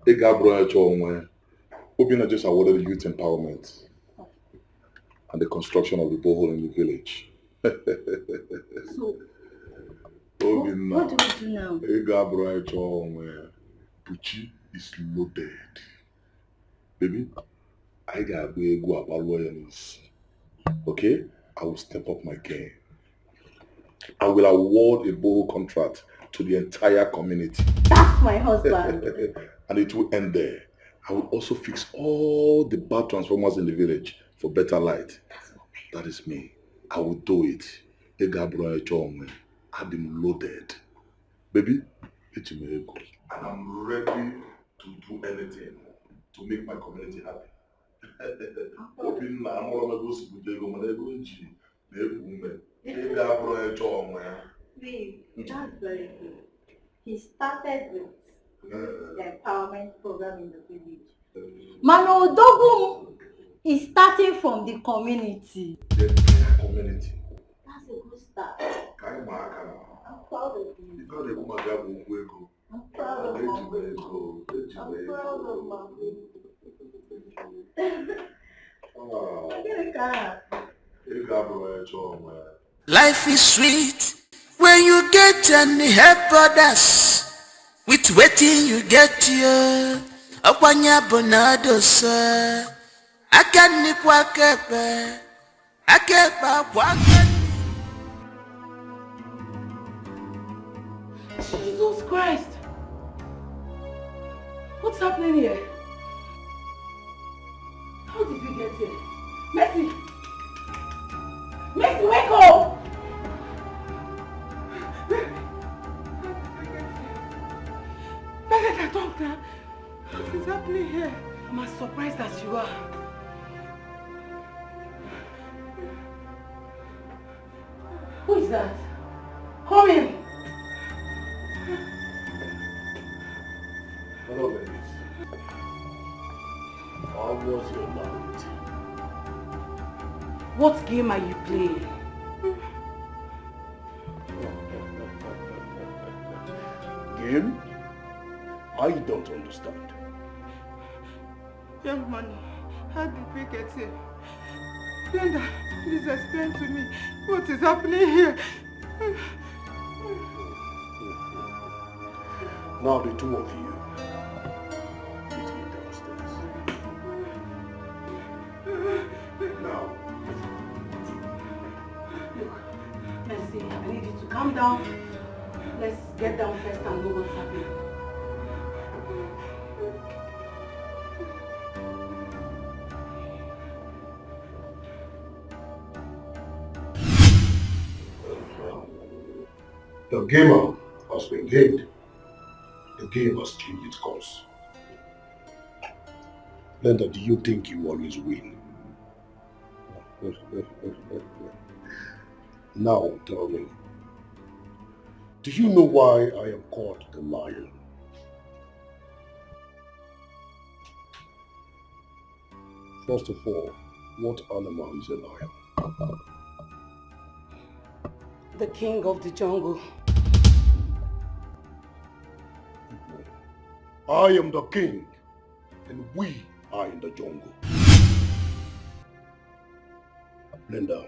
Ego abụrụ onye chọọ onwe. Obinna just awarded youth empowerment and the construction of the borehole in the village. So, Obinna, what do we do now? Ego abụrụ onye chọọ onwe. Buchi is loaded. Baby, anyị ga-agba egwu agbaruo ya n'isi. Okay? I will step up my game. I will award a borehole contract to the entire community. That's my husband. And it will end there. I will also fix all the bad transformers in the village for better light. That is me. I will do it. Ego abụrụ onye chọọ onwe. Adị m loaded. Baby, eji m ego. And I'm ready to do anything to make my community happy. Obinna amụrụ m ebe o si bute ego mana ego m ji na-eku ume. Ego abụrụ onye chọọ onwe ya. Babe, that's very good. He started with the empowerment program in the village. Mana Odogwu is starting from the community. The entire community. That's a good start. Ka anyị ma aka na. I'm proud of you. Ife a na-ekwu maka ya bụ okwu ego. I'm proud of Eji my m baby. ego. Eji m I'm ego. proud of my baby. Ah, Gịnị ka a? ego abụrụ onye chọọ onwe ya. Life is sweet when you get and help others with wetin you get yo. Ọkwanye bụ na adosa aka nri kwa aka ekpe, aka ekpe akwa aka nri. Jesus Christ! What's happening here? How did we get here? Mercy! Mercy, wake up! Better talk now. What is happening here? I'm as surprised as you are. Who is that? Come in! Hello, ladies. How was your night? What game are you playing? Game? I don't understand. Young man, how did we get here? Brenda, please explain to me what is happening here. Now the two of you, meet me downstairs. Now. Look, Mercy, I need you to calm down. Let's get down first and know what's happening. The gamer has been gamed. The game has changed its course. Linda, do you think you always win? Now tell me, do you know why I am called the lion? First of all, what animal is a lion? The king of the jungle. I am the king, and we are in the jungle. Linda,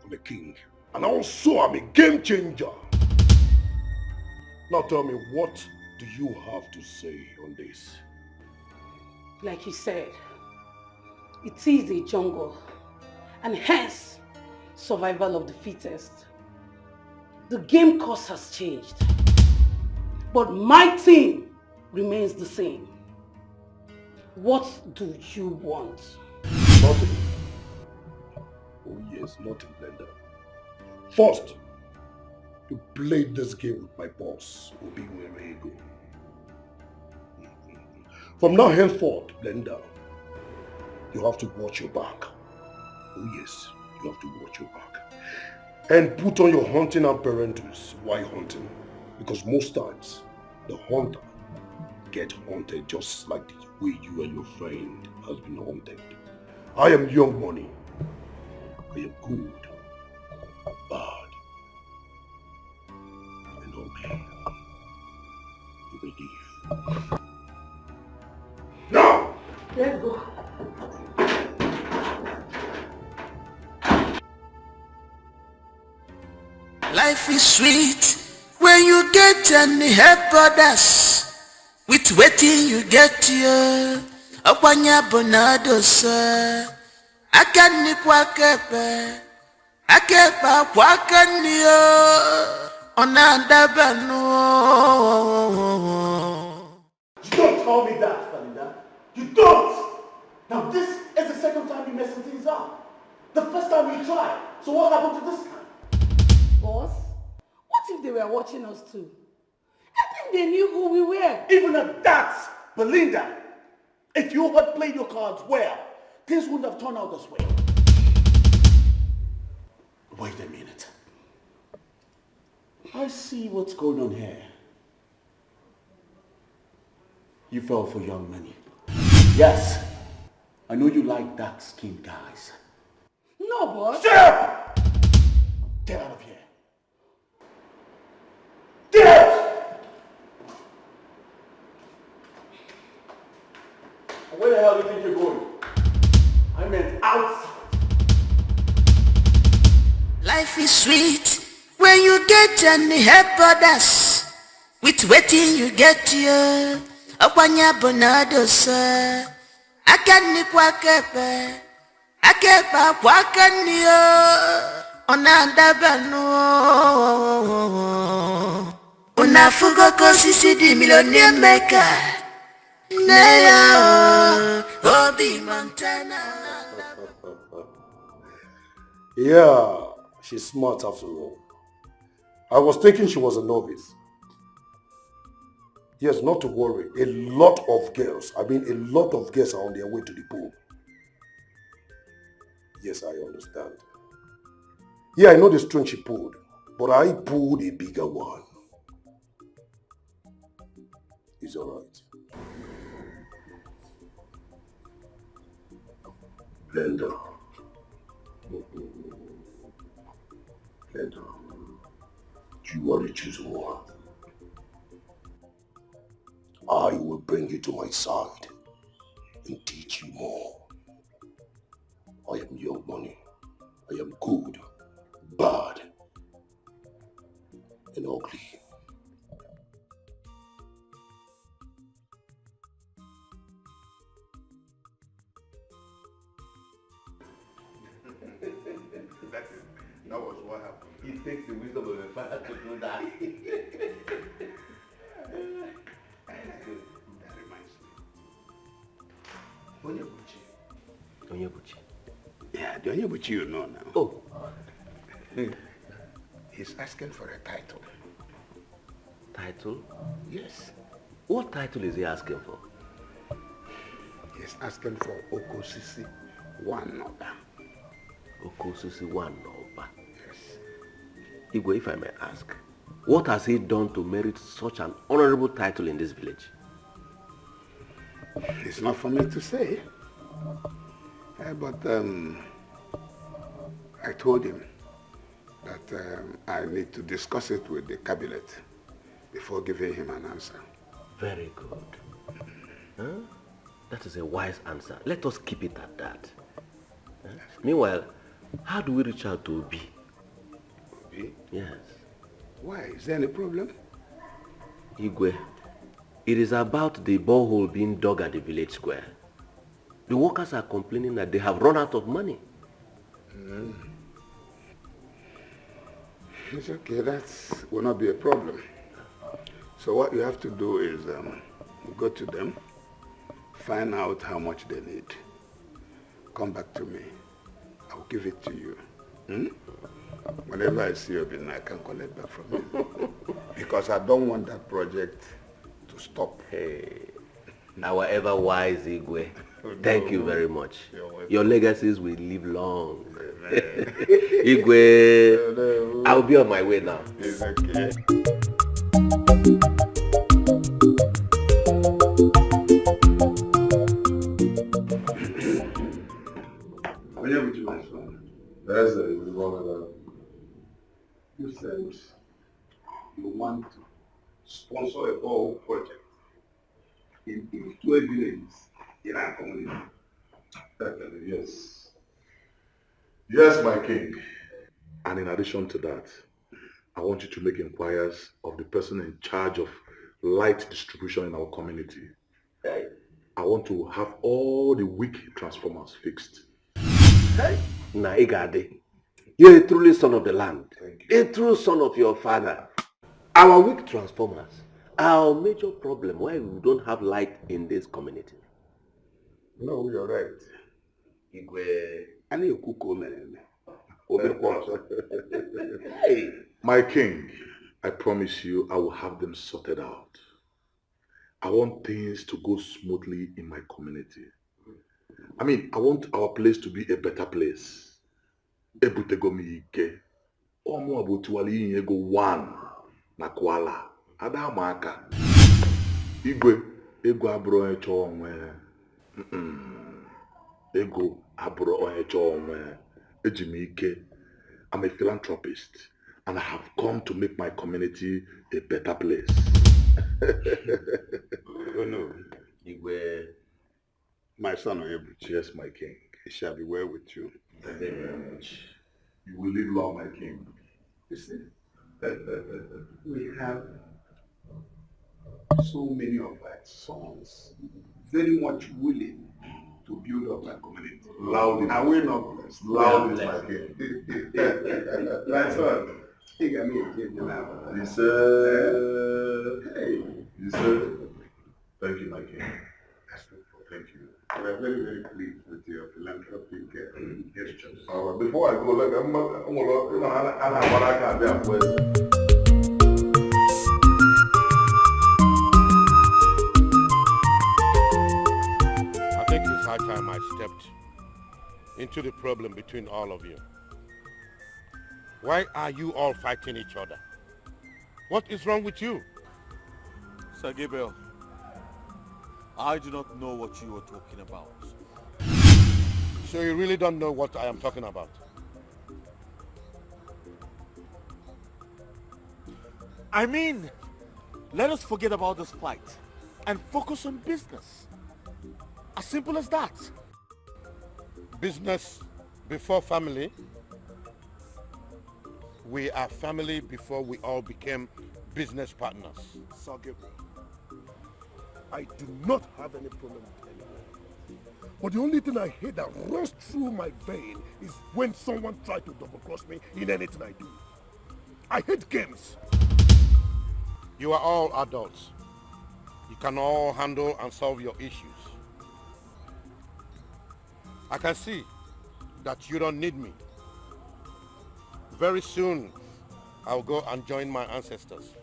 I'm a king, and also I'm a game changer. Now tell me, what do you have to say on this? Like you said, it is a jungle, and hence, survival of the fittest. The game course has changed, but my team remains the same. What do you want? Nothing. Oh yes, nothing, Blender. First, you played this game with my boss, Obi Werego. From now henceforth, Blender, you have to watch your back. Oh yes, you have to watch your back. And put on your hunting apparatus. Why hunting? Because most times, the hunter get hunted just like the way you and your friend has been hunted. I am Young Money. I am good, bad, and ugly. You may leave. Now! Let's go. Life is sweet when you get and help others. With wetin you get here, ọkwanye bụ na adosa. Aka nri kwa aka ekpe, aka ekpe akwa aka nri o, ọ na-adaba nụ. You don't tell me that, Belinda. You don't! Now this is the second time you're messing things up. The first time you tried. So what happened to this time? Boss, what if they were watching us too? I think they knew who we were. Even at that, Belinda, if you had played your cards well, things wouldn't have turned out this way. Wait a minute. I see what's going on here. You fell for Young Money. Yes, I know you like dark-skinned guys. No, boss. Shut up! Get out of here. Get out! Where the hell do you think you're going? I meant outside. Life is sweet when you get and help others. With wetin you get here, ọkwanye bụ na adosa. Aka nri kwa aka ekpe, aka ekpe akwa aka nri o, ọ na-adaba nụ. Unu afụgo ka osisi dị millionaire maker. Nne ya o, Obi Montana. Yeah, she's smart after all. I was thinking she was a novice. Yes, not to worry. A lot of girls, I mean a lot of girls are on their way to the pool. Yes, I understand. Yeah, I know the string she pulled, but I pulled a bigger one. It's all right. Blender. Blender. You are the chosen one. I will bring you to my side and teach you more. I am Young Money. I am good, bad, and ugly. That was what happened. It takes the wisdom of a father to do that. That reminds me. Onyebuchi. Onyebuchi? Yeah, the Onyebuchi you know now. Oh. He's asking for a title. Title? Yes. What title is he asking for? He's asking for Okosisi One Oba. Okosisi One Oba. Yes. Igwe, if I may ask, what has he done to merit such an honorable title in this village? It's not for me to say. But I told him that I need to discuss it with the cabinet before giving him an answer. Very good. Huh? That is a wise answer. Let us keep it at that. Huh? Meanwhile, how do we reach out to Obi? Obi? Yes. Why? Is there any problem? Igwe, it is about the borehole being dug at the village square. The workers are complaining that they have run out of money. It's okay, that will not be a problem. So what you have to do is go to them, find out how much they need. Come back to me. I will give it to you. Hmm? Whenever I see Obinna, I can collect back from him. Because I don't want that project to stop. Hey, our ever wise Igwe. Thank you very much. You're welcome. Your legacies will live long. Igwe, I'll be on my way now. It's okay. Onyebuchi, my son. That's it. You said you want to sponsor a borehole project in each 12 villages in our community. Yes. Yes, my king. And in addition to that, I want you to make inquiries of the person in charge of light distribution in our community. I want to have all the weak transformers fixed. Na Igade, you're a truly son of the land, a true son of your father. Our weak transformers are our major problem why we don't have light in this community. No, you're right. Igwe. A na-ekwu ka o mere eme. O mekwa ọzọ. My king, I promise you I will have them sorted out. I want things to go smoothly in my community. I mean, I want our place to be a better place. Ebutego m ike. Ọmụ bụ otuwala inye ego 1 na Kwala. Ada ama aka. Igwe, ego abụrụ onye chọọ onwe ya. Mm-mm. Ego abụrụ onye chọọ onwe ya. Eji m ike. I'm a philanthropist and I have come to make my community a better place. Oh no. Igwe. My son Onyebuchi. Yes, my king. It shall be well with you. Thank you very much. You will live long, my king. You see, we have so many of our sons very much willing to build up our community. Loud Are we not blessed? Loud is my king. My son, he got me a kid now. He said, he said, thank you, my king. Thank you. We are very, very pleased with your philanthropic gestures. All right, before I go, look, I'm gonna, I think it's high time I stepped into the problem between all of you. Why are you all fighting each other? What is wrong with you? Sir Gabriel, I do not know what you are talking about. So you really don't know what I am talking about? I mean, let us forget about this fight and focus on business. As simple as that. Business before family. We are family before we all became business partners. Sir Gabriel, I do not have any problem with anyone. But the only thing I hate that runs through my vein is when someone tries to double-cross me in anything I do. I hate games. You are all adults. You can all handle and solve your issues. I can see that you don't need me. Very soon, I'll go and join my ancestors.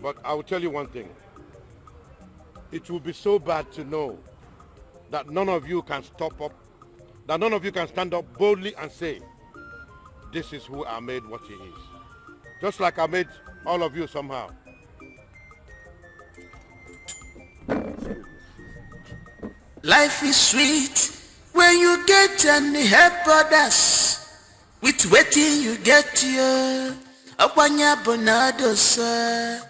But I will tell you one thing. It will be so bad to know that none of you can stop up, that none of you can stand up boldly and say, this is who I made what he is. Just like I made all of you somehow. Life is sweet when you get and help others. With wetin you get you. Ọkwanye bụ na adosa.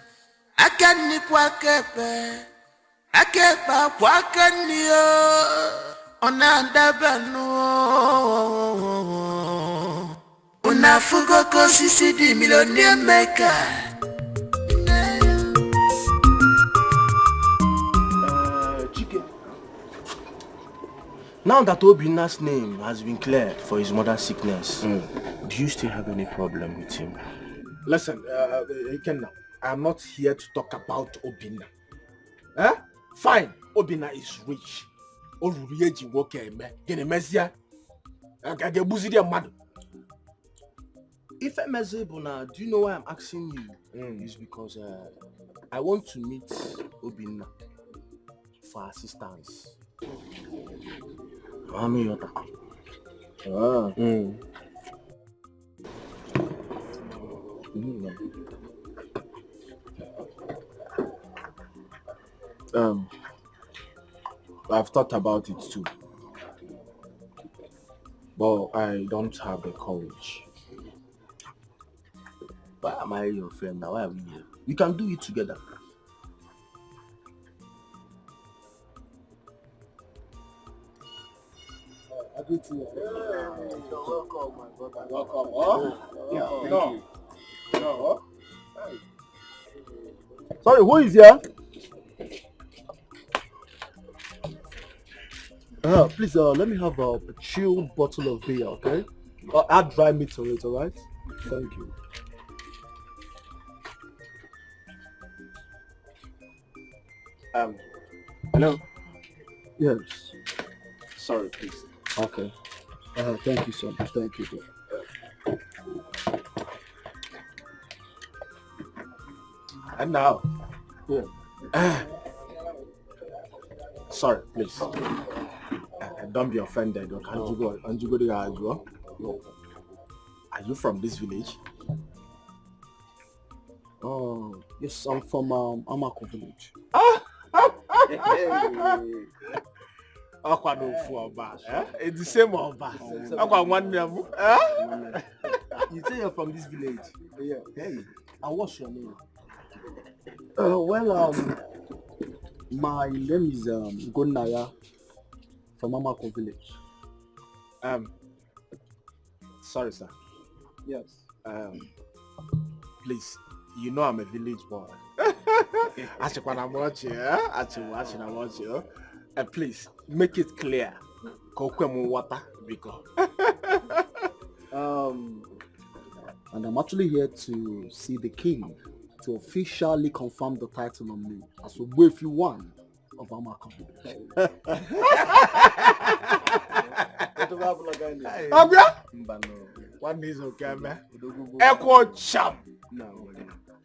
Aka nri kwa aka ekpe. Aka ekpe akwa aka nri o. Ọ na-adaba nụ. Unu afụgo ka osisi dị millionaire maker. Chike, Now that Obinna's name has been cleared for his mother's sickness, do you still have any problem with him? Listen, Ikenna, I'm not here to talk about Obinna. Eh? Fine, Obinna is rich. O ruru ihe eji nwoke eme. Gịnị mezie? A ga-egbuziri ya mmadụ? Ife meze bụ na, do you know why I'm asking you? Is because I want to meet Obinna for assistance. Mami yota. Ah. I've thought about it too, but I don't have the courage. Why am I your friend now? Why are we here? We can do it together. You're welcome, my brother. Welcome. Oh? Yeah, thank No. you. No. Sorry, who is here? Please, let me have a chilled bottle of beer, okay? Add dry meat to it, alright? Thank you. Hello? Yes. Sorry, please. Okay. Thank you so much. Thank you. And now? Yeah. Sorry, please. Don't be offended. Are you from this village? Oh, yes, I'm from Amako village. Ọkwa n'ofu ọba. It's the same ọba. Ọkwa nwanne m. You say you're from this village? Yeah. Hey, and what's your name? Well, my name is Gonaya from Amako village. Sorry, sir. Yes. Please, you know I'm a village boy. Please, make it clear. And I'm actually here to see the king to officially confirm the title on me as Ogbuefi one of Amako village. One is okay, man. Echo cham.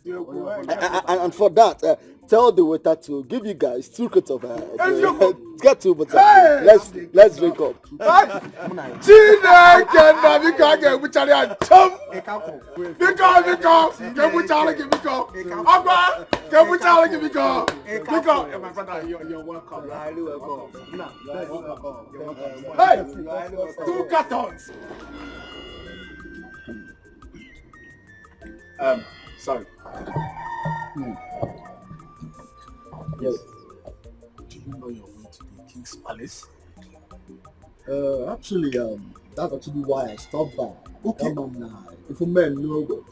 And for that, tell the waiter to give you guys 2 cups of get 2 but let's drink up. Chineke nna biko a ga-egbuchara ya cham. Biko biko ga-egbuchara gị biko. Ọgwa ga-egbuchara gị biko. Biko, my brother, you're welcome. You're highly welcome. Hey, 2 cartons. Sorry. Yes. Do you know your way to the King's Palace? Actually, that's actually why I stopped by. Okay. If a man know,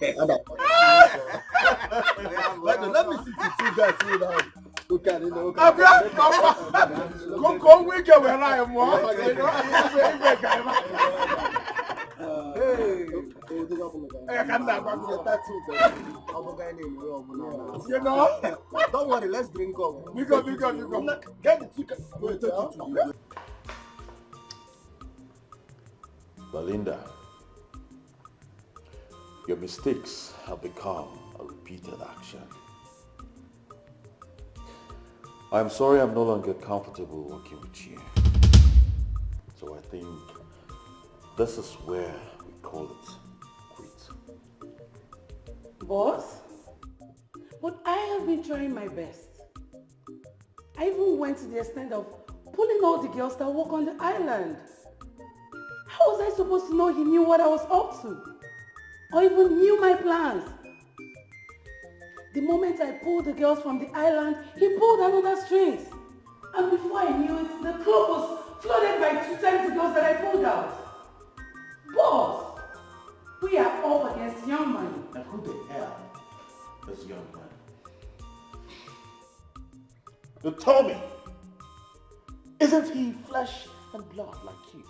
let me see the two guys so that we can, you know. Go, go, we can where I am. You know? Don't worry, let's drink up. We go. Get the ticket. Belinda, your mistakes have become a repeated action. I'm sorry I'm no longer comfortable working with you. So I think this is where we call it quits. Boss, but I have been trying my best. I even went to the extent of pulling all the girls that work on the island. How was I supposed to know he knew what I was up to? Or even knew my plans? The moment I pulled the girls from the island, he pulled another strings. And before I knew it, the club was flooded by 2 times the girls that I pulled out. Boss, we are up against Young Money. And who the hell is Young Money? You tell me, isn't he flesh and blood like you.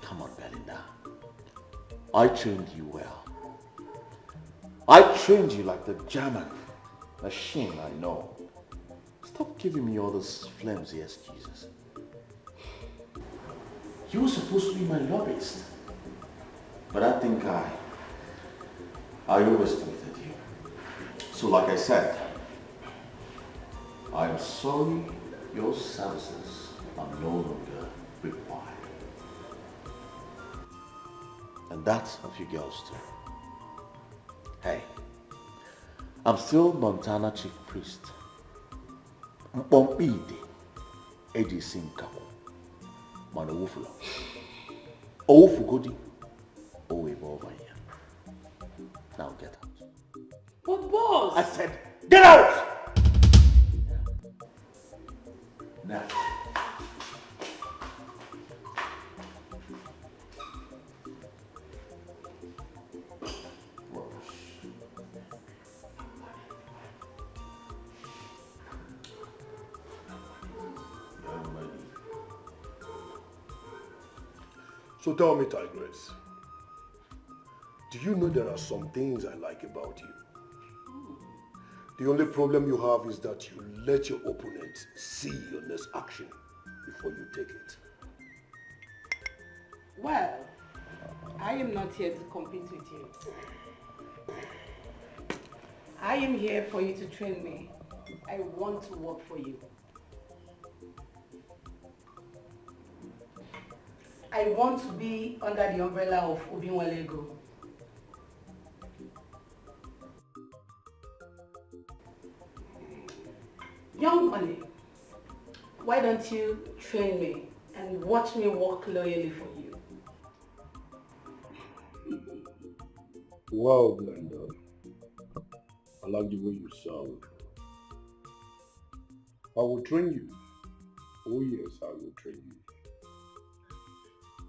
Come on, Belinda. I trained you well. I trained you like the German machine I know. Stop giving me all those flimsy excuses. You were supposed to be my lobbyist. But I think I overestimated you. So like I said, I am sorry your services are no longer required. And that of you girls too. Hey, I'm still Montana Chief Priest. Mkpọmkpọ ite eji esi nkakwụ mana owufula. Owufugodi, o wee bụ ọba ya. Now get out. But boss! I said, get out! Now. So tell me, Tigress, do you know there are some things I like about you? The only problem you have is that you let your opponent see your next action before you take it. Well, I am not here to compete with you. I am here for you to train me. I want to work for you. I want to be under the umbrella of Obinwalego. Young Money, why don't you train me and watch me work loyally for you? Wow, Glenda. I like the way you sound. I will train you. Oh yes, I will train you.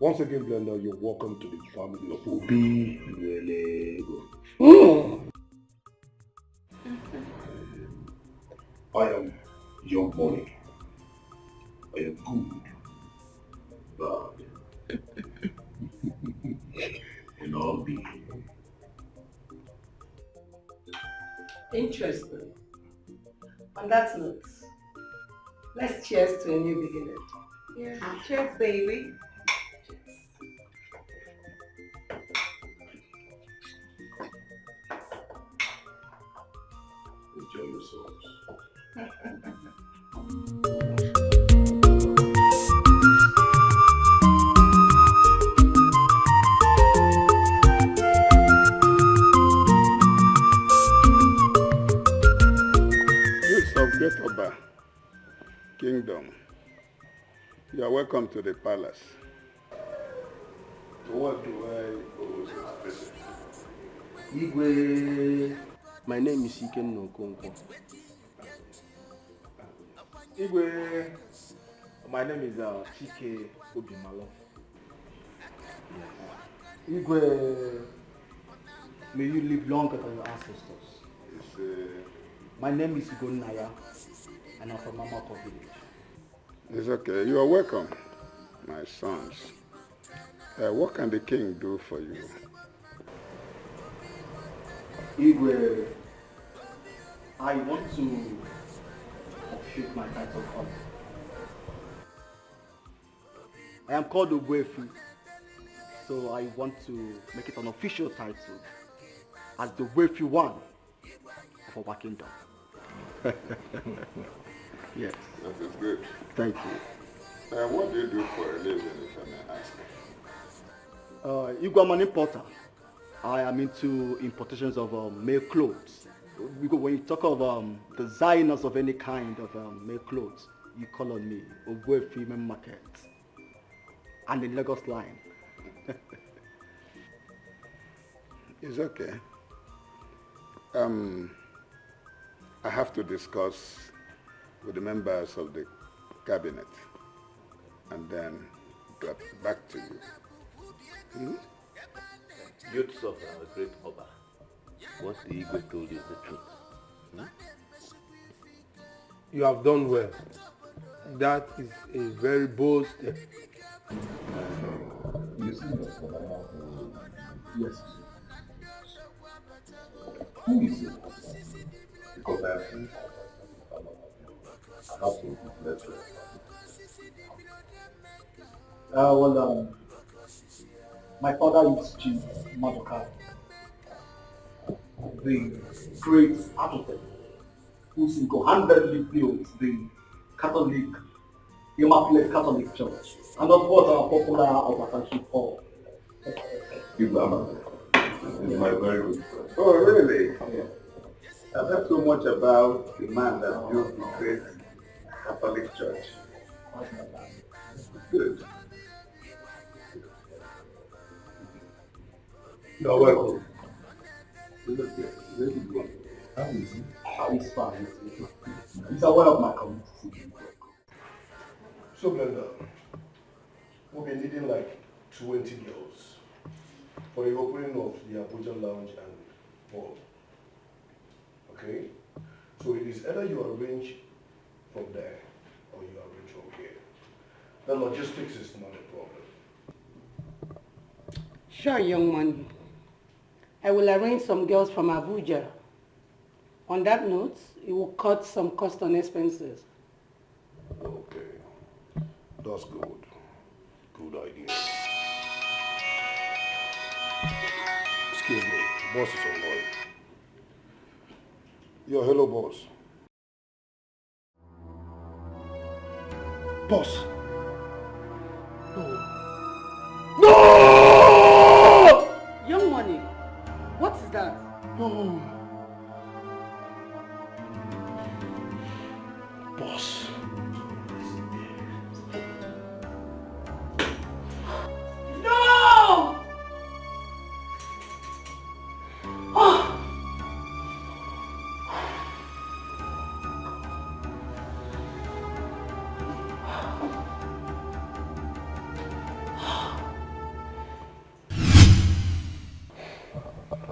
Once again, Glenda, you're welcome to the family of Obinwalego. I am Young Money. I am good, bad, and all be. Interesting. On that note, let's cheers to a new beginning. Yeah, cheers, baby. Enjoy yourselves. Youths of Great Oba Kingdom, you are welcome to the palace. What do I owe this visit? Igwe. My name is Ikenna Okonkwo. Igwe, my name is Chike Obimalo. Yes. Igwe, may you live longer than your ancestors. Yes, my name is Gonaya, and I'm from Mamako village. It's okay. You are welcome, my sons. What can the king do for you? Igwe, I want to officiate my title call. I am called Ogbuefi, so I want to make it an official title as the Ogbuefi one of our kingdom. Yes. That is good. Thank you. What do you do for a living, if I may ask? Igwe, I'm an importer. I am into importations of male clothes. When you talk of designers of any kind of male clothes, you call on me, Ogbuefi Main Market, and the Lagos line. It's okay. I have to discuss with the members of the cabinet and then get back to you. Hmm? Youths of our great Oba, what the Igwe told you is the truth. Hmm? You have done well. That is a very bold step. You see, Dr. Yes. Who is your husband? Because I have seen I have to letter. Well, my father is Chief Madoka, the great architect who single-handedly built the Catholic, Immaculate Catholic Church, and of course our popular Obasanjo Hall. Ibrahim is my very good friend. Oh, really? Yeah. I've heard so much about the man that built the great Catholic Church. Good. You're welcome. How is he? He's fine. He's aware of my community. So, Glenda, we'll be needing like 20 girls for the opening of the Abuja Lounge and Hall. Okay? So it is either you arrange from there or you arrange from here. The logistics is not a problem. Sure, young man. I will arrange some girls from Abuja. On that note, it will cut some cost on expenses. Okay. That's good. Good idea. Excuse me, boss is online. Yeah, hello, boss. Boss! No. No! Young Money, what is that? No. Boss. No! Oh!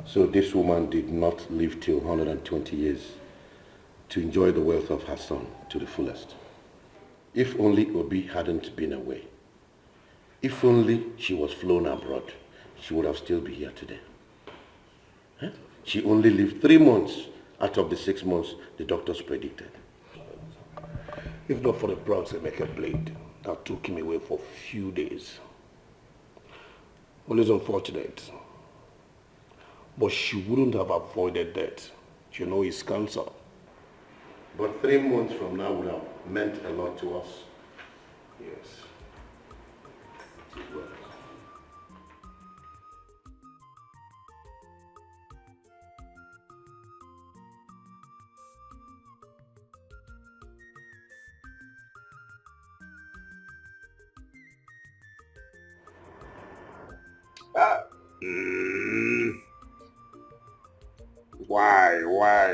So this woman did not live till 120 years to enjoy the wealth of her son to the fullest. If only Obi hadn't been away. If only she was flown abroad, she would have still been here today. Huh? She only lived 3 months out of the 6 months the doctors predicted. If not for the pranks Emeka played, that took him away for a few days. Well, it's unfortunate. But she wouldn't have avoided death. You know, it's cancer. But 3 months from now would have meant a lot to us. Yes. It was.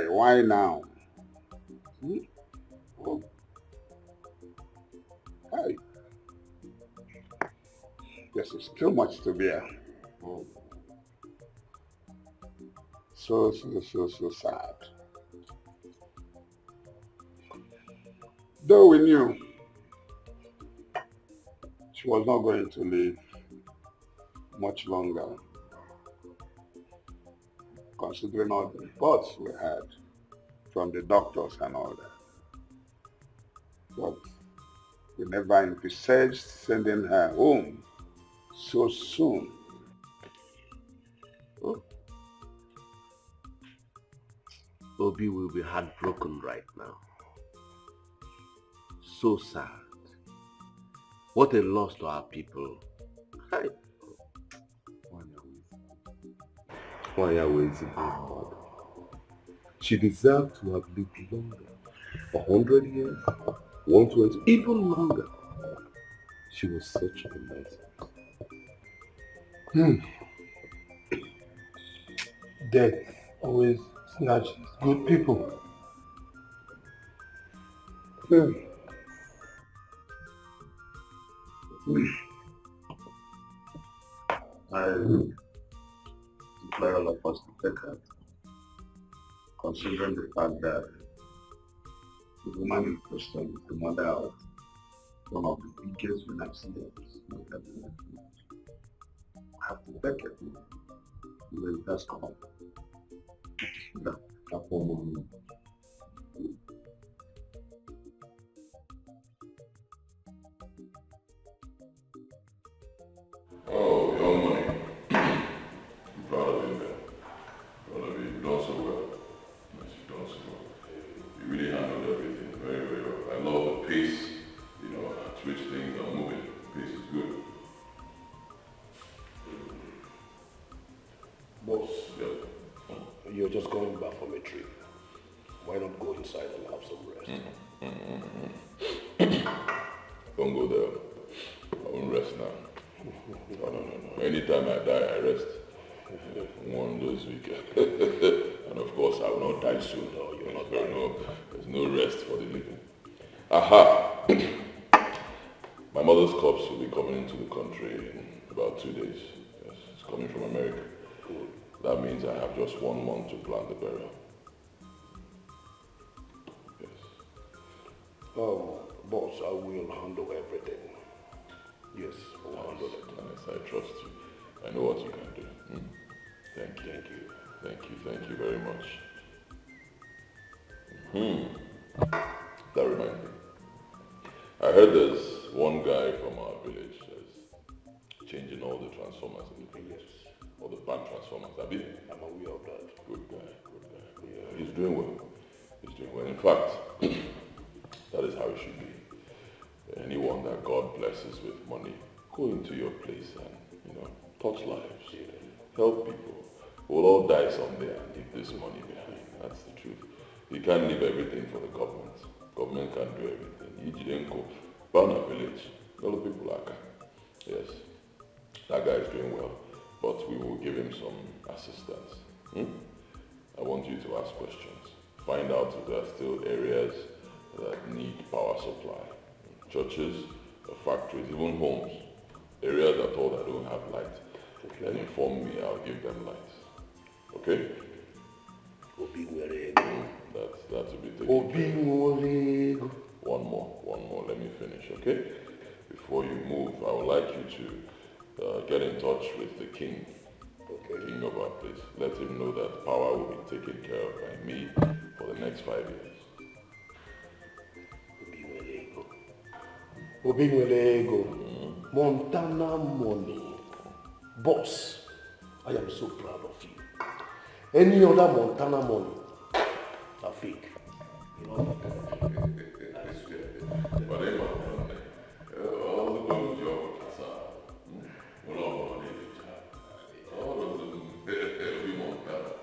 Why now? Hmm? Oh. Hi. This is too much to bear. Oh. So sad. Though we knew she was not going to live much longer, considering all the reports we had from the doctors and all that. But we never envisaged sending her home so soon. Oh. Obi will be heartbroken right now. So sad. What a loss to our people. Hi. She deserved to have lived longer. 100 years, 120, even longer. She was such a nice person. Death always snatches good people. I implore all of us to take heart, considering the fact that the woman in question is the mother of one of the biggest financiers in the country. I have to beg you. You will just come up. Oh, young money. I'm proud of you, man. Proud of you. You've done so well. Yes, you've done so well. You really handled everything very, very well. I love the pace, you know, at which things are moving. The pace is good. Boss, yeah. You're just coming back from a trip. Why not go inside and have some rest? Don't go there. I won't rest now. No, no, no, no. Anytime I die, I rest. One those weekend. And of course, I will not die soon. No, you will not die. No, there's no rest for the living. Aha! My mother's corpse will be coming into the country in about 2 days. Yes, it's coming from America. Good. That means I have just 1 month to plan the burial. Yes. Boss, I will handle everything. Yes, I will handle it. Nice, I trust you. I know what you can do. Hmm? Thank you. Thank you. Thank you. Thank you very much. That reminds me. I heard there's one guy from our village that's changing all the transformers in the village. All the bad transformers. Abi? I'm aware of that. Good guy. Good guy. Yeah, he's doing well. He's doing well. In fact, that is how it should be. Anyone that God blesses with money, go into your place and, you know, touch lives. Yeah. Help people. We'll all die someday and leave this money behind. That's the truth. You can't leave everything for the government. Government can't do everything. Ijidenko, Bana village, a lot of people are. Yes, that guy is doing well, but we will give him some assistance. I want you to ask questions. Find out if there are still areas that need power supply. Churches, factories, even homes. Areas at all that don't have light. Okay. Then inform me, I'll give them light. Okay? Obi nwere ego. That will be taken Obi care of. nwere ego. One more. Let me finish, okay? Before you move, I would like you to get in touch with the king. Okay. King of our place. Let him know that power will be taken care of by me for the next 5 years. Obi nwere ego. Obi nwere ego. Montana money. Boss, I am so proud of you. Any other Montana money are fake. You know? I swear. But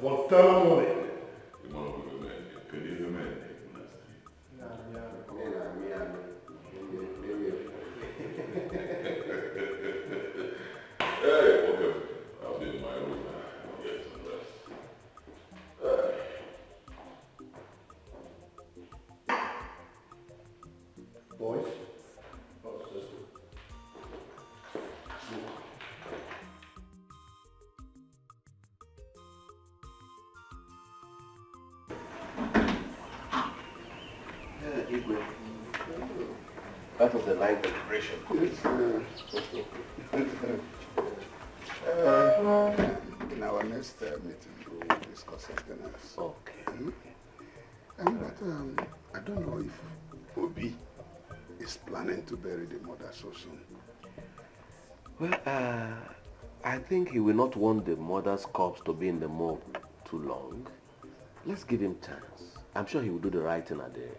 Montana money. Hey, okay. I'll be in my room. I'll get some rest. Boys? Oh, let's go. Yeah, Igwe. That was a nice celebration. In our next meeting, we will discuss something else. Okay. But I don't know if Obi is planning to bury the mother so soon. Well, I think he will not want the mother's corpse to be in the morgue too long. Let's give him chance. I'm sure he will do the right thing at the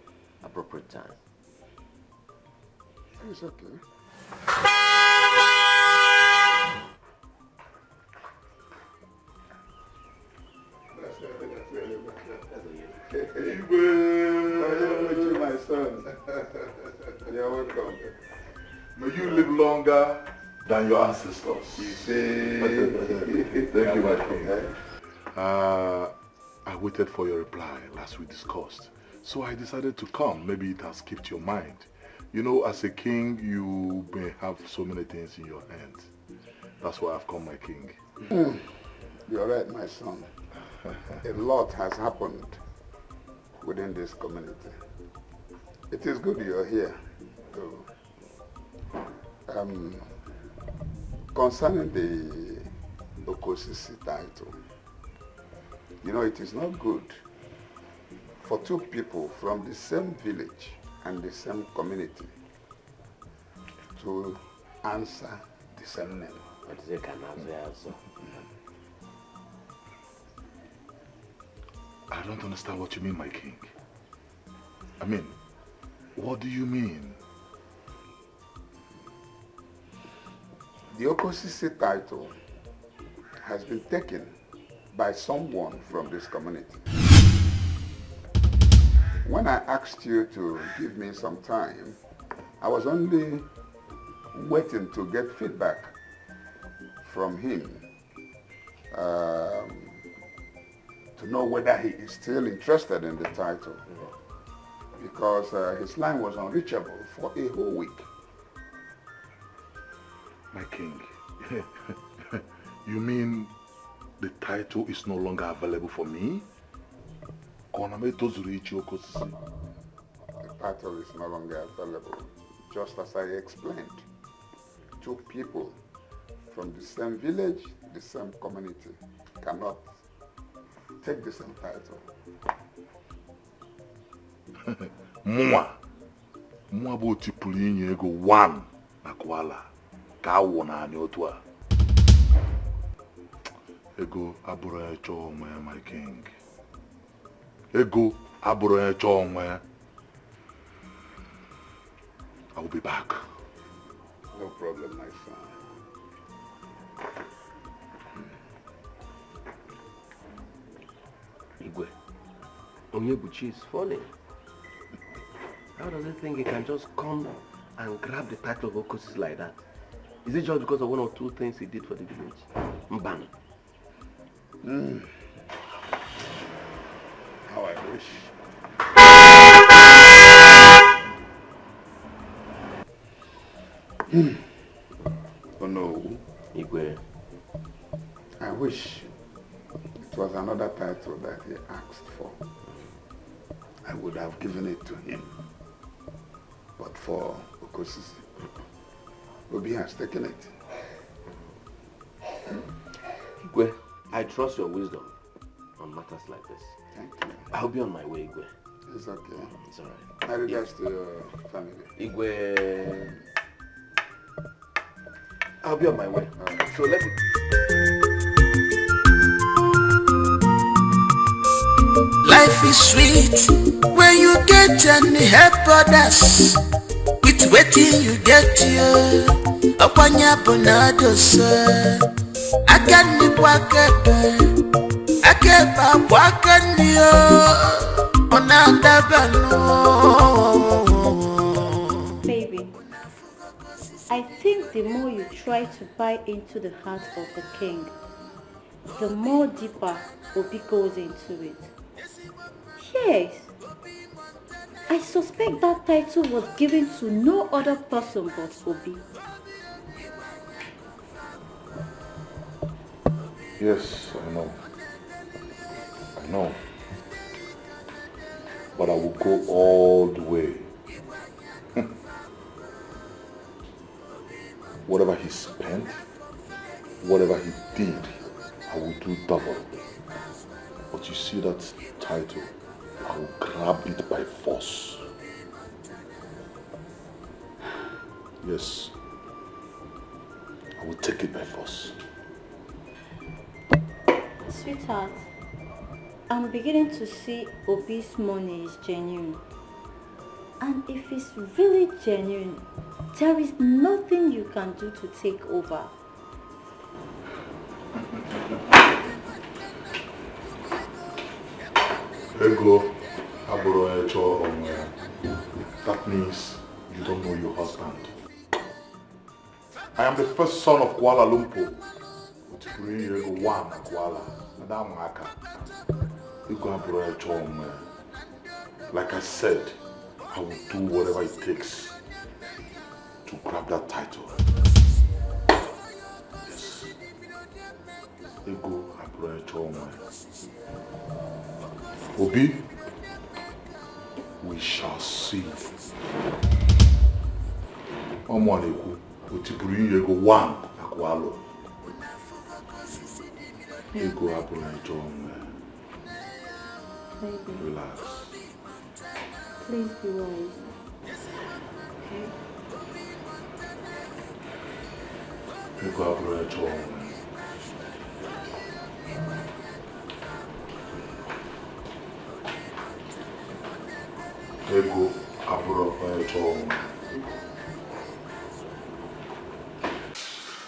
appropriate time. It's okay. My son. You're welcome. May you live longer than your ancestors. You see. Thank you, my king. I waited for your reply last we discussed. So I decided to come. Maybe it has skipped your mind. You know, as a king, you may have so many things in your hands. That's why I've come, my king. You're right, my son. A lot has happened within this community. It is good you're here to Concerning the Okosisi title, it is not good for two people from the same village and the same community to answer the same name. What is it, can answer? I don't understand what you mean, my king. I mean, what do you mean? The Okosisi title has been taken by someone from this community. When I asked you to give me some time, I was only waiting to get feedback from him to know whether he is still interested in the title, because his line was unreachable for a whole week. My king, you mean the title is no longer available for me? The title is no longer available, just as I explained. Two people from the same village, the same community, cannot take the same title. Mwa mwa bụ otipụrụ inye ego 1 na Kuala ka awụ naanị otu a. Ego abụrụ ya chọọ onwe ya, my king. Ego abụrụ ya chọọ onwe ya. I will be back. No problem, my son. Igwe, Onyebuchi is funny. How does he think he can just come and grab the title of Okosis like that? Is it just because of one or two things he did for the village? Mbam. How I wish. Oh no. Igwe. I wish it was another title that he asked for. I would have given it to him. But for Okosisi, Obi has taken it. Igwe, I trust your wisdom on matters like this. Thank you. I'll be on my way, Igwe. It's okay. It's all right. My regards to your family. Igwe, I'll be on my way. All right. So let me... Life is sweet when you get and help others. With waiting you get you. Okwanya bonadosa. Aka ni bwakebe. Akeba bwakani yo. Onadabano. Baby, I think the more you try to buy into the heart of the king, the more deeper Obi goes into it. Yes, I suspect that title was given to no other person but Obi. Yes, I know. I know. But I will go all the way. Whatever he spent, whatever he did, I will do double. But you see that title, I will grab it by force. Yes, I will take it by force. Sweetheart, I'm beginning to see Obi's money is genuine. And if it's really genuine, there is nothing you can do to take over. Ego aburo echo onwe. That means you don't know your husband. I am the first son of Kuala Lumpur. Ego one Kuala. Ego aburo echo onwe. Like I said, I will do whatever it takes to grab that title. Yes. Ego aburo echo onwe. Obi, we shall see. Ọmọ na-ekwu, Otipuru inye ego 1 akwalo. Ego abụrụ njọ onwe. Baby. Relax. Please be wise. Okay? Ego abụrụ njọ onwe. Ego abụrụ njọ onwe.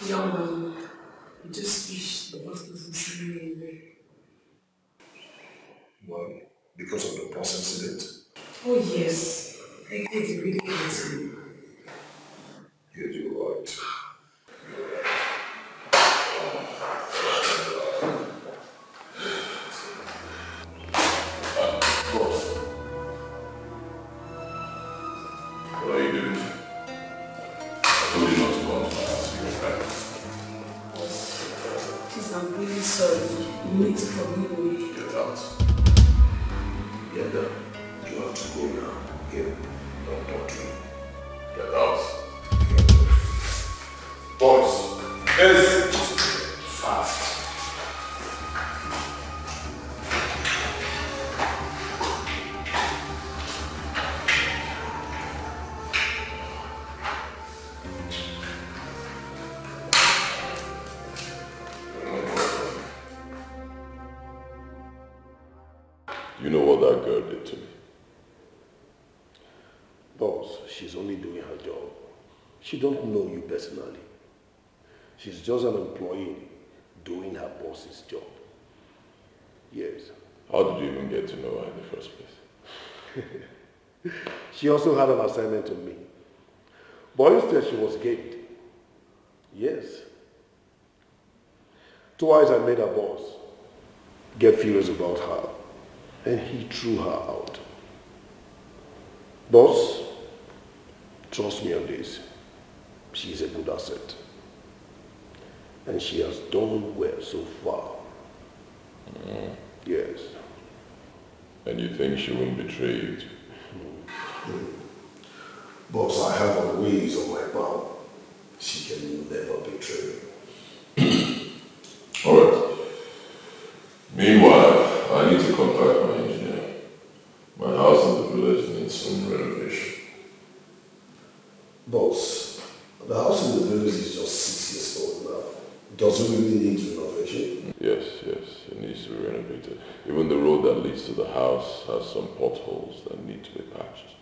Young man, I just wish the boss doesn't see me anymore. Well, because of the bus incident? Oh yes, I think it really hurts me. Yes, you're right. You're right. Boss. What are you doing? I told you not to come to my house. You're right. Boss, please, I'm really sorry. You need to forgive me. Get out. Yenda, you have to go now. Here, don't talk to me. Get out. Boys, yes. Fast. You know what that girl did to me? Boss, she's only doing her job. She don't know you personally. She's just an employee doing her boss's job. Yes. How did you even get to know her in the first place? She also had an assignment on me. But instead she was gained. Yes. Twice I made her boss get furious about her, and he threw her out. Boss, trust me on this. She's a good asset. And she has done well so far. Yes. And you think she wouldn't betray you too? Boss, I have her ways on my palm. She can never betray me. All right. Meanwhile, I need to contact my engineer. My house in the village needs some renovation. Boss, the house in the village is just 6 years old now. Does it really need renovation? Yes, yes, it needs to be renovated. Even the road that leads to the house has some potholes that need to be patched.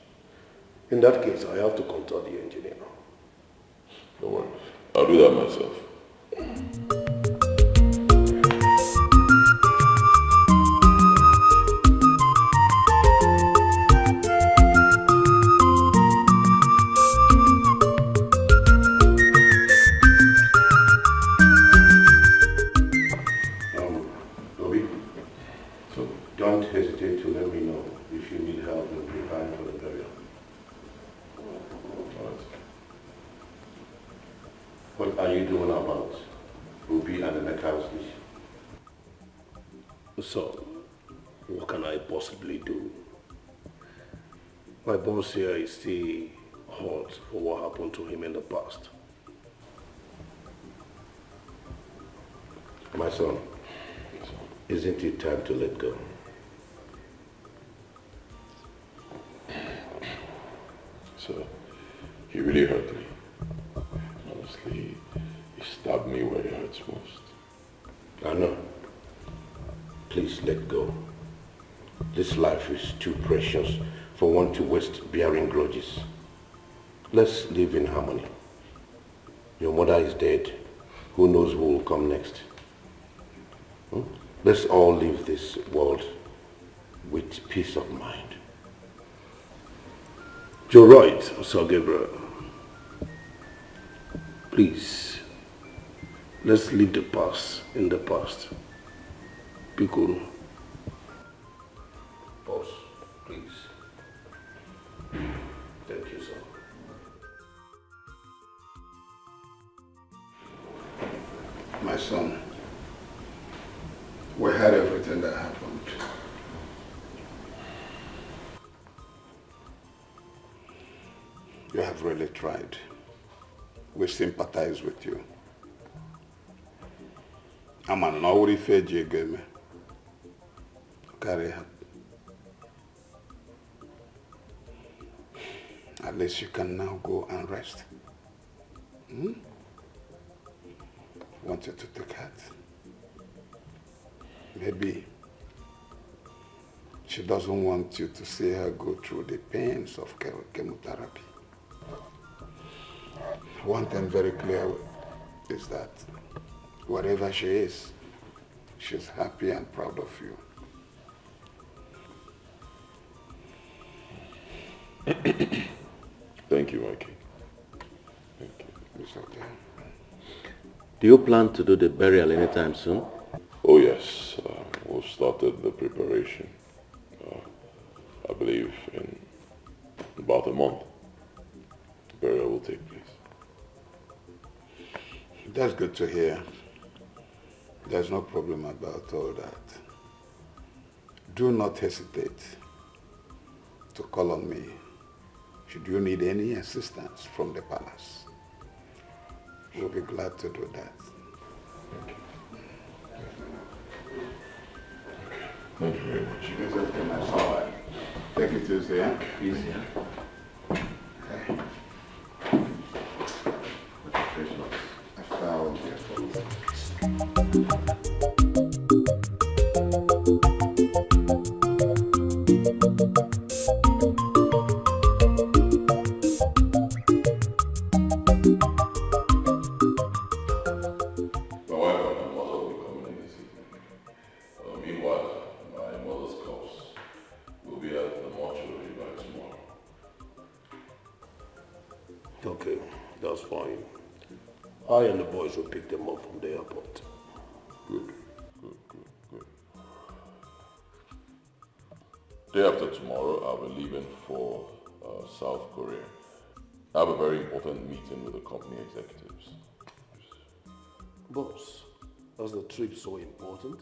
In that case, I have to contact the engineer. Don't worry, I'll do that myself. Obi, so don't hesitate to let me know if you need help in preparing for the burial. What are you doing about Ruby and Emeka's issue? So, what can I possibly do? My boss here is still hot for what happened to him in the past. My son, isn't it time to let go? So, he really hurt me. Honestly, he stabbed me where it hurts most. I know. Please let go. This life is too precious for one to waste bearing grudges. Let's live in harmony. Your mother is dead. Who knows who will come next? Let's all leave this world with peace of mind. You're right, Sir Gabriel. Please, let's leave the past in the past. Biko. Boss, please. Thank you, sir. My son, we had everything that happened. You have really tried. We sympathize with you. Ama na ọ wụrụ ife eji ego eme. Karịa. At least you can now go and rest. Hmm? I want you to take heart. Maybe she doesn't want you to see her go through the pains of chemotherapy. One thing very clear is that wherever she is, she's happy and proud of you. Thank you, my king. Thank you. It's okay. Do you plan to do the burial anytime soon? Oh yes, we've started the preparation. I believe in about a month, the burial will take place. That's good to hear. There's no problem about all that. Do not hesitate to call on me should you need any assistance from the palace. We'll be glad to do that. Thank you. Okay. Thank you very much. It's okay, my son. Take it easy, eh? Easy, yeah? Okay. After all the efforts. My wife and my mother will be coming in this evening. Meanwhile, my mother's corpse will be at the mortuary by tomorrow. Okay, that's fine. I and the boys will pick them up from the airport. Good, good, good, good. Day after tomorrow, I'll be leaving for South Korea. I have a very important meeting with the company executives. Boss, is the trip so important?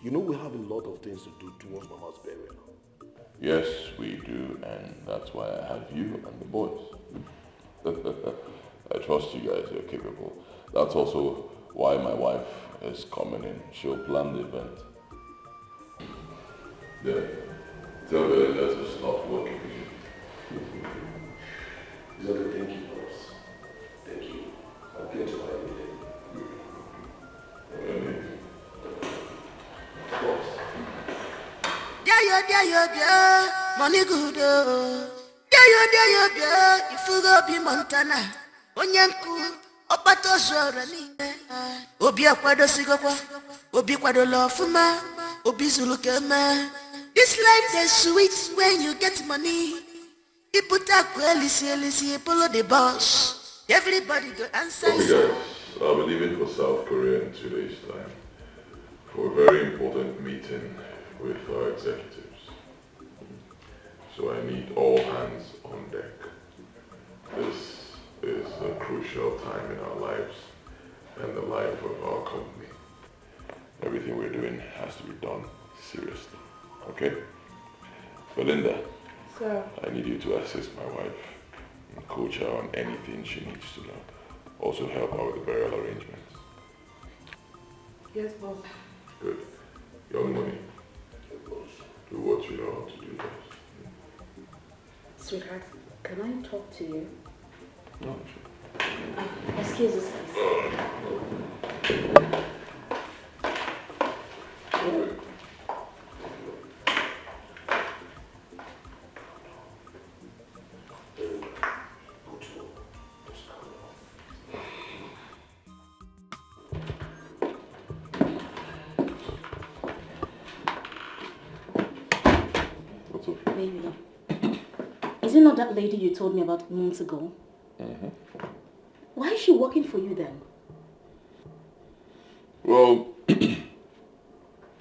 You know we have a lot of things to do towards Mama's burial. Yes, we do, and that's why I have you and the boys. I trust you guys, you're capable. That's also why my wife is coming in. She'll plan the event. Yeah. Tell Belinda to start working with you. It's okay, thank you, boss. Thank you. I'll get to my day. Boss. There, money good. There, if you go be Montana. Onyanku, Opato Zora niile. Obi akwadosigokwa, Obi kwadola ọfụma, Obi zuru ka eme. This life is sweet when you get money. Ibute akụ elisi elisi, follow the boss. Everybody go answer. Okay guys, I'll be leaving for South Korea in 2 days' time for a very important meeting with our executives. So I need all hands on deck. This is a crucial time in our lives and the life of our company. Everything we're doing has to be done seriously, okay? Belinda, Sir. I need you to assist my wife and coach her on anything she needs to know. Also help her with the burial arrangements. Yes, boss. Good. Young Money, do what you know how to do best. Sweetheart, can I talk to you? No, sure. Excuse us, please. What's up? Baby, is it not that lady you told me about months ago? Mm-hmm. Why is she working for you then? Well,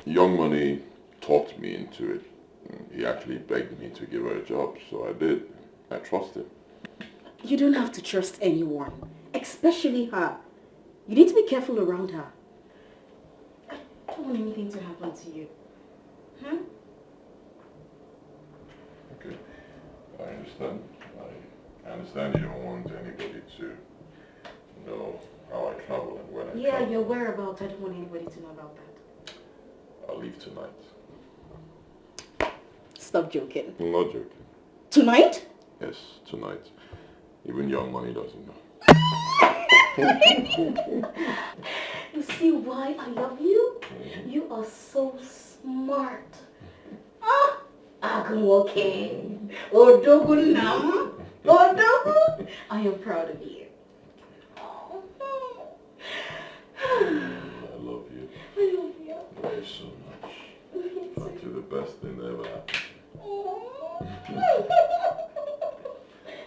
Young Money talked me into it. He actually begged me to give her a job, so I did. I trust him. You don't have to trust anyone, especially her. You need to be careful around her. I don't want anything to happen to you. Huh? Okay, I understand. I understand you don't want anybody to know how I travel and when I Yeah, travel. your whereabouts. I don't want anybody to know about that. I'll leave tonight. Stop joking. I'm not joking. Tonight? Yes, tonight. Even Young Money doesn't know. You see why I love you? You are so smart. Ah, Agunwoke. Odogu Nam. Odogu. I am proud of you. I love you. I love you. Love you so much. Aren't you the best thing that ever happened?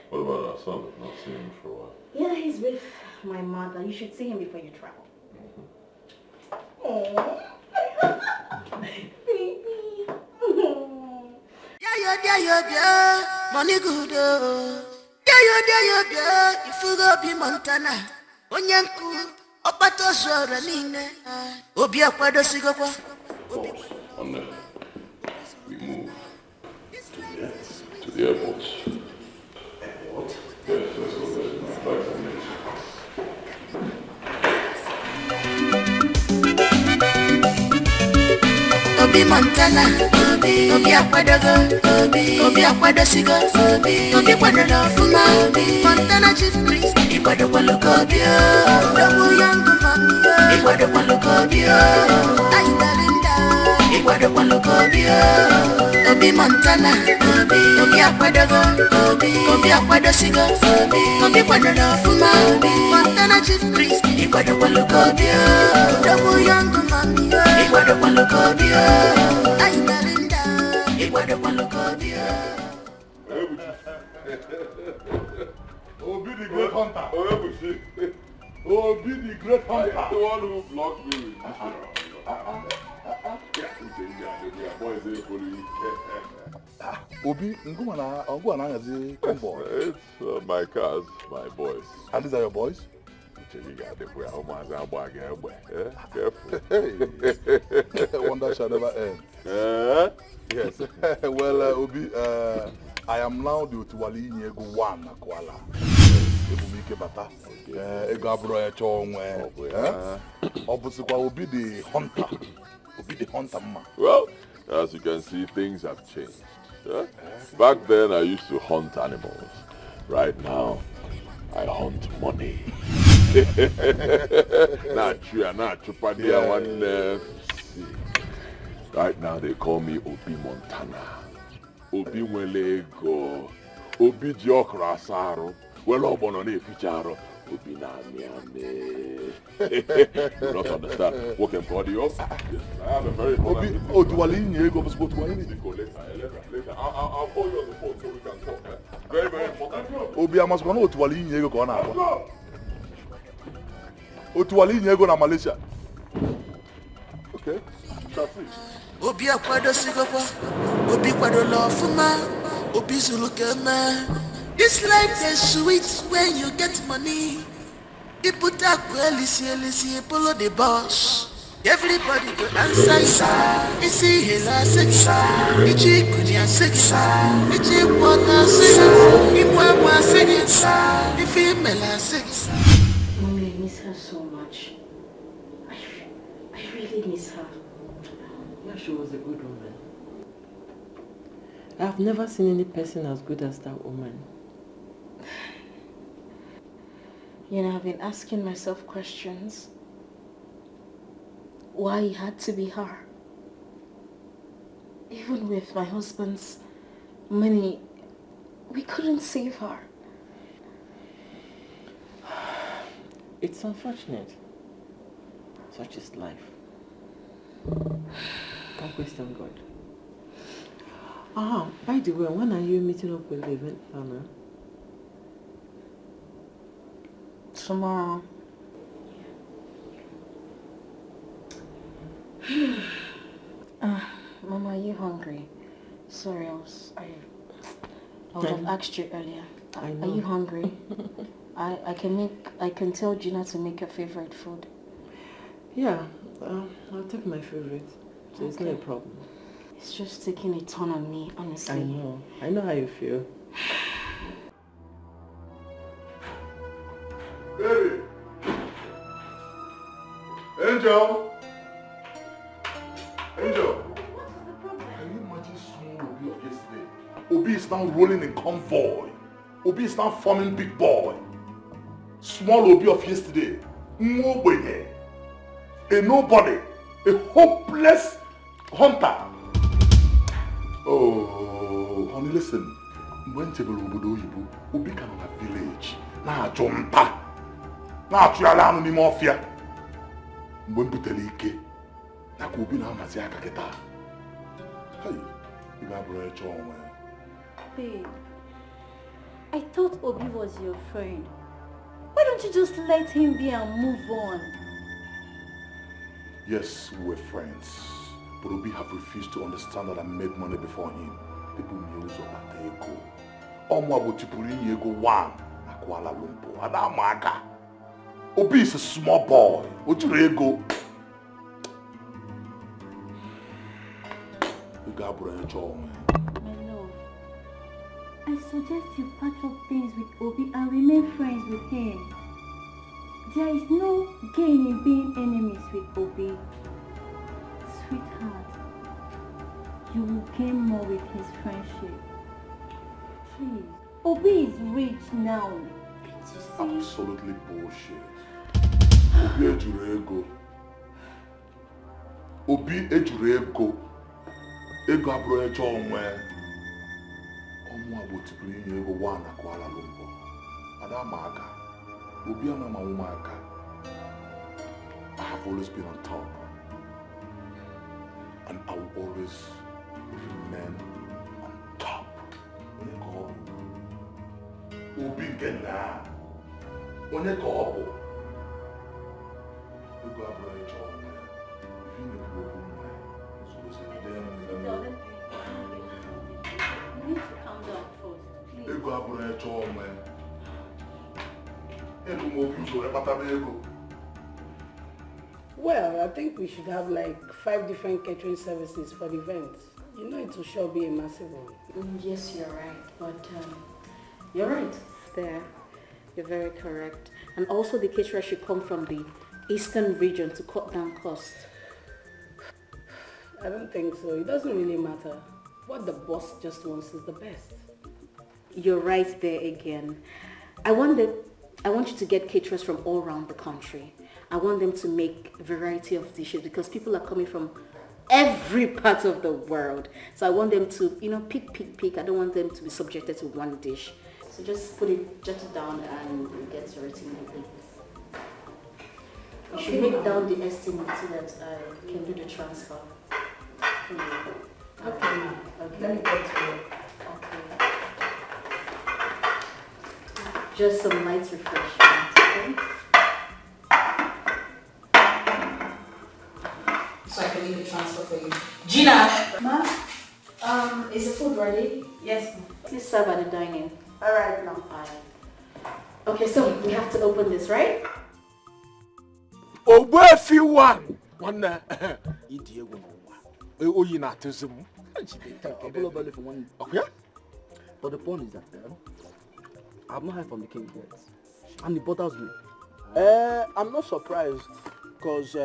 What about our son? I've not seen him for a while. Yeah, he's with my mother. You should see him before you travel. Oh, baby. Yeah, yeah, yeah, yeah. Money good, oh. Yeah, yeah, yeah, yeah. If you go be Montana, Onyanku, Opato Zora Nine, Obi Akwadosigokwa. On the, we move to the airport. Airport? Yes, let's go there. My flight from it. Obi Montana, Obi, Obi Akwadogo, Obi, Obi Akwadosigo, Obi, Obi Kwadoro Ofuma, Obi, Montana Chief Priest, Ikwadokwaluka Obi o, Odogwu Young Mami o, Ikwadokwaluka Obi o, Ayidalinda, Ikwadokwaluka Obi o, Obi Montana, Obi, Obi Akwadogo, Obi, Obi Akwadosigo, Obi, Obi Kwadoro Ofuma, Obi, Montana Chief Priest, Ikwadokwaluka Obi o, Odogwu Young Mami o, Ikwadokwaluka Obi o, Ayidalinda, Ikwadokwaluka Obi o. Obi the great hunter. Obi the great hunter. The one who blocked me with this. Obi, Ngwa convoy. It's my cars, my boys. And these are your boys? Careful. Hey, wonder shall never end. Yes. Well, Obi, I am now the Otuwali Inyego 1 Akwala. Ebumike Bata. Ego aburo echo onwe. Obusikwa Obi the hunter. Obi the hunter ma. Well, as you can see, things have changed. Yeah? Back then, I used to hunt animals. Right now, I hunt money. Right now, they call me Obi Montana. Obi nwele ego. Obi ji okra asa arụ. Wele ogbono na-eficha arụ. Obi na-amị amị. You don't understand. What can body up? Yes, I have a very important Obi, Otuwali Inyego, Otuwali Inyego. Later, later. I'll call you on the phone so we can talk. Eh? Very, very important. Obi, amasikwa na Otuwali Inyego ka ọ na-agwa. Otuwali Inyego na Malaysia. Okay. Shall see. Obi akwadosigokwa, Obi kwadola ofuma, Obi zuru ka eme. This life is sweet when you get money. Iputa elisi elisi follow the boss. Everybody go answer Isi hela six, Ichi kunya six, Ichi water six, Imwa six, Ifi mela six. Mommy, I miss her so much. I really miss her. Yeah, she was a good woman. I've never seen any person as good as that woman. You know, I've been asking myself questions. Why it had to be her? Even with my husband's money, we couldn't save her. It's unfortunate. Such is life. Can't question God. Ah, by the way, when are you meeting up with the event planner? Tomorrow. Mama, are you hungry? Sorry, I would have asked you earlier. I know. Are you hungry? I can tell Gina to make your favorite food. Yeah, I'll take my favorite. So it's not a problem. It's just taking a ton on me, honestly. I know. I know how you feel. Baby! Angel! Angel! What is the problem? Can you imagine small Obi of yesterday? Obi is now rolling in convoy. Obi is now forming big boy. Small Obi of yesterday. Nwa ogbenye. A nobody. A hopeless hunter. Oh, honey, listen. Mgbe m jebere obodo oyibo, Obi ka nọ na village na-achụ nta, na-achụgharị anụ n'ime ọfịa. Mgbe m butere ike, na ka Obi na-amazi aka kịta. Hey, ị ga-abụrụ ịchọ onwe. Babe, I thought Obi was your friend. Why don't you just let him be and move on? Yes, we were friends, but Obi have refused to understand that I made money before him. Ebu m ụzọ kpata ego. Ọmụ bụ tipụrụ inye ego one na Kuala Lumpur. Ada ama aka. Obi is a small boy. O jiri ego. Ego abụrụ onye chọọ onwe. My love, I suggest you patch up things with Obi and remain friends with him. There is no gain in being enemies with Obi. Sweetheart, you will gain more with his friendship. Please. Obi is rich now. Can't you see? Absolutely bullshit. Obi ejuru ego. Obi ejuru ego. Ego abụrụ onye chọọ onwe. Ọmụ a bụ tipụrụ inye ego one na Kuala Lumpur. Ada ama aka. Obi ama ma ụmụ aka. I have always been on top. And I will always remain on top. Onye ka ọ bụ? Obi nke nna. Onye ka ọ bụ? Ego abụrụ onye chọọ onwe. Ife ị na-ekwu okwu nwa ya, You need to calm down first, please. Ego abụrụ onye chọọ onwe. Ego m obi ụzọ wee kpatara ego. Well, I think we should have like 5 different catering services for the event. You know it will sure be a massive one. Yes, you're right. But you're right there. You're very correct. And also the caterer should come from the eastern region to cut down cost. I don't think so. It doesn't really matter. What the boss just wants is the best. You're right there again. I want you to get caterers from all around the country. I want them to make a variety of dishes because people are coming from every part of the world. So I want them to, you know, pick. I don't want them to be subjected to one dish. So just put it, jot it down and we'll get to it immediately. You should make down the estimate so that I can do the transfer. Okay. Okay. Let me get to it. Okay. Just some light refreshment, okay? So I can make a transfer for you. Gina! Ma'am, is the food ready? Yes, ma'am. Please serve at the dining. All right, ma'am. Okay, so we have to open this, right? Ogbuefi one! One, Okay. But the point is that I've not heard from the king yet, and it bothers me. I'm not surprised, because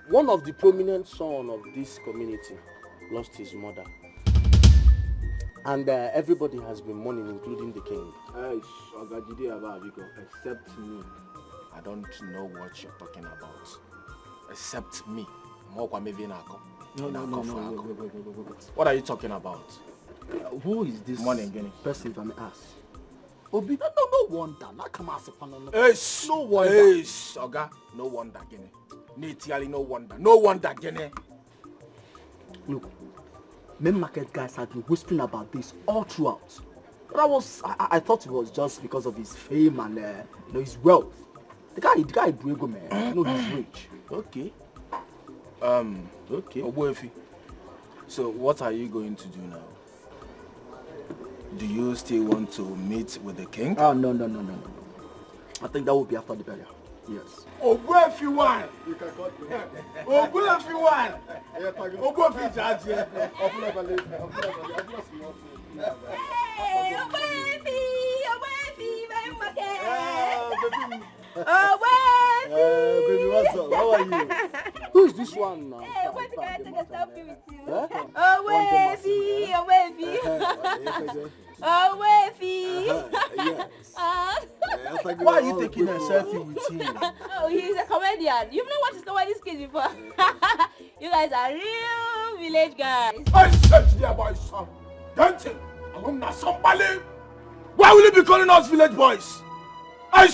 one of the prominent sons of this community lost his mother. And everybody has been mourning, including the king. Except me. I don't know what you're talking about. Except me. No, wait. What are you talking about? Who is this person, if I may ask? Obi, no wonder. No wonder. Oga, no wonder, Gene. Nitiali, no wonder. No wonder, Gene. Look, main market guys have been whispering about this all throughout. But I thought it was just because of his fame and you know, his wealth. The guy, Bruego, man, you know, he's rich. Okay. Okay. Ogbuefi, so what are you going to do now? Do you still want to meet with the king? Oh, no. I think that will be after the burial. Yes. Ogbuefi one! You can cut me. Ogbuefi one! Ogbuefi judge. Hey, Ogbuefi! Ogbuefi, my market! Ogbuefi! Baby, what's up? How are you? Who is this one now? Hey, wait, can I take a selfie with you? Eh? Oh, wavy, oh, wavy. Oh, wavy. Why are you taking a selfie with him? Oh, he's a comedian. You've not watched Snow Kids before. You guys are real village guys. I said there, boy, son. Dancing. Alumna somebody. Why will you be calling us village boys? I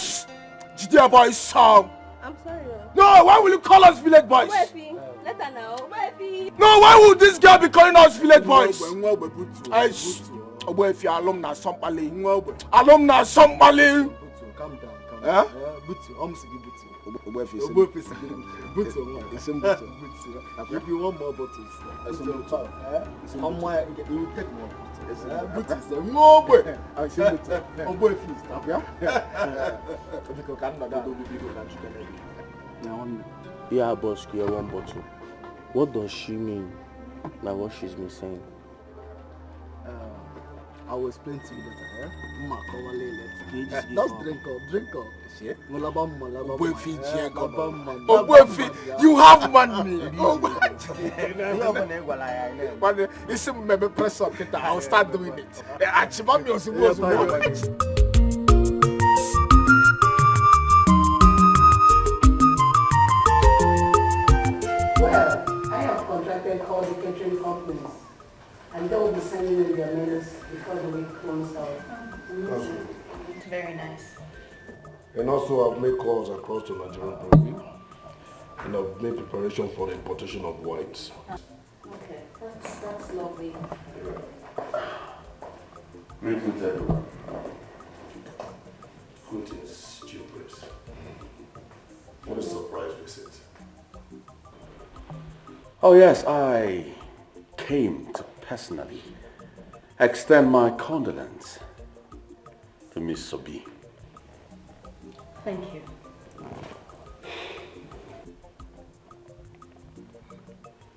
dear boy, son. I'm sorry. No, why will you call us village boys? Wavy. Let her know. Wavy. No, why would this girl be calling us village boys? I Ogbuefi alumna somebody. Alumna somebody. Calm down, calm Eh? down. Butu, almost give Butu. Ogbuefi, Ogbuefi, Butu, Butu. Butu. If you want more bottles, Butu, eh? You will take more bottles. Butu is Ogbe. Butu. Ogbuefi, stop, yeah? Yeah, boss, here one bottle. What does she mean by what she's been saying? I will explain to you later. Eh? Just drink up, drink up. Ogbuefi, you have money. It's a press up, I'll start doing it. Well, I have contracted all the catering companies, and they will be sending in their menus before the week runs out. That's good. It's very nice. And also, I've made calls across the Nigerian Brewery, and I've made preparation for the importation of whites. Okay, that's lovely. Yeah. Greetings, everyone. Greetings, Chief Priest. What a surprise visit. Oh yes, I came to personally extend my condolence to Miss Sobi. Thank you.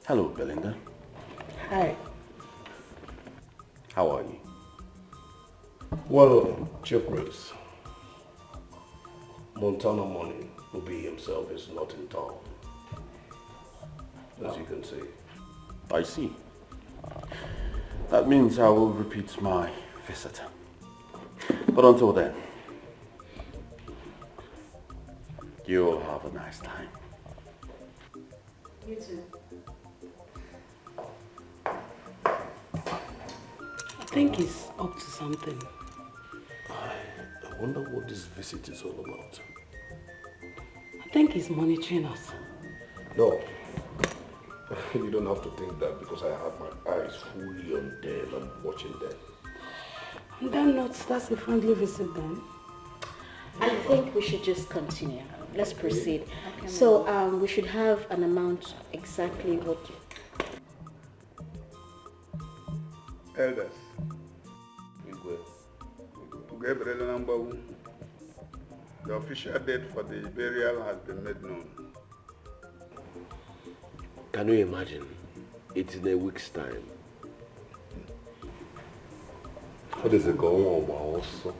Hello, Belinda. Hi. How are you? Well, Chief Priest, Montana Money, Obi himself is not in town, as you can see. I see. That means I will repeat my visit. But until then, you'll have a nice time. You too. I think he's up to something. I wonder what this visit is all about. I think he's monitoring us. No. You don't have to think that because I have my eyes fully on them. I'm watching them. On that note, that's a friendly visit then. I think we should just continue. Let's proceed. Okay, so we should have an amount exactly what... Elders. The official date for the burial has been made known. Can you imagine? It's in a week's time. What is it going on also?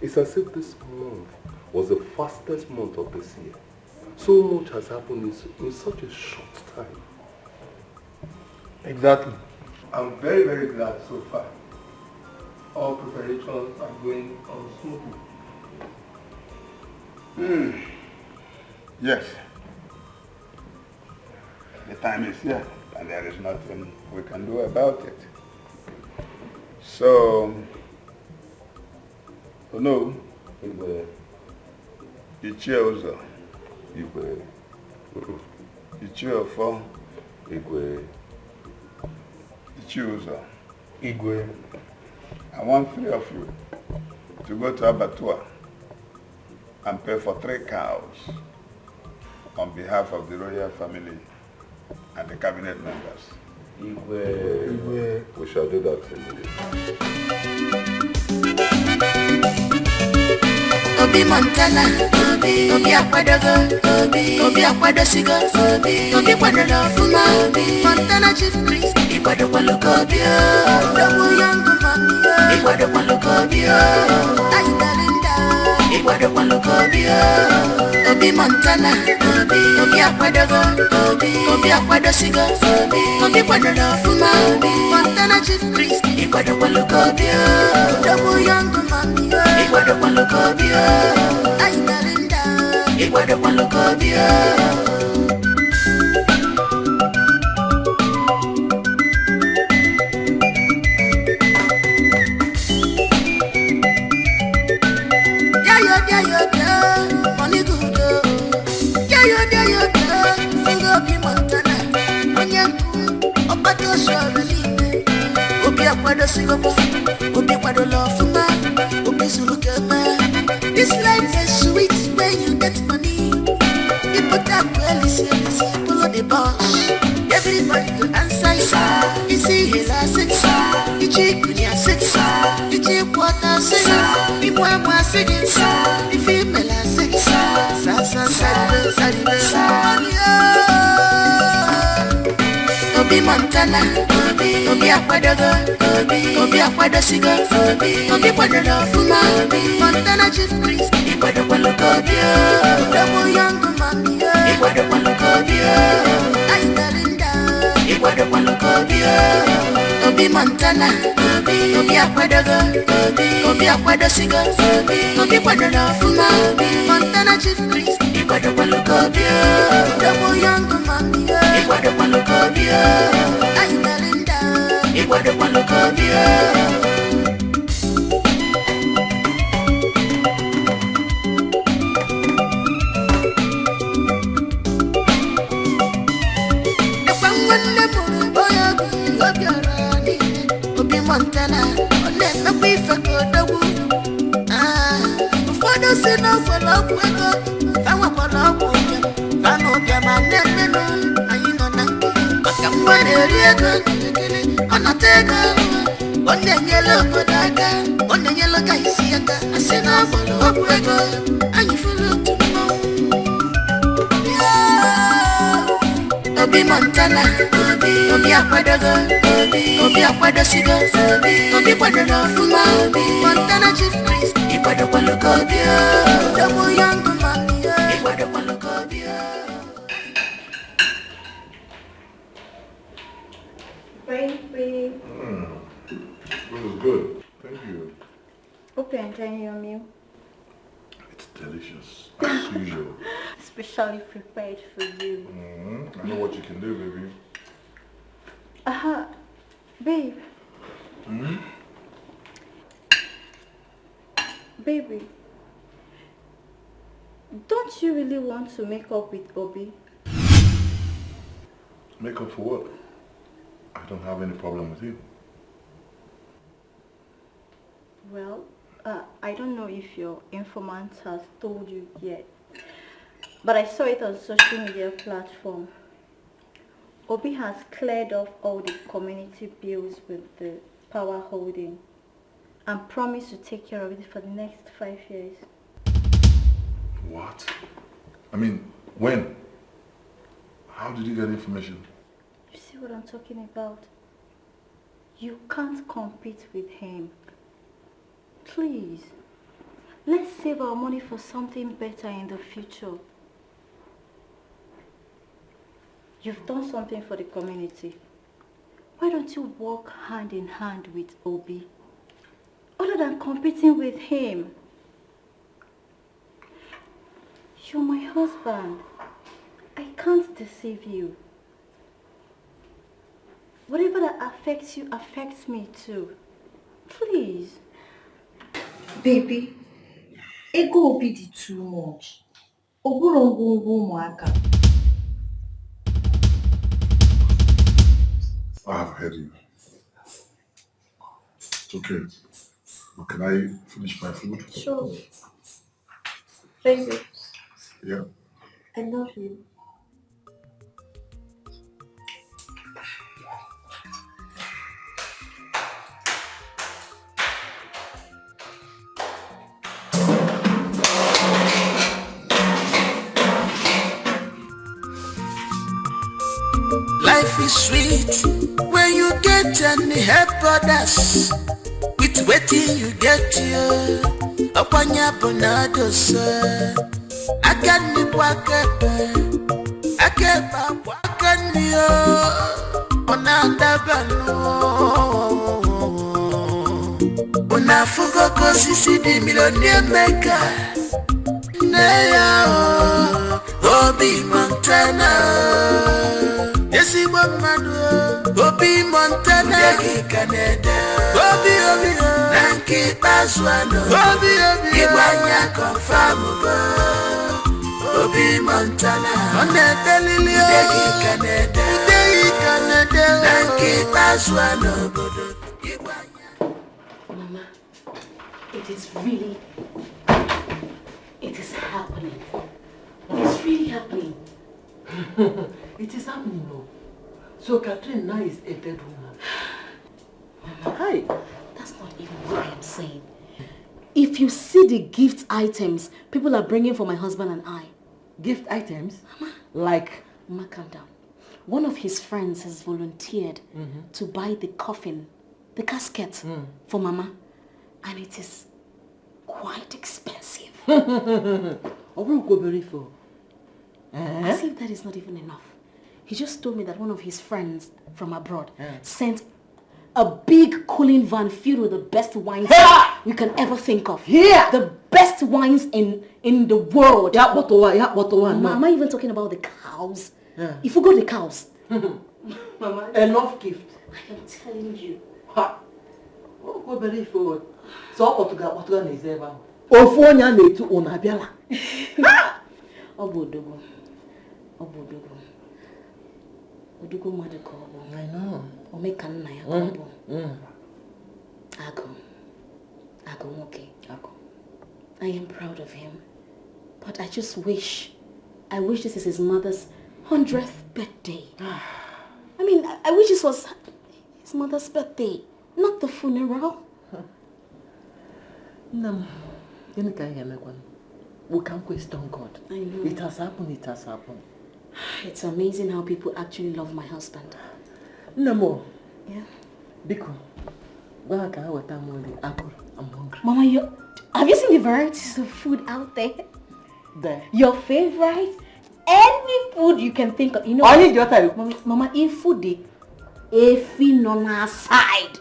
It's as if this month was the fastest month of this year. So much has happened in such a short time. Exactly. I'm very, very glad so far. All preparations are going on smoothly. Yes. The time is here, and there is nothing we can do about it. So, no, Ichie Uzo, Igwe, Ichie Ofo, Igwe, Ichie Uzo, Igwe. I want three of you to go to Abattoir and pay for 3 cows on behalf of the royal family and the cabinet members. Igwe. Igwe. We shall do that immediately. Obi Montana, Obi, Obi Akwadogo, Obi, Obi Akwadosigo, Obi, Obi Kwadolo Fuma, Obi, Montana Chief Priest, Ikwadokwaluko Obi, Dobu Young Man, Ikwadokwaluko Obi, Ayi Belinda, Ikwadokwaluko Obi, Obi Obi Montana, Obi, Obi akwadogo, Obi, Obi akwadosigo, Obi, Obi kwadoro ọfụma, Obi, Montana Chief Priest, ịkwadokwaluka Obi o, Double Young Mami o, ịkwadokwaluka Obi o, Ayi Linda, ịkwadokwaluka Obi o. Money good oh. Yeah, yo, yeah, yo, yeah. Finger Obi Montana. Onye nkụ, ọkpata osu ọrụ niile. Obi akwadosigo, Obi kwadola ọfụma, Obi zuru ka eme. This life is sweet when you get money. You put up elisi elisi, follow the boss. Everybody go answer you. Isi hela six, ichi kunya six, ichi kwata six, imu amu six, ifi mela six. Sa sa sa sa sa. Obi Montana, Obi, Obi akwadogo, Obi, Obi akwadosigo, Obi, Obi kwadoro ọfụma, Obi, Montana Chief Priest, ịkwadokwaluka Obi o, Double Young Mami o, ịkwadokwaluka Obi o, Ayi Linda, ịkwadokwaluka Obi o, Obi Montana, Obi, Obi akwadogo, Obi, Obi akwadosigo, Obi, Obi kwadoro ọfụma, Obi, Montana Chief Priest, ịkwadokwaluka Obi o, Double Young Mami o, ịkwadokwaluka Obi o, Ayi Linda, ịkwadokwaluka Obi o. Ekwe nwanne mụrụ onye obi obiọra niile, Obi Montana, ọ na-emekwa ife ka odogwu. Ah, ụfọdụ si na ọ gwọrọ ọgwụ ego, fa nwekwara ọgwụ ụbịam, fa na ụbịam a na-emenụ, anyị nọ na nkiri. Maka nwa na-eri ego kirikiri, ọ nata ego ọ na-enyere obodo aka, ọ na-enyere ka isi aka, a sị na ọ gwọrọ ọgwụ ego, anyị fụrụ otu mmanwụ. Obi Montana, Obi, Obi akwadogo, Obi, Obi akwadosigo, Obi, Obi kwadoro ọfụma, Obi, Montana Chief Priest, ịkwadokwaluka Obi o, Double Young Mami o, ịkwadokwaluka Obi o. Baby, This is good. Thank you. Hope you're enjoying your meal. It's delicious, as usual. Specially prepared for you. I know what you can do, baby. Babe. Baby, don't you really want to make up with Obi? Make up for what? I don't have any problem with you. Well, I don't know if your informant has told you yet, but I saw it on social media platform. Obi has cleared off all the community bills with the power holding and promised to take care of it for the next 5 years. What? I mean, when? How did you get information? You see what I'm talking about? You can't compete with him. Please, let's save our money for something better in the future. You've done something for the community. Why don't you work hand in hand with Obi? Other than competing with him. You're my husband. I can't deceive you. Whatever that affects you affects me too. Please. Baby, ego Obi dị too much. Ọ bụrụ ngwongwo ụmụaka. I have heard you. It's okay. But can I finish my food? Sure. Baby. Yeah. I love you. Life is sweet when you get and help others. With waiting you get you. Ọkwanye bụ na adosa. Aka nri bụ aka ekpe, aka ekpe bụ aka nri o, ọ na-adaba unu afụgo ka osisi dị millionaire maker nne ya o, Obi Montana ezigbo mmadụ o, Obi Montana gị ka na-ede obi obi na nke ikpeazụ anọ obi obi ịgbanya confirm go Obi Montana ọ na-edelili ude gị ka na-ede ude gị ka na-ede na nke ikpeazụ a n'obodo. Mama, it is really, it is happening. It's really happening. It is happening, no. So Catherine now is a dead woman. Mama, Hi. That's not even what I am saying. If you see the gift items people are bringing for my husband and I. Gift items? Mama. Like? Mama, calm down. One of his friends has volunteered to buy the coffin, the casket for Mama. And it is quite expensive. As if that is not even enough. He just told me that one of his friends from abroad sent a big cooling van filled with the best wines you can ever think of. Here! The best wines in the world. Yeah, bottle one, yeah, bottle one. Mama, am I even talking about the cows? Yeah. If we go to the cows. Mama, enough gift. I am telling you. Ha! So, Portugal na-eze ebe ahụ. Ofu onye a na-etu unu abịala. Ọ bụ odogwu. Ọ bụ odogwu. Odogwu mmadụ ka ọ bụ. I know. Ome ka nna ya ka ọ bụ. Agụ. Agụ nwoke. Agụ. I am proud of him. But I just wish, I wish this is his mother's 100th birthday. I mean, I wish this was his mother's birthday, not the funeral. Nna, gịnị ka anyị ga-emekwanụ? We can't question God. I know. It has happened, it has happened. It's amazing how people actually love my husband. Nne m o, Yeah. biko, gwa ha ka ha weta m nri agụrụ. I'm hungry. Mama, have you seen the varieties of food out there? There. Your favorite? Any food you can think of. You know, Onye ji ọta ekwu. Mama, Mama, if food dey efi nọ na side.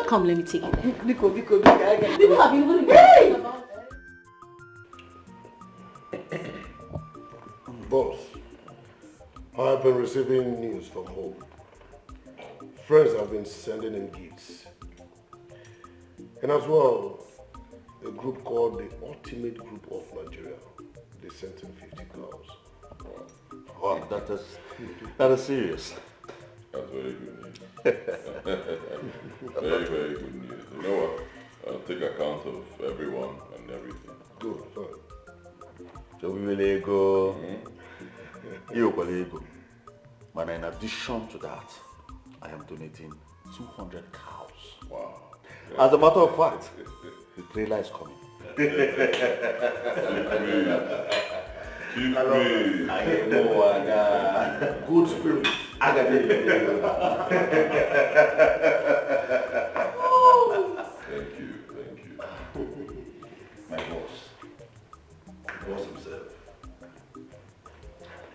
Come, let me take you there. Biko, biko, biko. I ga- People have been even requesting about Boss, I've been receiving news from home. Friends have been sending in gifts. And as well, a group called the Ultimate Group of Nigeria. They sent in 50 cows. Wow, that is serious. That's very good news. Very, very good news. You know what? I'll take account of everyone and everything. Good, fine. Obi nwere ego, i nwekwara ego. Mana in addition to that, I am donating 200 cows. Wow. As a matter of fact, the trailer is coming. Chief Priest. Good spirit. Thank you, thank you. My boss. The boss himself.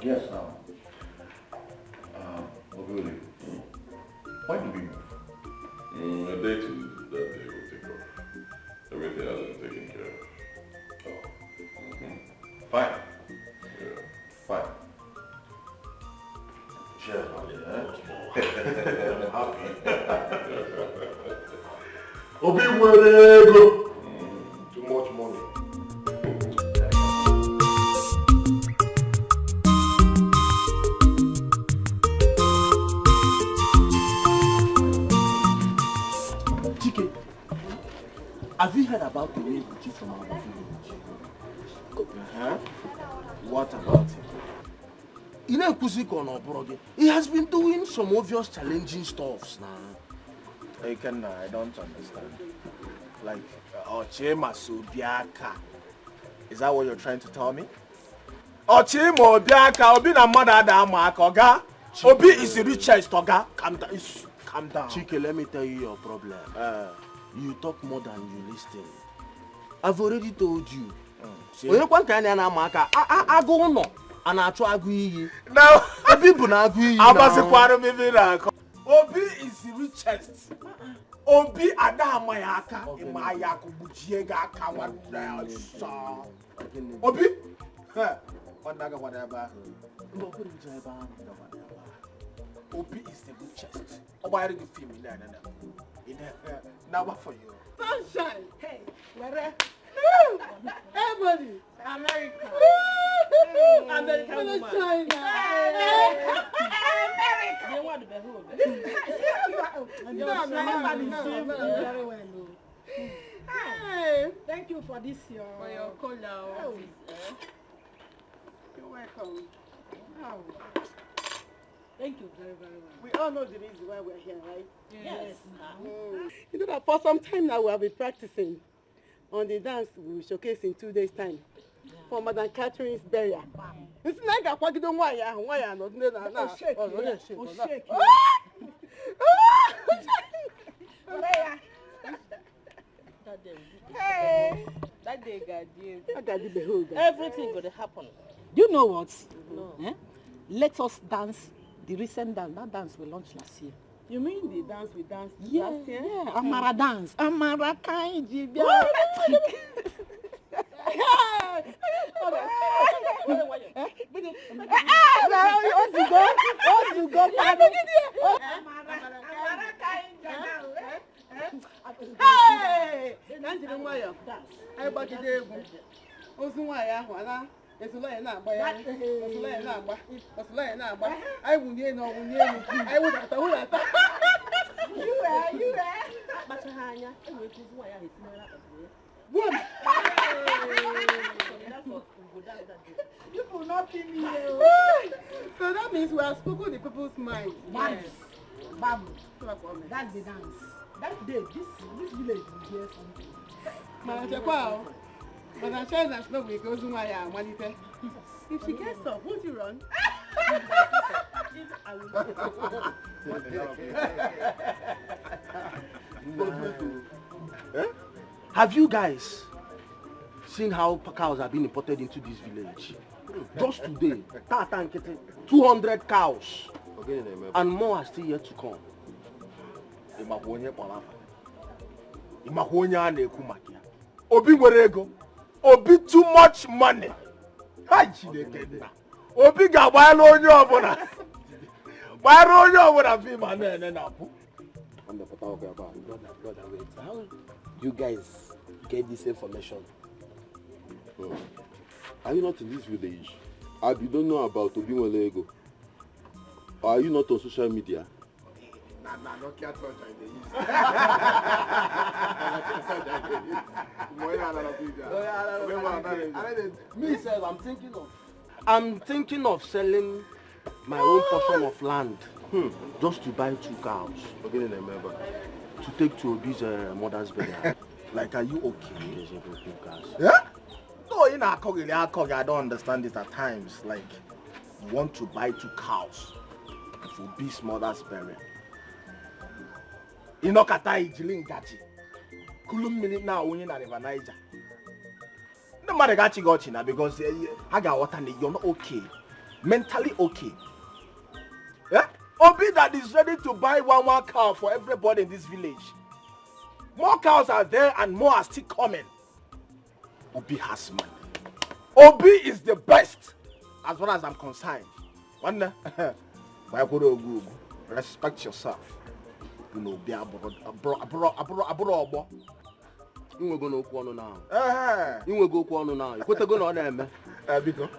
Yes, now. Obioli, when do we move? A day to that day will take off. Everything has been taken care of. Oh. Fine. Yeah. Fine. Cheers, buddy. Eh? I'm happy. Obi nwere ego. Too much money. Chike, have you heard about the new Gucci from our village? What about him? Ị na-ekwuzi ka ọ na ọ bụrụ gị. He has been doing some obvious challenging stuffs now. Ikenna, I don't understand. Like, Ochima Sobiaka. Is that what you're trying to tell me? Ochima Obiaka, Obi na mmadụ ada ama aka, oga. Obi is the richest, oga. Calm down. Calm down. Chike, let me tell you your problem. You talk more than you listen. I've already told you. Onye kwa nke anya na-ama aka agụ ụlọ a na-achụ agụ iyi. Obi bụ na agụ iyi. Agbazikwara m ebe na-akọ. Obi is the richest. Obi ada ama ya aka ịma ya akụ gbuchie gị aka nwanne ọsọ. Obi nwanne agakwana ebe ahụ. Obi is the richest. Ọ gbanyere gị fim na na na for you. Sunshine. Hey, where? Everybody. America. American woman. China. America. They want to be home. No, very well. Hey, thank you for this your for your cola. Oh. You're welcome. Oh. Thank you very, very well. We all know the reason why we're here, right? Yes. Mm. You know that for some time now we have been practicing on the dance we will showcase in 2 days' time. Yeah. For Madam Catherine's burial. It's like a quack don't why no no. Shake. Hey. That day got you. Everything gonna happen. Do you know what? No. Eh? Let us dance the recent dance. That dance we launched last year. You mean the dance we danced last year? Yeah, Amara dance. Amara kaiji. Hey! You You will not kill me. So that means we have spoken the people's mind. Yes. Bam. That's the dance. That day, this village will hear something. If she gets up, won't you run? I will. Have you guys seen how cows are being imported into this village? Just today, 200 cows, and more are still yet to come. Obi nwere ego. Obi too much money. Ha Chineke nna. Obi ga-agbara onye ọbụla. Gbara onye ọbụla film a na-ene na apụ. Brother, wait. How you guys get this information? Oh. Are you not in this village? Abi, you don't know about Obi nwere ego. Are you not on social media? Na Nokia touch I dey use. Me sef, I'm thinking of selling my own portion of land just to buy 2 cows. To take to Obi's mother's burial. Like, are you okay? Yeah? No, you know, I don't understand it at times. Like, you want to buy 2 cows for Obi's mother's burial. Inokata ijili ngaji. Kulu mmiri na onye na River Niger. No matter gachi gochi na because ha ga water na you're not okay. Mentally okay. Yeah? Obi that is ready to buy one cow for everybody in this village. More cows are there and more are still coming. Obi has money. Obi is the best as far as I'm concerned. Respect yourself. You know, be abro. Inwego n'okwu ọnụ now. Inwego okwu ọnụ now. Ikwetego na ọ na-eme. Biko.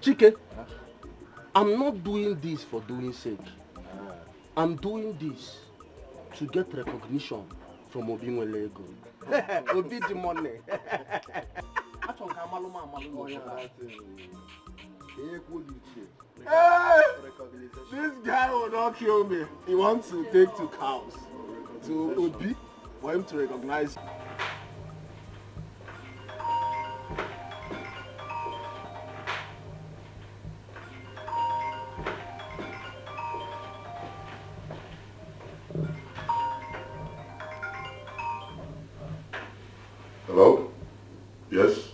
Chike, I'm not doing this for doing sake. I'm doing this to get recognition from Obi nwere ego. Obi the money. Hey, this guy will not kill me. He wants to take 2 cows to Obi for him to recognize. Hello? Yes?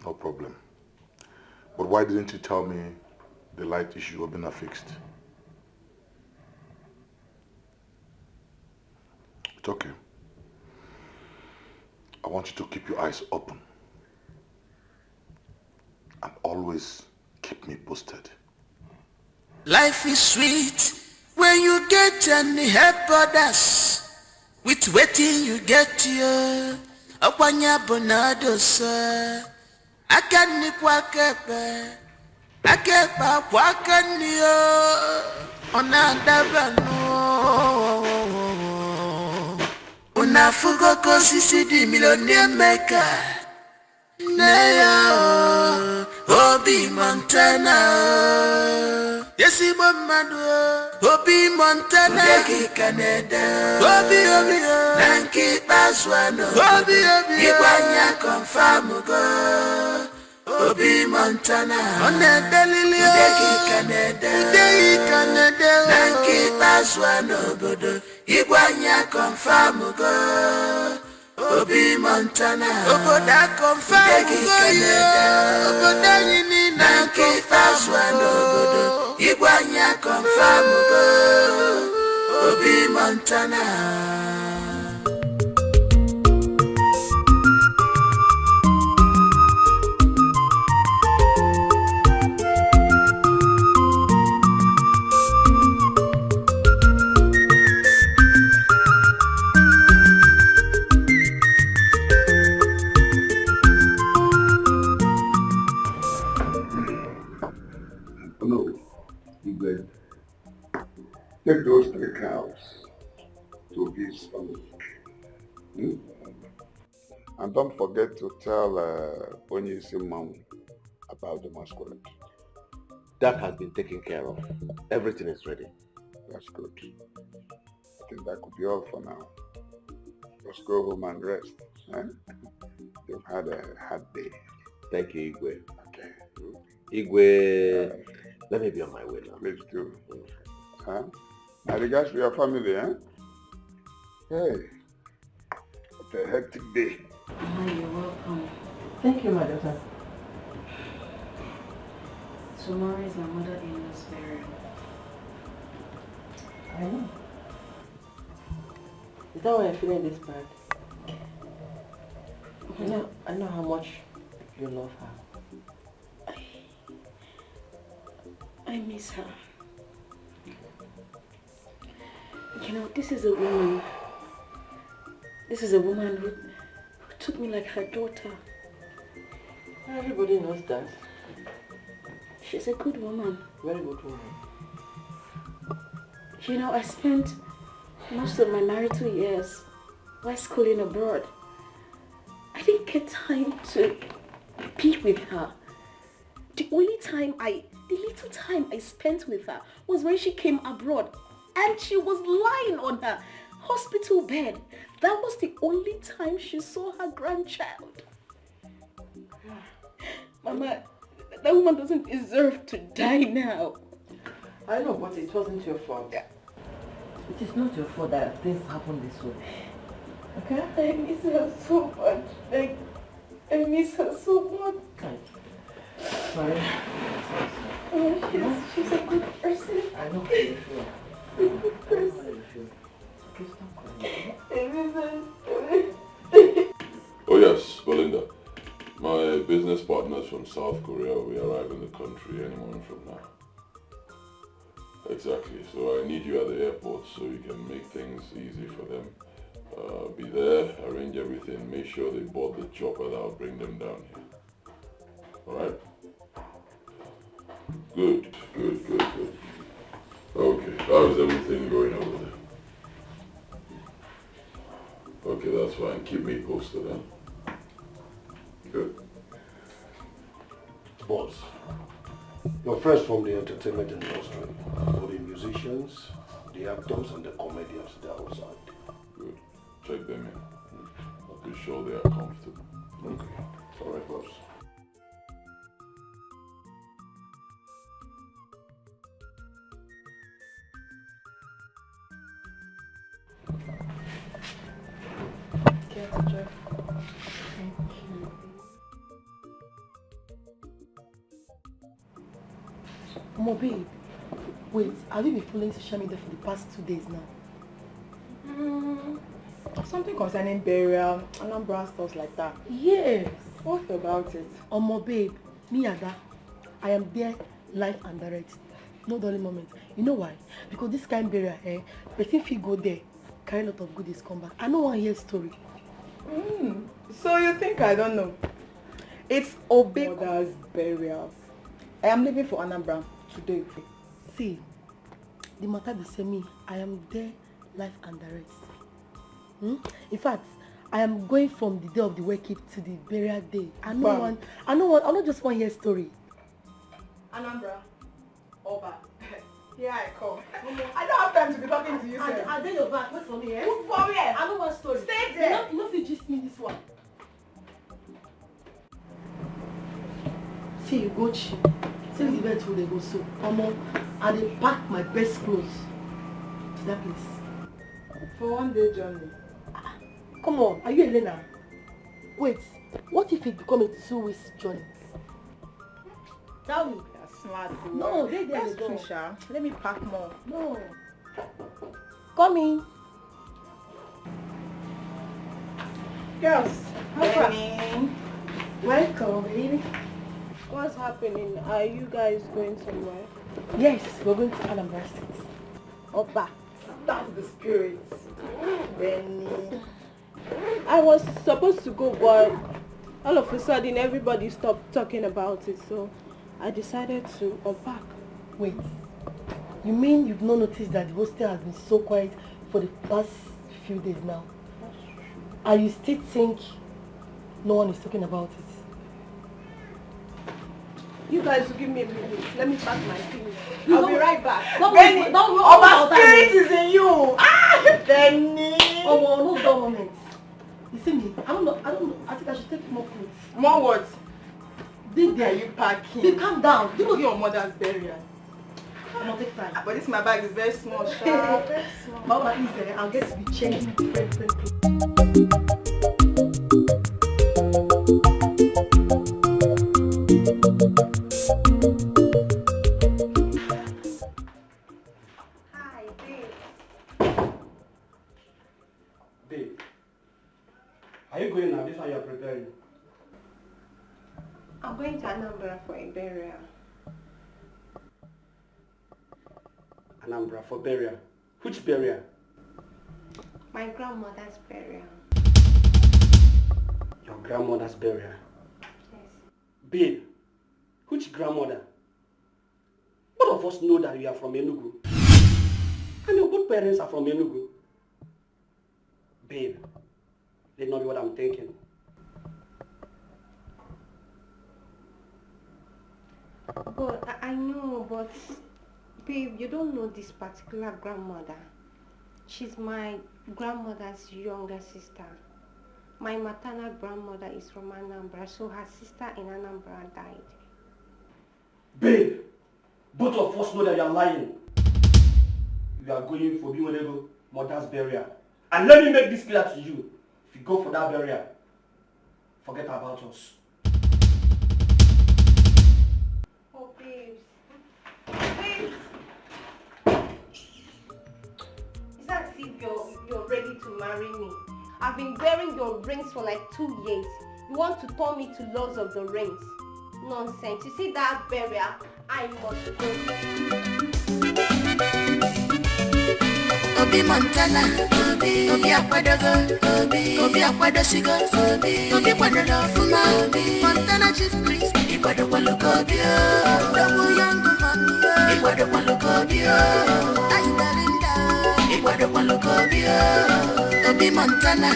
No problem. But why didn't you tell me the light issue had been fixed? It's okay. I want you to keep your eyes open and always keep me posted. Life is sweet when you get and help others with wetin you get yo. Ọkwanye bụ na adosa aka nri kwa aka ekpe, aka ekpe akwa aka nri yo, ọ na-adaba nụ. Unu afụgo ka osisi dị Millionaire Maker nne ya o, Obi Montana o, ezigbo mmadụ o, Obi Montana. Ude gị ka na-ede obi obi o, na nke ikpeazụ a n'obodo obi obi o, ịgbanye confirm go Obi Montana ọ na-edelili o, ude gị ka na-ede, ude gị ka na-ede o, na nke ikpeazụ a n'obodo ịgbanye confirm go Obi Montana. Obodo a confirm go ya, obodo anyị niile na nke ikpeazụ a n'obodo ịgbanye confirm go Obi Montana. No, Igwe. Take those 3 cows to his family. And don't forget to tell Onyeisi Mmanwu about the masquerade. That has been taken care of. Everything is ready. That's good. I think that could be all for now. Just go home and rest. Eh? You've had a hard day. Thank you, Igwe. Okay. Igwe, let me be on my way now. Please do. Huh? My regards to your family, eh? Hey, what a hectic day. Mama, you're welcome. Thank you, my daughter. Tomorrow is my mother-in-law's burial. I know. Is that why you're feeling this bad? I know how much you love her. I miss her. You know, this is a woman. This is a woman who took me like her daughter. Everybody knows that. She's a good woman. Very good woman. You know, I spent most of my marital years while schooling abroad. I didn't get time to be with her. The only time the little time I spent with her was when she came abroad and she was lying on her hospital bed. That was the only time she saw her grandchild. Mama, that woman doesn't deserve to die now. I know, but it wasn't your fault. It is not your fault that things happen this way. Okay? I miss her so much. Like, I miss her so much. Right. Sorry. Oh, she's a good person. I know how you feel. A good person. Okay, stop crying. I miss her. Oh yes, Belinda. My business partners from South Korea will arrive in the country any moment from now. Exactly. So I need you at the airport so you can make things easy for them. Be there, arrange everything, make sure they board the chopper that will bring them down here. Alright? Good, good, good, good. Okay, how is everything going over there? Okay, that's fine. Keep me posted, huh? Good. Boss, your friends from the entertainment industry, all the musicians, the actors and the comedians, they're outside. Good. Check them in. Be sure they are comfortable. Okay. All right, boss. Thank you. Omo, babe, wait, have you been following social media for the past 2 days now? Something concerning burial, Anambra, stuff like that. Yes. What about it? Omo, babe, me Ada, I am there live and direct. No dull moment. You know why? Because this kind of burial, person fit go there, carry a lot of goodies come back. I no want hear story. So you think I don't know? It's Obi mother's burial. I am leaving for Anambra today. See, the matter be say me, I am there live and direct. In fact, I am going from the day of the wake up to the burial day. I no want, I not just want hear story. Anambra, Oba, here I come. I don't have time to be talking to you, sir. I dey your back. Wait for me, eh? Look for where? I don't want story. Stay there. You know, you gist me this one. See you go cheap. Since the event they go so, omo, I dey pack my best clothes to that place. For 1 day journey. Come on, are you Elena? Wait, what if it become a 2 weeks journey? Tell me. You're smart. Girl. No, they there. That's true, Sha. Let me pack more. No. Come in. Girls, how far? Welcome, baby. What's happening? Are you guys going somewhere? Yes, we're going to Anambra State. Oba. That's the spirit. Benny. I was supposed to go, but all of a sudden everybody stopped talking about it, so I decided to unpack. Wait, you mean you've not noticed that the hostel has been so quiet for the past few days now? That's true. And you still think no one is talking about it? You guys will give me a minute. Let me pack my things. I'll be right back. Benny, Oba spirit is in you. Ah, Benny. Oh, no dull moment. You see me? I don't know. I think I should take more clothes. More what? Did there you packing? You calm down. You know your mother's burial. I'm not take time. But this my bag is very small, sha. Very small. But at least I'll get to be changing different clothes. Hi, babe. Babe, are you going now? This one you are preparing. I'm going to Anambra for a burial. Anambra for burial? Which burial? My grandmother's burial. Your grandmother's burial? Yes. Babe, which grandmother? Both of us know that you are from Enugu. And your both parents are from Enugu. Babe, let not be what I'm thinking. But I know, but babe, you don't know this particular grandmother. She's my grandmother's younger sister. My maternal grandmother is from Anambra, so her sister in Anambra died. Babe, both of us know that you are lying. You are going for Biwelego mother's burial. And let me make this clear to you. If you go for that burial, forget about us. Oh, babes. Babes! It's as if you're ready to marry me. I've been wearing your rings for like 2 years. You want to turn me to Lords of the Rings. Nonsense. You see that burial? I must go. Obi Montana, Obi, Obi Akwadogo, Obi, Obi Akwadosigo, Obi, Obi Kwadoro Ofuma, Obi, Montana Chief Priest, Ikwadokwaluko Obi, Odogwu Young Man, Ikwadokwaluko Obi, Ayibalinda, Ikwadokwaluko Obi, Obi Montana,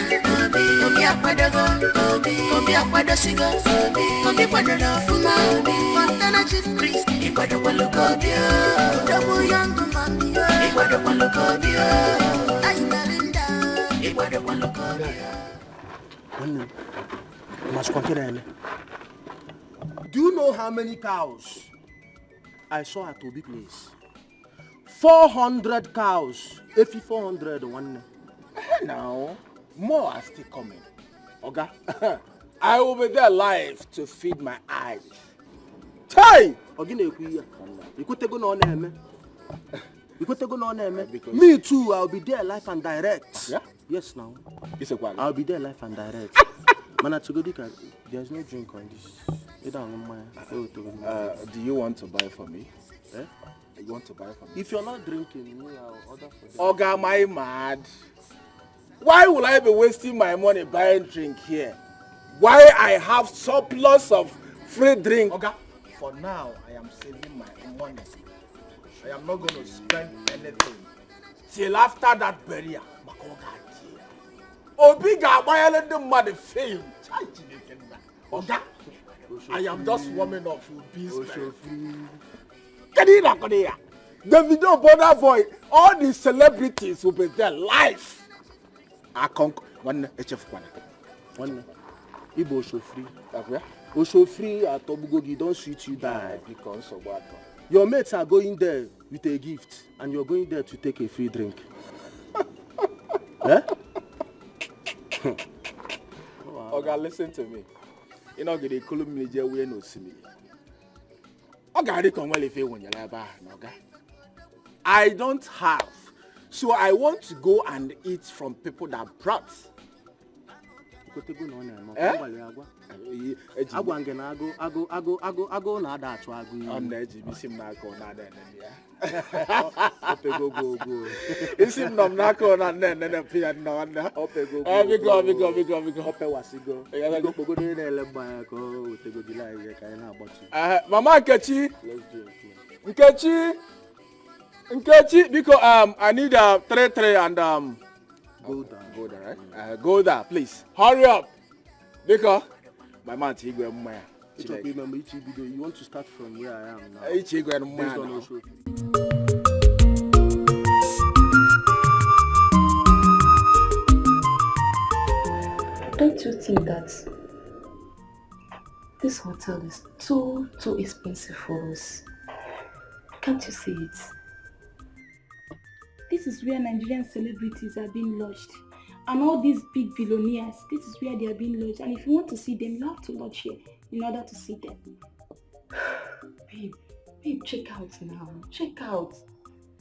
Obi, Obi Akwadogo, Obi, Obi Akwadosigo, Obi, Obi Kwadoro Ofuma, Obi, Montana Chief Priest, Ikwadokwaluko Obi, Odogwu Young Man, Ikwadokwaluko Obi, Ayibalinda, Ikwadokwaluko Obi. Do you know how many cows I saw at Obi place? 400 cows. If 400 one. Now, more are still coming. Okay? I will be there live to feed my eyes. Chai! Ọ gị na-ekwu ihe a? Ikwetego na ọ na-eme? Ikwetego na ọ na-eme? Me too, I'll be there live and direct. Yeah? Yes now. Isekwa. I'll be there live and direct. Mana chegodi ka there's no drink on this. Ị da aṅụ mmanya. Do you want to buy for me? Eh? You want to buy for me? If you're not drinking, me, I'll order for them. Oga, am I mad? Why will I be wasting my money buying drink here? Why I have surplus of free drink? Oga, for now, I am saving my money. I am not going to spend anything till after that burial. Maka ọ ga-adị ya. Obi ga-agbanyere ndị mmadụ film. Chai, Chineke nna. Oga, I am just warming up for Obi's burial. Kedu ihe na-akọrọ ya? Davido, Burna Boy, all the celebrities will be there live. Akọnkọ, nwanne, echefukwana. Nwanne, Igbo Oshofri. Oshofri atọgbugo gị, don sweet you die. Biko, nsogbu atọ. Your mates are going there with a gift and you're going there to take a free drink. Eh? Oga, listen to me. Ị nọgide ekulu mmiri jee wunye n'osimiri. Ọ ga-adị ka o nwere ife ewunyere ebe ahụ na ọga. I don't have. So I want to go and eat from people that brought. Ikwetego na ọ na-eme? Eh? Ọ gwara ya agwa. Agwa m gị na agụ agụ agụ agụ agụ na-ada achụ agụ iyi. Ọ na-eji isi m n'aka ọ na-ada enene ya. Opego go go. Isi m nọ m n'aka ọ na-ada enene pị ya nna nwanne. Opego go. Eh, biko, biko, biko, biko. Opewasigo. Biko kpogodo onye na-ele mmanya ka o wetegodila anyị ihe ka anyị na-agbatu. Eh, Mama Nkechi. Let's do it. Nkechi. Nkechi, biko, I need 3-3 and Golda. Golda, right? Golda, please. Hurry up. Biko, my man Igwe mmanya. Ịchọkwa ime ma iche ibido, you want to start from where I am now. Iche Igwe mmanya Based on now. Oshofri. Don't you think that this hotel is too, too expensive for us? Can't you see it? This is where Nigerian celebrities are being lodged. And all these big billionaires, this is where they are being lodged. And if you want to see them, you have to lodge here in order to see them. Babe, babe, check out now. Check out.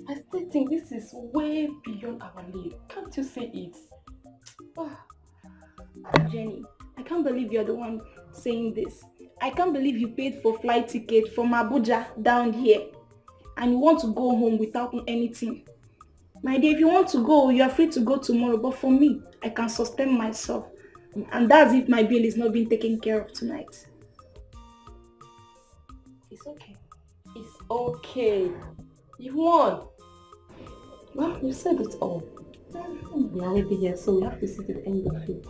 I still think this is way beyond our league. Can't you see it? Ah. Jenny, I can't believe you're the one saying this. I can't believe you paid for flight ticket from Abuja down here and you want to go home without anything. My dear, if you want to go, you are free to go tomorrow. But for me, I can sustain myself. And that's if my bill is not being taken care of tonight. It's okay. It's okay. You won. Well, you said it all. We are already here, so we have to see to the end of it.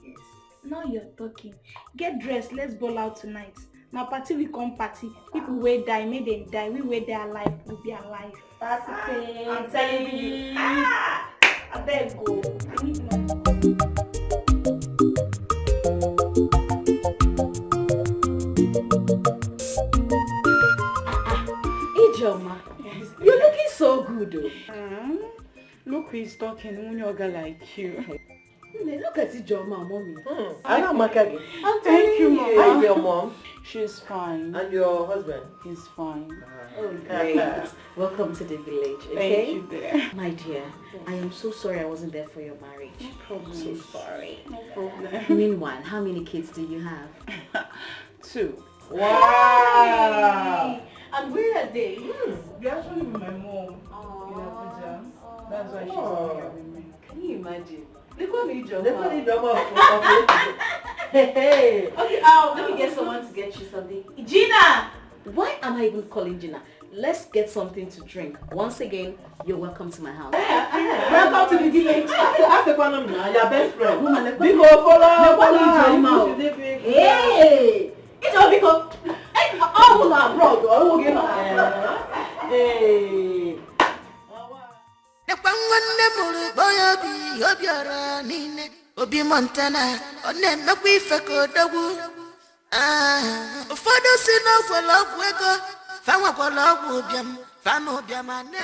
Yes. Now you're talking. Get dressed. Let's ball out tonight. Now party we come party. People will die, may they die. We will die alive. We'll be alive. Party. I'm telling you. Ah, I better go. I need money. Ijeoma, you're looking so good though. Look who is talking, nwunye oga like you. Nne, look at Ijeoma, mommy. I'm I'm Thank telling you, Mama. How is your mom? She's fine. And your husband? He's fine. Oh, great. Welcome to the village, okay? Thank you, dear. My dear, I am so sorry I wasn't there for your marriage. No problem. So sorry. No problem. Meanwhile, how many kids do you have? 2. Wow! And where are they? They're actually with my mom in Abuja. That's why she's not here with me. Can you imagine? Look what Ijeoma. Look what Ijeoma. Hey. Okay, let me get someone to get you something. Gina! Why am I even calling Gina? Let's get something to drink. Once again, you're welcome to my house. Welcome to the village. Your best friend. Biko, follow, follow. Hey! Ijeoma, biko. Hey, all abroad. Oh, Hey. Nekwa nwanne mụrụ kpọọ ya obi obiọra niile Obi Montana ọ na-emekwa ife ka odogwu. Ụfọdụ si na ọgwụla ọgwụ ego fa nwekwara ọgwụ ụbịam fa na ụbịam a na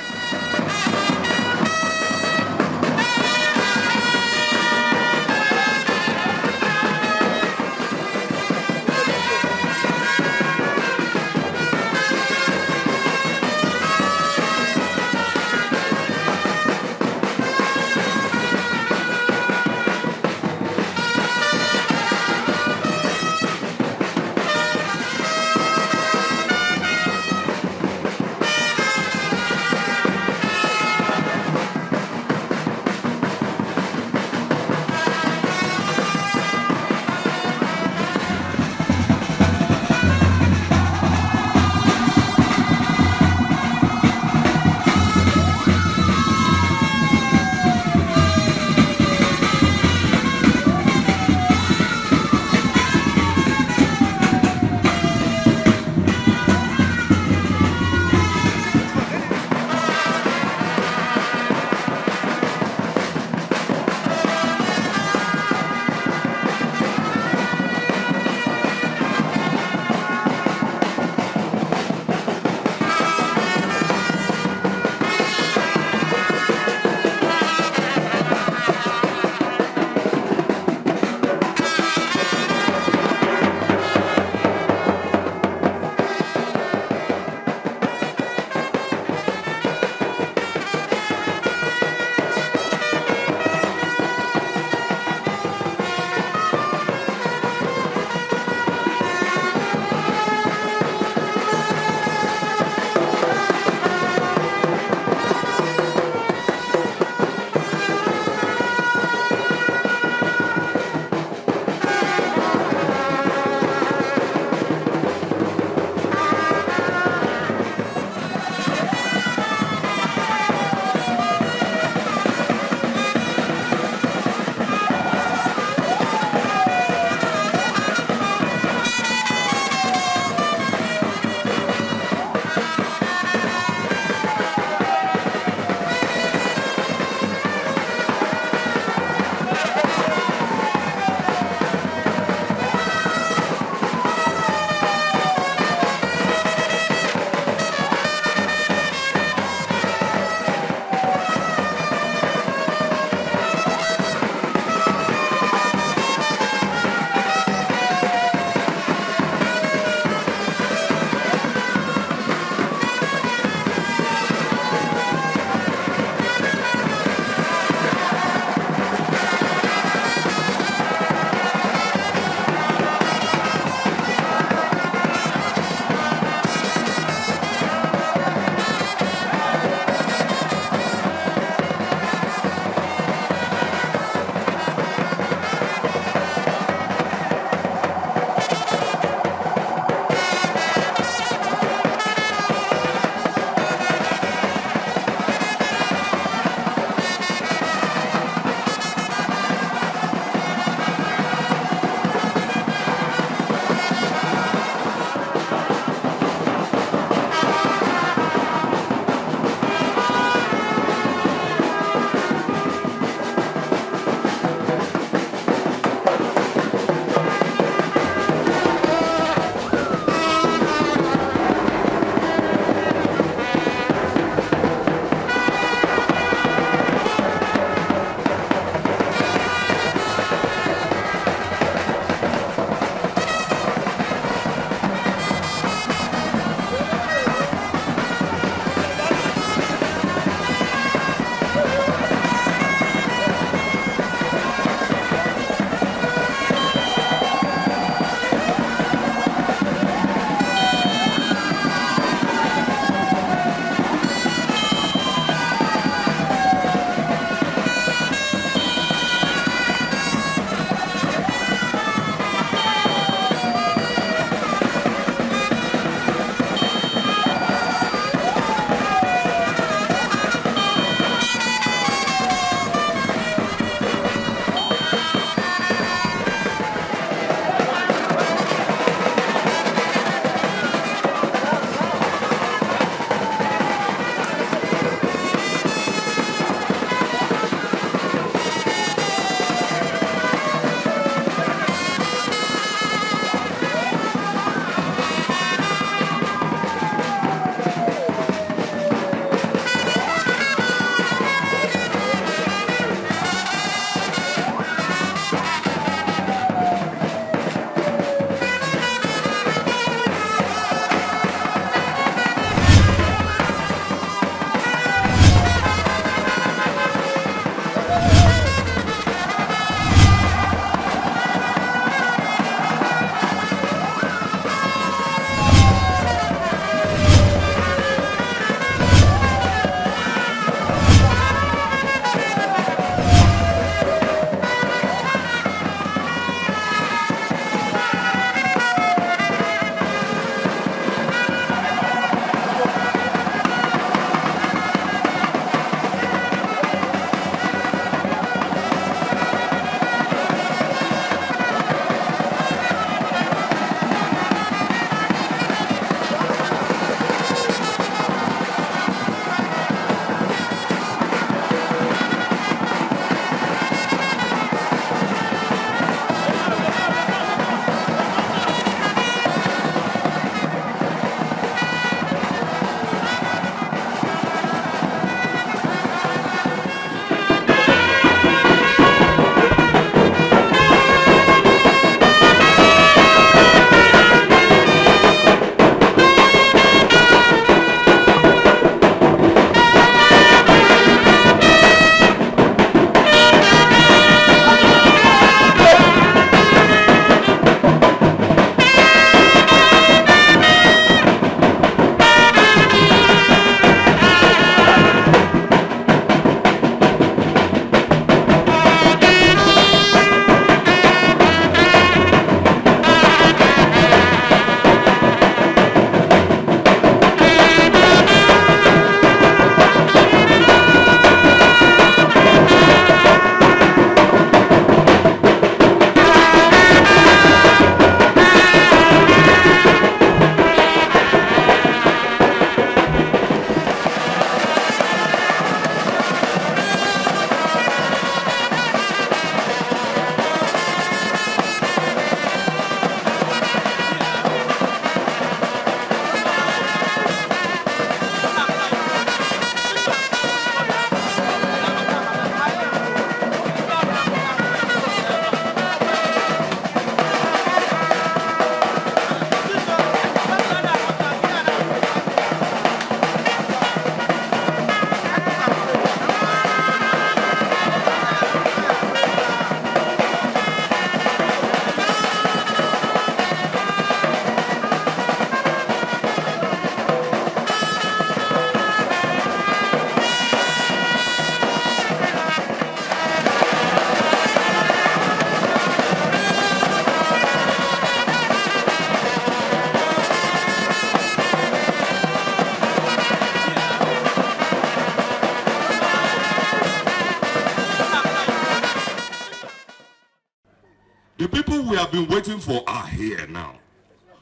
we have been waiting for are here now.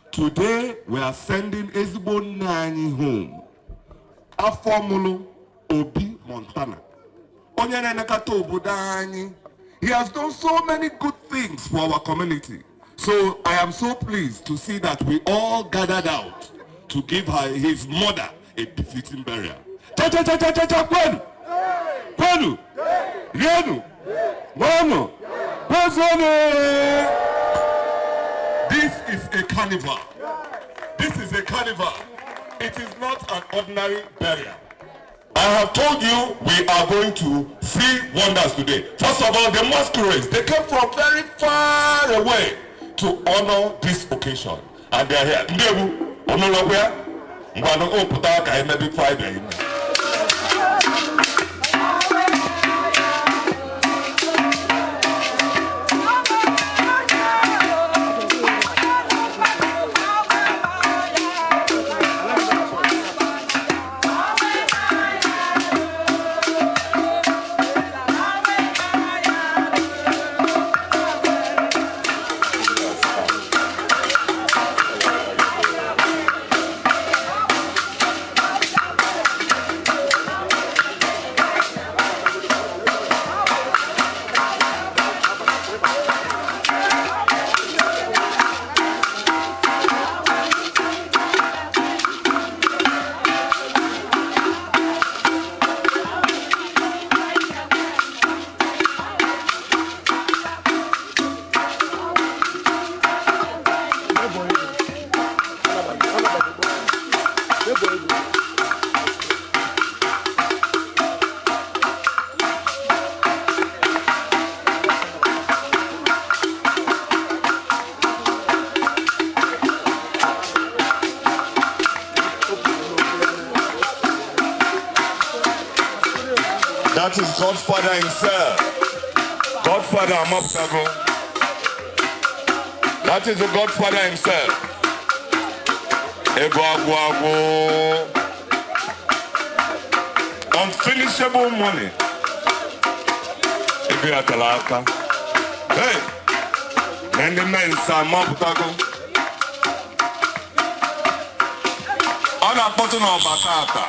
Today, we are sending ezigbo nne anyị home. Afọ mụlụ Obi Montana. Onye na-elekọta obodo anyị. He has done so many good things for our community. So I am so pleased to see that we all gathered out to give her his mother a befitting burial. Cha cha cha cha cha cha kwenu! Kwenu! Rienu! Nwanu! Kwezuonu! This is a carnival. This is a carnival. It is not an ordinary burial. I have told you we are going to see wonders today. First of all, the masquerades, they came from very far away to honor this occasion. And they are here. Ndewu, onulokwa, ngwanu oputa ka eme Friday. That is Godfather himself. Godfather Amaputago. That is the Godfather himself. Ego agwo agwo. Unfinishable money. Ego ya tara aka. Hey! Na ndị mensa amapụtago. Ọ na-akpọtụ n'ọba tata.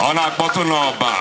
Ọ na-akpọtụ n'ọba.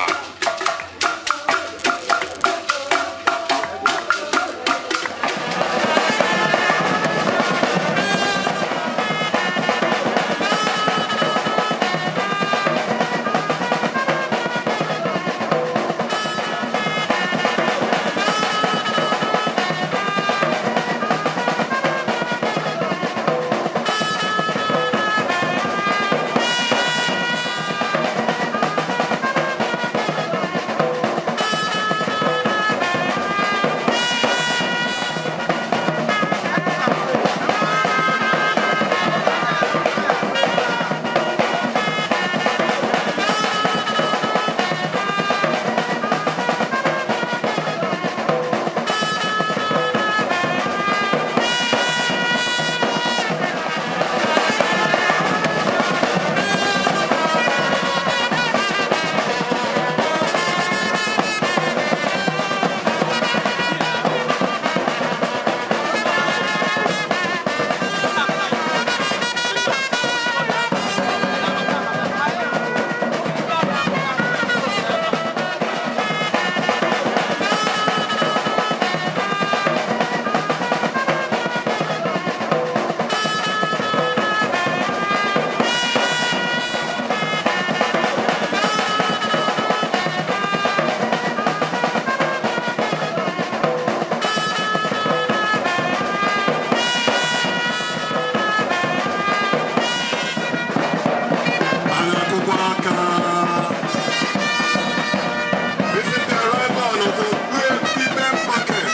This is the arrival of the Ogbuefi Main Market.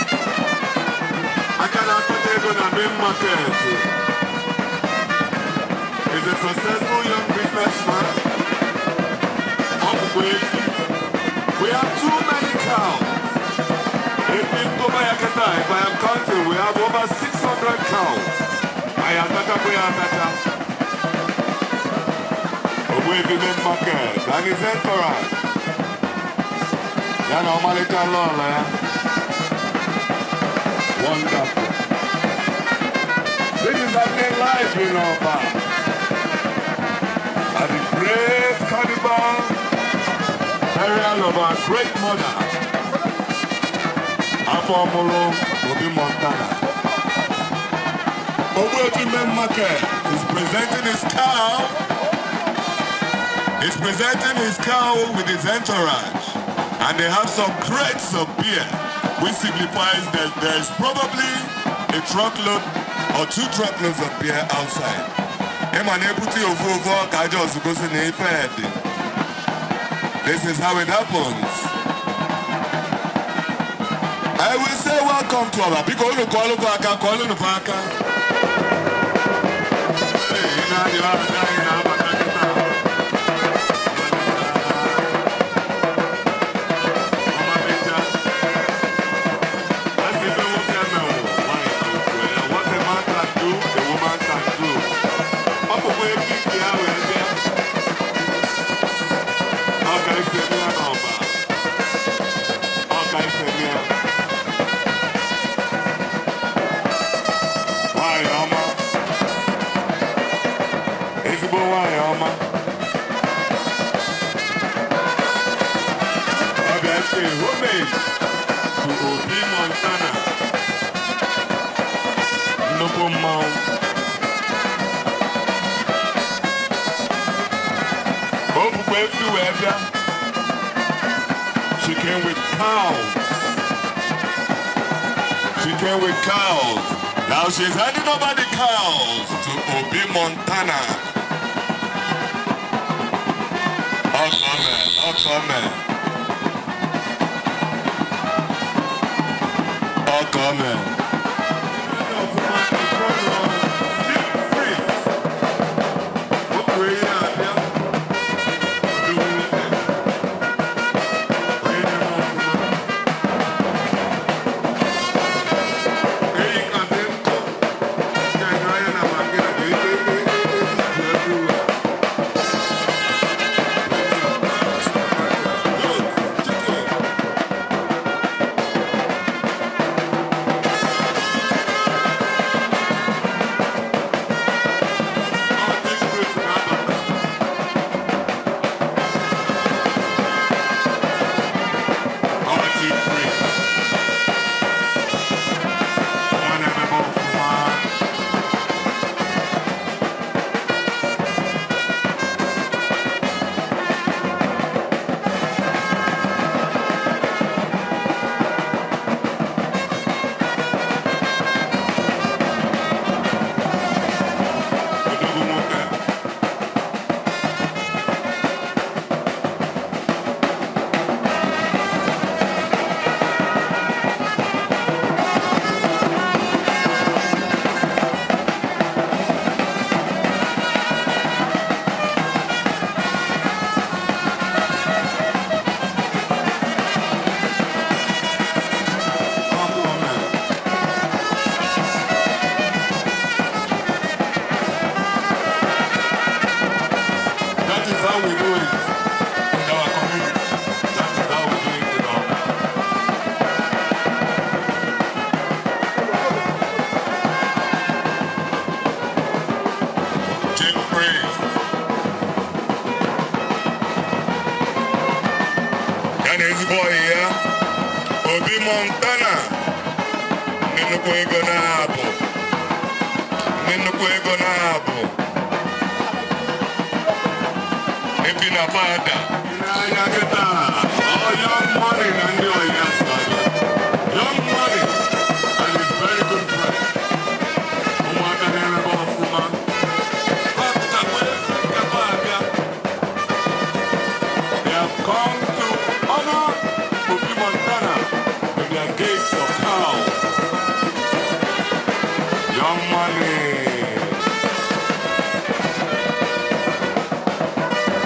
Aka na-akpata ego na main market. Is a successful young businessman. Ọ bụkwa efi. We have too many cows. If in Kobayakata, if I am counting, we have over 600 cows. Ayataka ataka. Ogbuefi Main Market and his entourage. Ya na ọmalịcha lọlọ ya. Wonderful. This is happening live in Oba at the great carnival burial of our great mother, Afomolo Obi Montana. Ogbuefi Main Market is presenting his cow. He's presenting his cow with his entourage. And they have some crates of beer, which signifies that there's probably a truckload or two truckloads of beer outside. Ịma na ebute ofu ofu ọka aja ozugbo si na ife dị. This is how it happens. I will say welcome to our biko unu kụọlụ fa aka kụọlụ fa aka. Hey, ị na-anyụ aka anyị na-abata kịta. Ọmalịcha. Asị ife nwoke menwụ, nwaanyị ga-ekwe ya. What a man can do, a woman can do. Ọ bụkwa efi nke ya wee bịa. Ọ ka esi eme ya n'ọba. Ọ ka esi eme ya. Nwaanyị ọma. Ezigbo nwaanyị ọma. Ọ bịa pay homage to Obi Montana. Nnukwu mmanwụ. O bukwa efi wee bịa. She came with cows. She came with cows. Now she's handing over the cows to Obi Montana. Ọkọme, ọkọme. Ọkọme. That is how we do it in our community. That is how we do it in our. Chief Priest. Ya na ezigbo ọyị ya, Obi Montana, ndị nnukwu ego na-abụ. Ndị nnukwu ego na-abụ. Ebi na fada. N'anya kịta, ọ Young Money na ndị ọyị ya so abịa. Young Money and his very good friend. Ụmụaka na-emebe ọfụma. Ha pụtakwa ebe abịa. They have come to honor Obi Montana with their gates of cows. Young Money.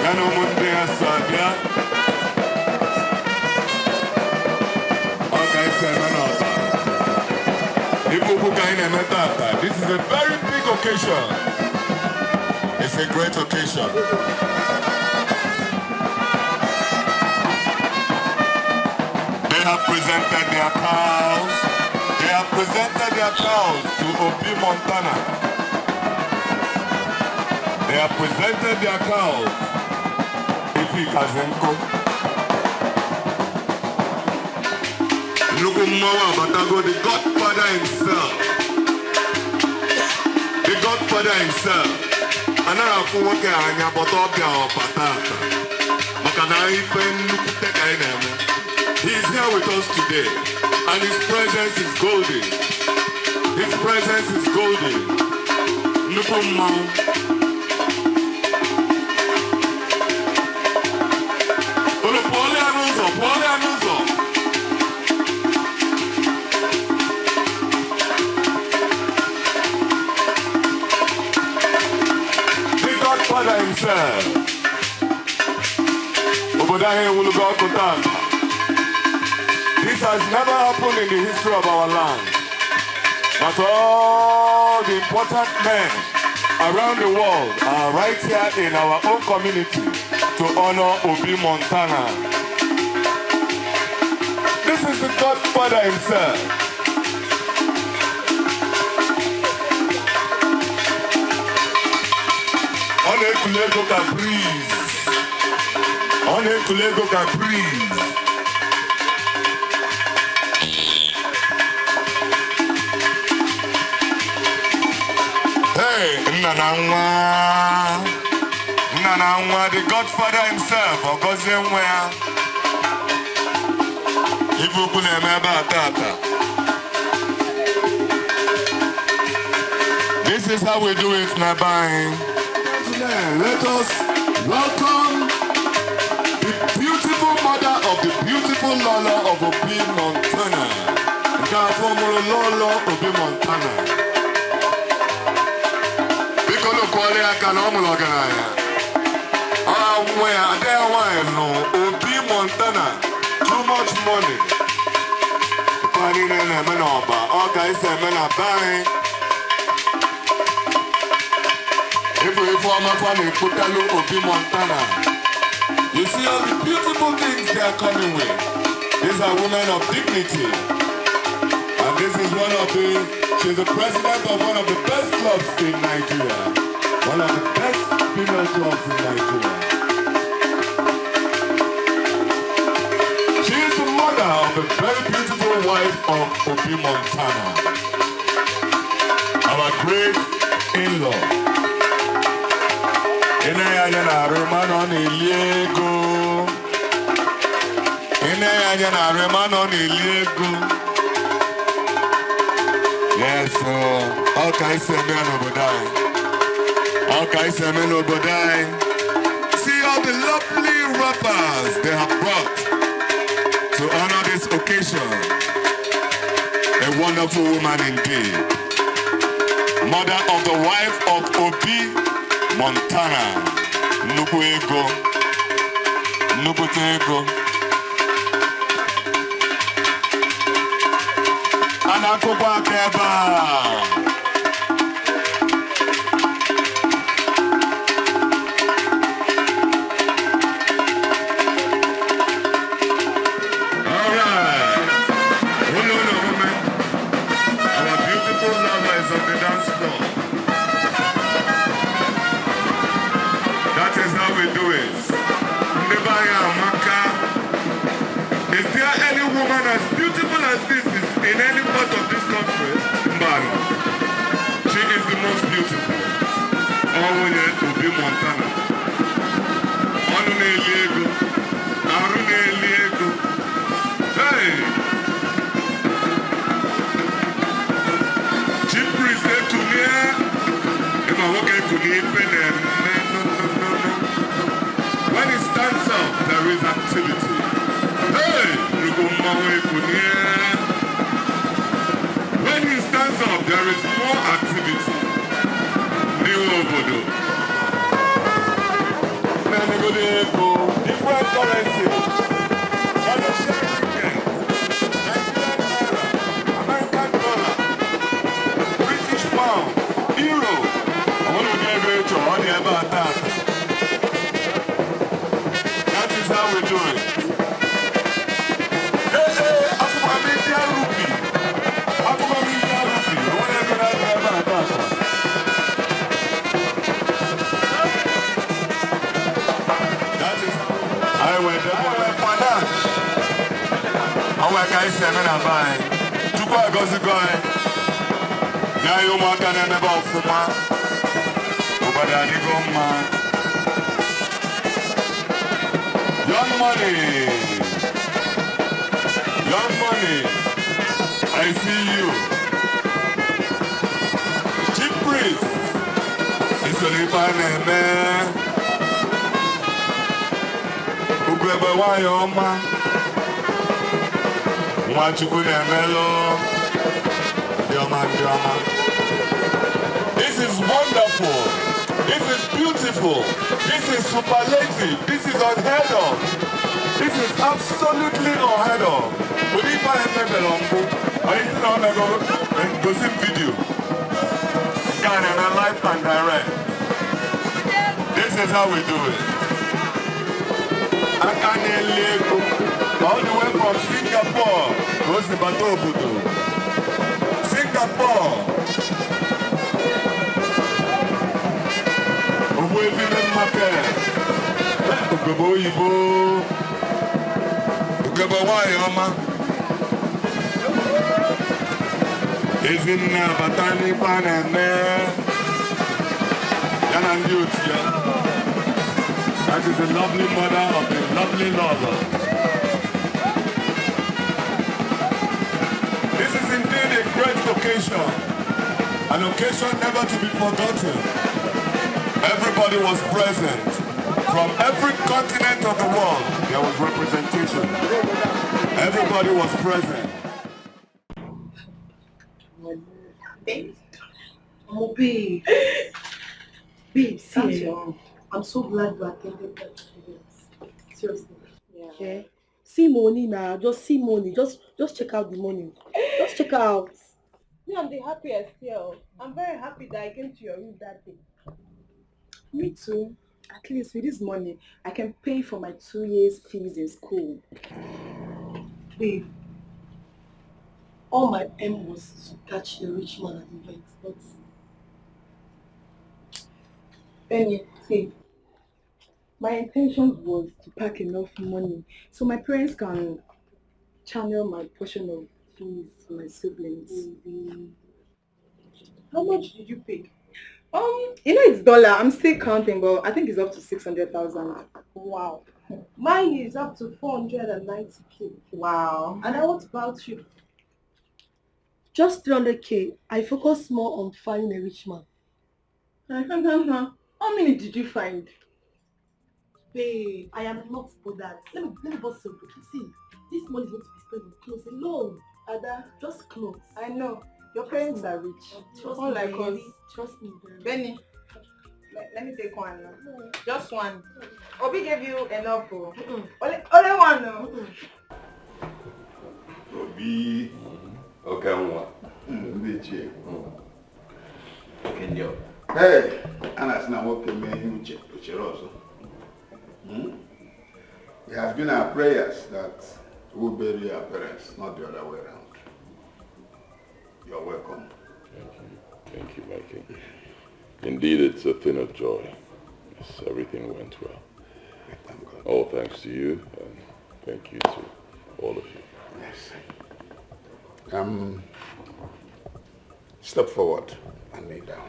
Ya na ụmụnne ya so abịa. Ọ ka esi eme n'ọba. Ife ukwu ka anyị na-eme tata. This is a very big occasion. It's a great occasion. They have presented their cows. They have presented their cows to Obi Montana. They have presented their cows. Ifi Kazenko. Nnukwu mmanwụ abatago, the Godfather himself. The Godfather himself. Anaghị afụ nwoke a anya bọta ọbịa ọba tata. Maka na ife nnukwute ka anyị na-eme. He is here with us today, and his presence is golden. His presence is golden. Nnukwu mmanwụ. Unu pụọla ya n'ụzọ, pụọla ya n'ụzọ. The Godfather himself. Obodo anyị enwulugo ọkụ tata. This has never happened in the history of our land. But all the important men around the world are right here in our own community to honor Obi Montana. This is the Godfather himself. Ọ na-ekuli ego ka breeze. Ọ na-ekuli ego ka breeze. Hey, nna na nwa. Nna na nwa, the Godfather himself, ọ gọzie nwa ya. Ife ukwu na-eme ebe a tata. This is how we do it na be anyị. Let us welcome the beautiful mother of the beautiful Lolo of Obi Montana. Nke afọ mụrụ Lolo Obi Montana. Biko nụkwọrọ ya aka na ọ mụrụ ọgaranya. Ọ nwa ya, ada ya nwaanyị nụ Obi Montana. Too much money. Ife a niile na-eme n'ọba, ọ ka esi eme na be anyị. Ife ife ọma fa na-ekpotalụ Obi Montana. You see all the beautiful things they are coming with. These are women of dignity. And this is one of the, she's the president of one of the best clubs in Nigeria. One of the best female clubs in Nigeria. She is the mother of the very beautiful wife of Obi Montana. Our great in-law. Ị na-enye anya na-arụ ma na ọ na-eli ego. Ị na-enye anya na-arụ ma na ọ na-eli ego. Yes, ọ ka esi eme ya n'obodo anyị. Ọ ka esi eme n'obodo anyị. See all the lovely rappers they have brought to honor this occasion. A wonderful woman indeed. Mother of the wife of Obi Montana. Nnukwu ego. Nnukwute ego. A na-akụkwa aka ebe a. All right. Unu na omume. Our beautiful lover is on the dance floor. That is how we do it. Ndị be anyị amaka. Is there any woman as beautiful as this is in any part of this country? Mba. She is the most beautiful. Ọ nwunye Obi Montana. Ọnụ na-eli ego. Arụ na-eli ego. Hey! Chief Priest ekunie. Ịma nwoke ekunie ife na-eme, no, no, no, no. When he stands up, there is activity. Hey! Nnukwu mmanwụ ekunie. When he stands up, there is more activity. Ndị nwe obodo. Na-emegodi ego, different currencies. Malaysian ringgit, Nigerian naira, American dollar, British pound, euro. Ọ nwere ụdị ego ị chọrọ, ọ dị ebe a taata. That is how we do it. Hey, hey! anyị si eme na be anyị. Chukwu agọzigo anyị. Nye anyị ụmụaka na-emebe ọfụma. Obodo adịgo mma. Young Money. Young Money. I see you. Chief Priest. Isoro ife a na-eme. Ugegbe nwanyị ọma. Nwachukwu na-emelụ. Ndị ọma, ndị ọma. This is wonderful. This is beautiful. This is superlative. This is unheard of. This is absolutely unheard of. Ụdị ife anyị mebere mbụ, onye si na ọ mego, gosi m video. Nke a na-eme live and direct. This is how we do it. Aka na-eli ego all the way from Singapore ka o si bata obodo. Singapore. Ogbuefi Main Market. Ugegbe oyibo. Ugegbe nwanyị ọma. Ezinne abata n'ife a na-eme. Ya na ndị otu ya. That is the lovely mother of the lovely lover. This is indeed a great occasion. An occasion never to be forgotten. Everybody was present. From every continent of the world, there was representation. Everybody was present. Babe. Oh, babe. Babe, see, I'm so glad you attended that event. Seriously. Yeah. Yeah. See money now. Just see money. Just check out the money. Just check out. Me, I'm the happiest here. I'm very happy that I came to your room that day. Me too. At least with this money, I can pay for my 2 years fees in school. Babe, all my aim was to catch the rich man at the event, but Benny, see, my intention was to pack enough money so my parents can channel my portion of fees to my siblings. Baby, how much did you pay? You know it's dollar. I'm still counting, but I think it's up to 600,000. Wow. Mine is up to 490K. Wow. And what about you? Just 300K. I focus more on finding a rich man. How many did you find? Babe, I am not bothered. Let me bust some cookies. See, this money is going to be spent on clothes alone. Ada, just clothes. I know. Your parents are rich. Trust me, Unlike us. baby. Trust me, baby. Benny, let me take one. Now. Just one. Obi gave you enough. Oh. Only one. Oh. Obi Okenwa, ndị ichie. Hey, a na-asị na nwoke mee ihe uche o chere ọzọ. It has been our prayers that we bury our parents, not the other way around. You're welcome. Thank you. Thank you, my king. Indeed, it's a thing of joy. Yes, everything went well. Thank God. All thanks to you, and thank you to all of you. Yes. Step forward and kneel down.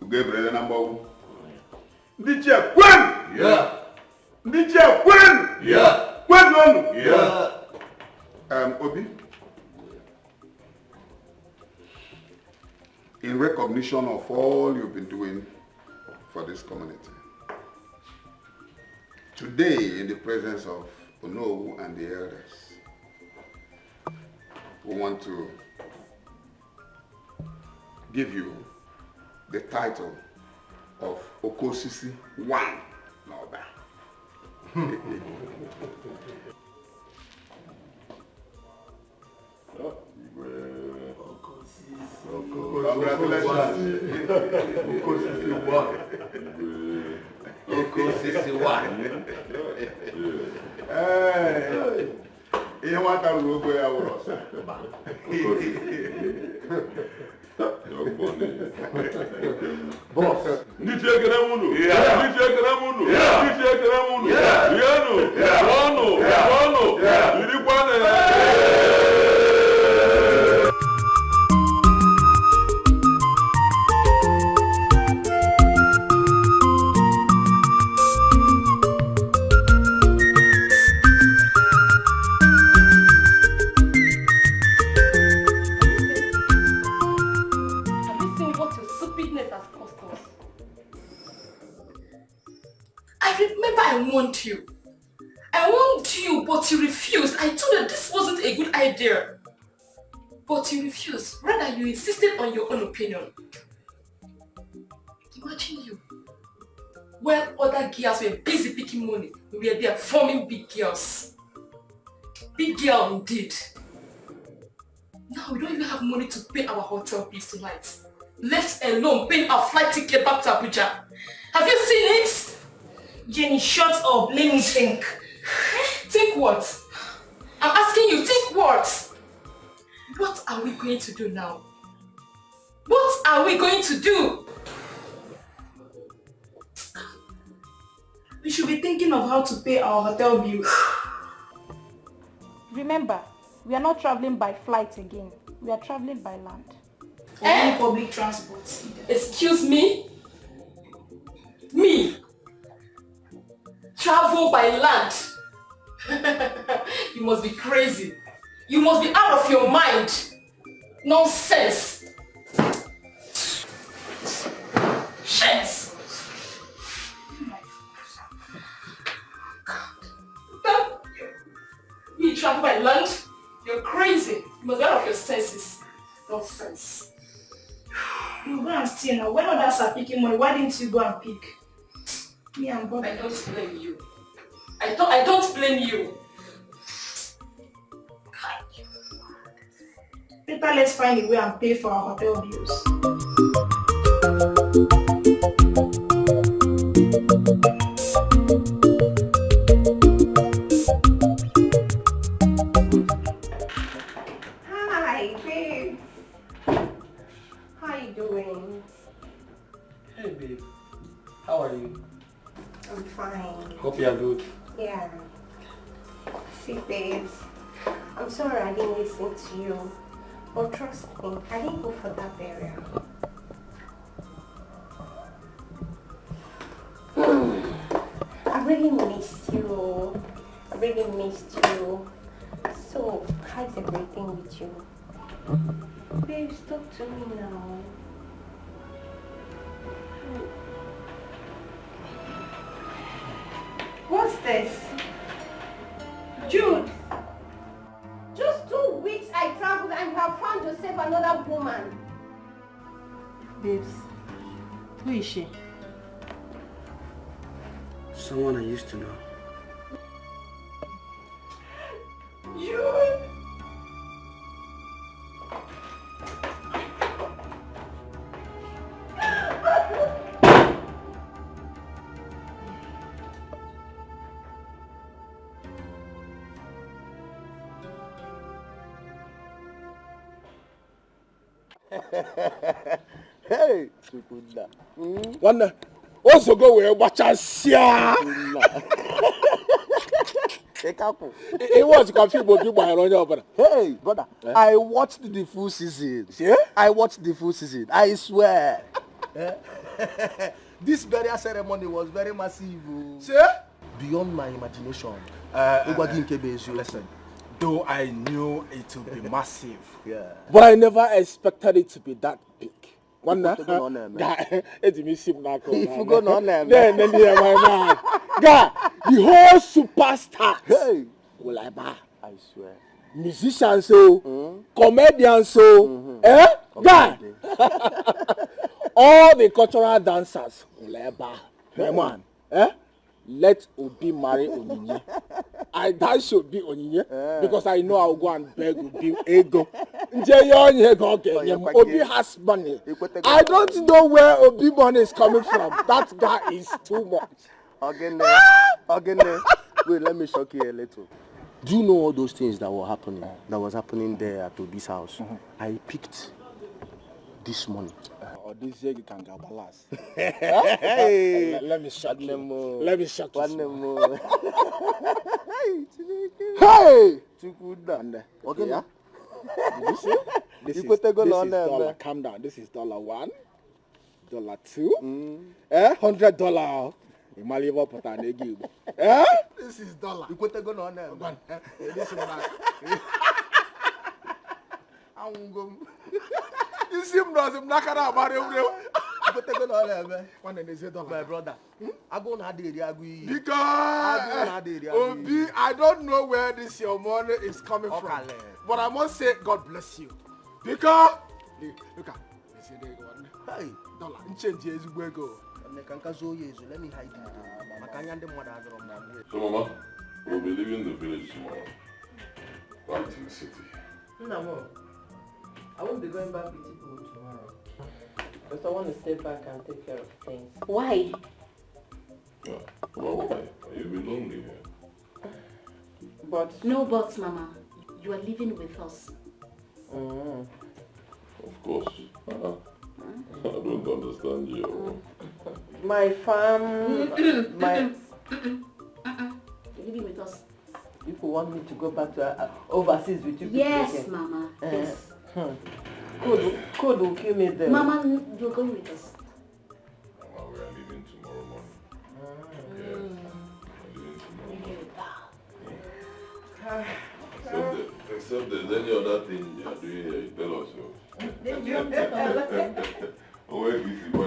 Ugo eberele na mgbawu. Ndị ichie kwenu! Yeah. Ndị ichie kwenu! Yeah. Kwenu! Yeah. Obi, in recognition of all you've been doing for this community, today, in the presence of Onowu and the elders, we want to give you the title of Okosisi One N'Oba. Congratulations. Okosisi One. Okosisi One. Hey, Ihe nwata ruru ogo ya wụrụ ọsa. Boss. Ndị chi ekele m unu. Ndị chi ekele m unu. Ndị chi ekele m unu. Rienụ, ṅụọnụ, ṅụọnụ, ririkwanụ. Have you seen what your stupidness has cost us? I remember I warned you. I warned you, but you refused. I told you this wasn't a good idea. But you refused. Rather, you insisted on your own opinion. Imagine you. While other girls were busy picking money, we were there forming big girls. Big girl indeed. Now we don't even have money to pay our hotel bills tonight. Left alone paying our flight ticket back to Abuja. Have you seen it? Jenny, shut up. Let me think. Think what? I'm asking you, think what? What are we going to do now? What are we going to do? We should be thinking of how to pay our hotel bills. Remember, we are not traveling by flight again. We are traveling by land. Or any public transport. Excuse me? Me? Travel by land? You must be crazy. You must be out of your mind. Nonsense. Shit. Me travel by land? You're crazy. You must be out of your senses. Nonsense. You go and steal now. When others are picking money, why didn't you go and pick? Me and Bob. I don't blame you. I don't blame you. Better let's find a way and pay for our hotel bills. Hi, babe. How you doing? Hey babe, how are you? I'm fine. Hope you are good. Yeah. See, babes, I'm sorry I didn't listen to you. But trust me, I didn't go for that burial. I really missed you. I really missed you. So, how's everything with you? Babes, talk to me now. What's this? Jude! Just 2 weeks I traveled and you have found yourself another woman. Babes, who is she? Someone I used to know. Jude! Hey, Chukwunna. Nwanne, ozogo wee gbachasịa. It was confused Obi gbanyere onye ọbụla. Hey, brother, I watched the full season. Yeah? I watched the full season. I swear. This burial ceremony was very massive. Yeah? Beyond my imagination. Listen, though I knew it would be massive, yeah, but I never expected it to be that big. Nwanne, Ifugo na ọ na-eme. Guy, eji m isi m n'aka. Ifugo na ọ na-eme. Na-ene ndị ya, my man. Guy, the whole superstars. Hey. Will I buy? I swear. Musicians, so, comedians, so, eh? Guy, all the cultural dancers will I buy? My man, eh? Let Obi marry Onyinye. That should be Onyinye, because I know I'll go and beg Obi ego. Nje ya onye ego ọ ga-enye m. Obi has money. I don't know where Obi money is coming from. That guy is too much. Ogene, Ogene. Wait, let me shock you a little. Do you know all those things that were happening? That was happening there at Obi's house. I picked this money. Or this year you can get balance. Hey. Let me shock you. Nwanne m. Let me shock you. Nwanne m. Hey! Chukwunna. Okay. Yeah? Did you see? This is, Ikwetego this na ọ is na-eme. dollar. Calm down. This is $1, $2, $100. Ịmala ife ọ pụtara n'ego Igbo. Eh? This is dollar. Ikwetego na ọ na-eme. This is not. Anwụgo m. Isi m nọzi m n'aka na-agba rewrew. Ikwetego na ọ na-eme. Nwanne n'ezie dollar. My brother, agụụ na-ada eri agụ iyi. Because Agụụ na-ada eri agụ iyi. Obi, I don't know where this your money is coming from. Ọkale. But I must say, God bless you. Because, look at this Hey. dollar. Nchange ezigbo ego. Nne, ka nka zuo ya ezu, let me hide it. Maka anya ndị mmadụ adịrọ mma. So, Mama, we'll be leaving the village tomorrow. Back to the city. Nnamo, I won't be going back with you people tomorrow. Because I want to stay back and take care of things. Why? Yeah. Mama, why? You'll be lonely here. But... No buts, Mama. You are living with us. Of course. I don't understand you. My farm... my... You're living with us. People want me to go back to overseas with you people Yes, again. Mama. Yes. Code will kill me there. Mama, you're going with us. Mama, we are leaving tomorrow morning. Yes. We are leaving tomorrow morning. Except there's any other thing you are doing here, you tell us. Oh, wait, go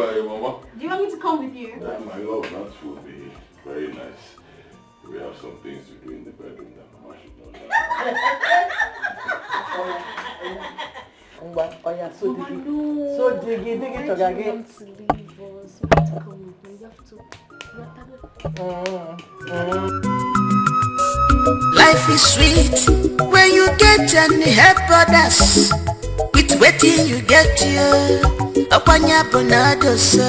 ahead, Mama. Do you want me to come with you? Yeah, my love, that will be very nice. We have some things to do in the bedroom that Mama should know. Oya, so Mama, digi. no. So digi, digi, Why do you chogage. want to leave us? You have to come with me. You have to. Life is sweet when you get and help others. With wetin you get you. Ọkwanye bụ na adosa.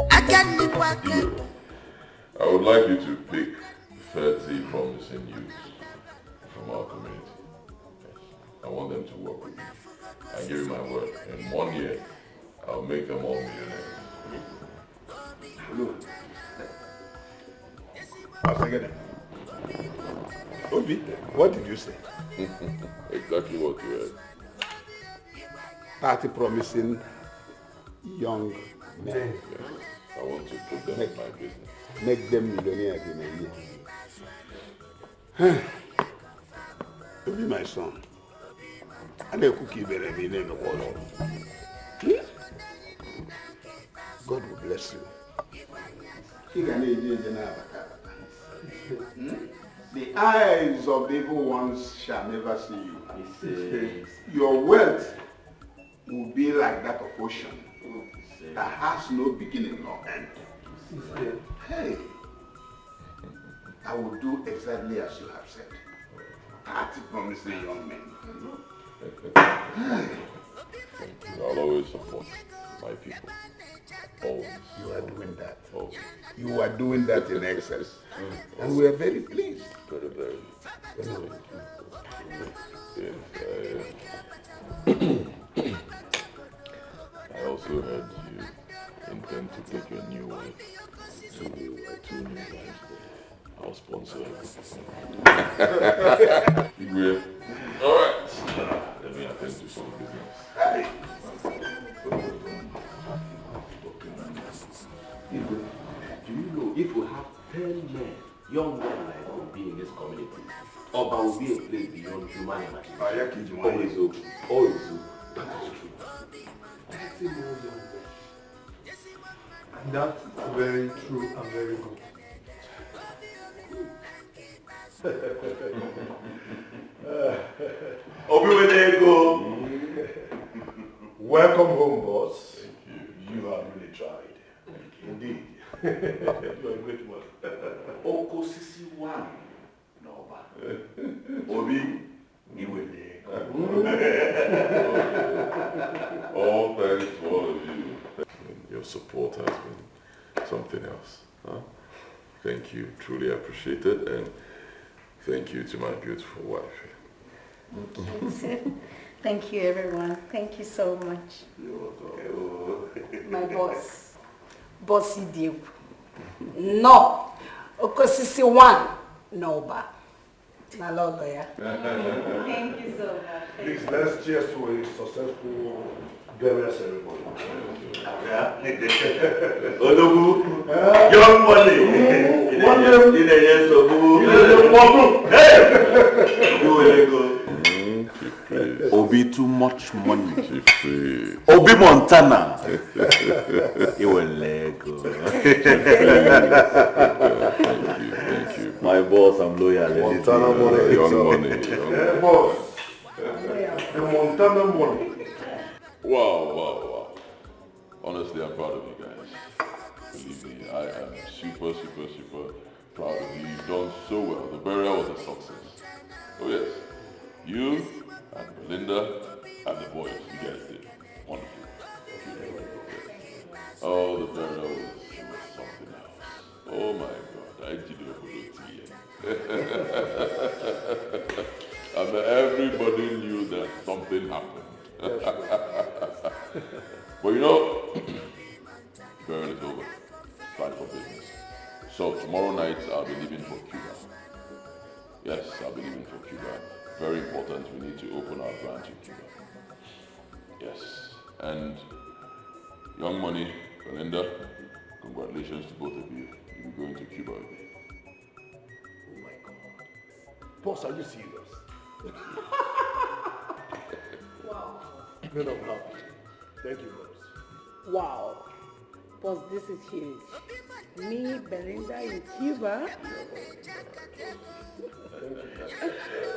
Aka nri bụ aka. I would like you to pick 30 promising youths from our community. Yes. I want them to work with me. I give you my word. In 1 year, I'll make them all millionaires. Look. Obi, what did you say? Exactly what you heard. 30 promising young men. Yes. I want to put them in my business. Make them millionaires in a year. Obi, my son. I God will bless you. The eyes of the evil ones shall never see you. Your wealth will be like that of ocean that has no beginning nor end. Hey, I will do exactly as you have said. 30 promising young men. Thank you. I'll always support my people. Always. You are doing that. Always. You are doing that in excess. And we are very pleased. Very, very. Yes, I also heard you intend to take your new wife. Two new wives. I'll sponsor everything. All right. Let me attend to some business. Hey. Do you know if we have 10 men, young men like Obi in this community, Oba will be a place beyond human imagination. Always open. Always open. That is true. 30 more young men. And that's very true and very good. Obi Wenego. Welcome home, boss. Thank you. You have really tried. Thank you. Indeed. You are a great one. Oko Sisi one. Noba. Obi Iwele. All thanks to all of you. Your support has been something else. Huh? Thank you. Truly appreciate it. And Thank you to my beautiful wife. Thank you. Thank you, everyone. Thank you so much. You're welcome. My boss. Bossy Diego. No. Okosisi one. No ba. Na lolo ya. Thank you so much. Please, let's cheers to a successful burial ceremony. Yeah. Odogwu, young money. Ị na-enye nsogbu. Hey! Obi Obi too much money. Obi Montana. Iwele ego. Thank you, thank you. My boss, I'm loyal. Montana money. Young money. Yeah, boss. The Montana money. Wow, wow, wow. Honestly, I'm proud of you guys. Believe me, I am super, super, super proud of you. You've done so well. The burial was a success. Oh yes. You and Belinda and the boys, you guys did wonderful. Oh, the burial was something else. Oh my God, I did it. And everybody knew that something happened. But you know, burial is over. Time for business. So tomorrow night I'll be leaving for Cuba. Yes, I'll be leaving for Cuba. Very important, we need to open our branch in Cuba. Yes, and Young Money, Belinda, congratulations to both of you. You'll be going to Cuba with me. Oh my God. Boss, are you serious? Wow. Man, I'm happy. Thank you, boss. Wow. Boss, this is huge. Me, Belinda in Cuba.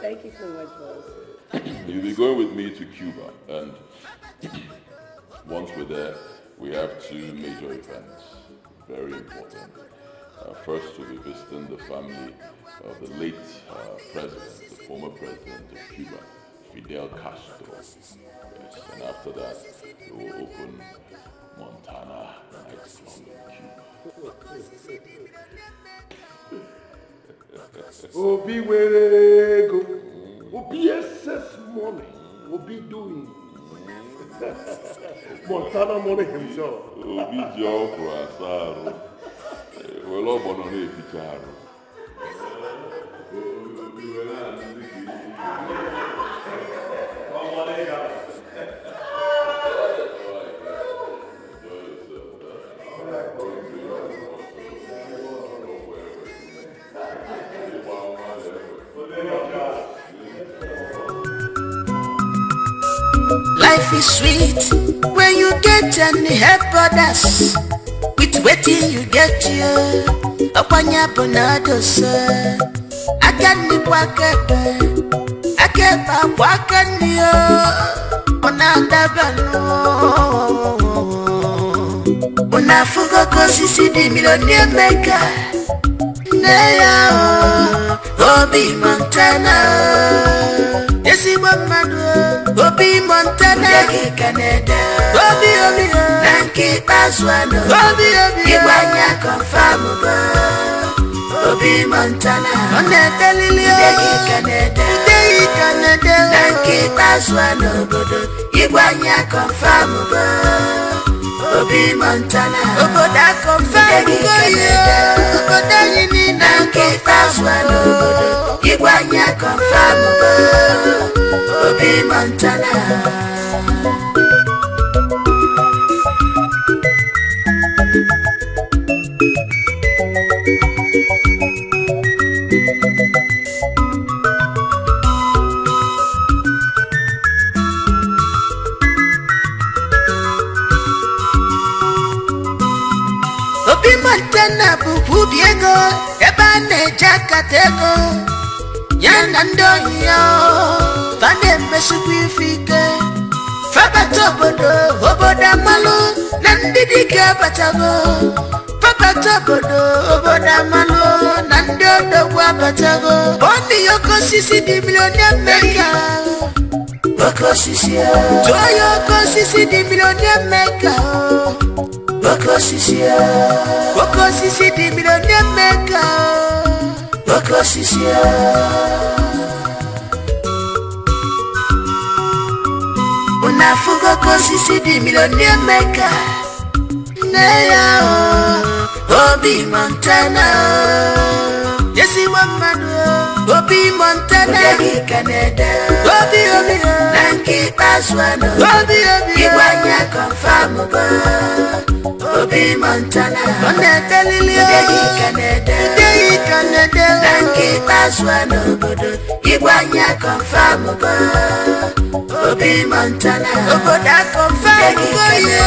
Thank you so much, boss. You'll be going with me to Cuba, and once we're there, we have two major events, very important. First, we'll be visiting the family of the late president, the former president of Cuba, Fidel Castro. Yes, and after that, we will open Montana nightclub in Cuba. Obi nwere ego. Obi excess money. Obi doing. Montana money himself. Obi ji ọkwụrụ asa arụ. Were ọgbọnọ na-eficha arụ. Life is sweet when you get and help others. With wetin you get you, ọkwanye bụ na adosa. Aka nri bụ aka ekpe, aka ekpe abụ aka nri o, ọ na-adaba nụ. Unu afụgo ka osisi dị millionaire maker, nne ya o, Obi Montana. Ezigbo mmadụ o, Obi Montana. Obi obi na nke ikpeazụ anọ, obi obi ịgbanye confirm go. Obi Montana, ọ na-edelili o, ude gị ka na-ede na nke ikpeazụ anọ obodo, ịgbanye confirm go. Obi Montana, obodo a confirm go ya, obodo anyị niile na nke ikpeazụ anọ obodo, ịgbanye confirm go. Obi Montana. Obi Montana bụkwa ubi ego ebe a na-eji akata ego ya na ndị ohi ya fa na-emesikwa ife ike fabata obodo obodo amalụ na ndị dike abatago fabata obodo obodo amalụ na ndị odogwu abatago bọndị ya oke osisi dị millionaire maker oke osisi tụọ ya oke osisi dị millionaire maker oke osisi oke osisi dị millionaire maker Oke osisi o. Unu afụgo ka osisi dị millionaire maker. Nne ya o, Obi Montana o. Ezigbo mmadụ o, Obi Montana. Obi ka na-ede. Obi obi o. Na nke ikpeazụ anọ. Obi obi o. Ịgbanye confirm go. Obi Montana. Ọ na-edelili o. Odeghị ka na-ede. Odeghị ka na-ede. Na nke ikpeazụ a n'obodo. Ịgbanye confirm go. Obi Montana. Obodo a confirm go yo.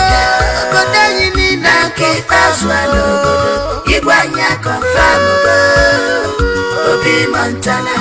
Obodo anyị niile na nke ikpeazụ a n'obodo. Ịgbanye confirm go. Obi Montana.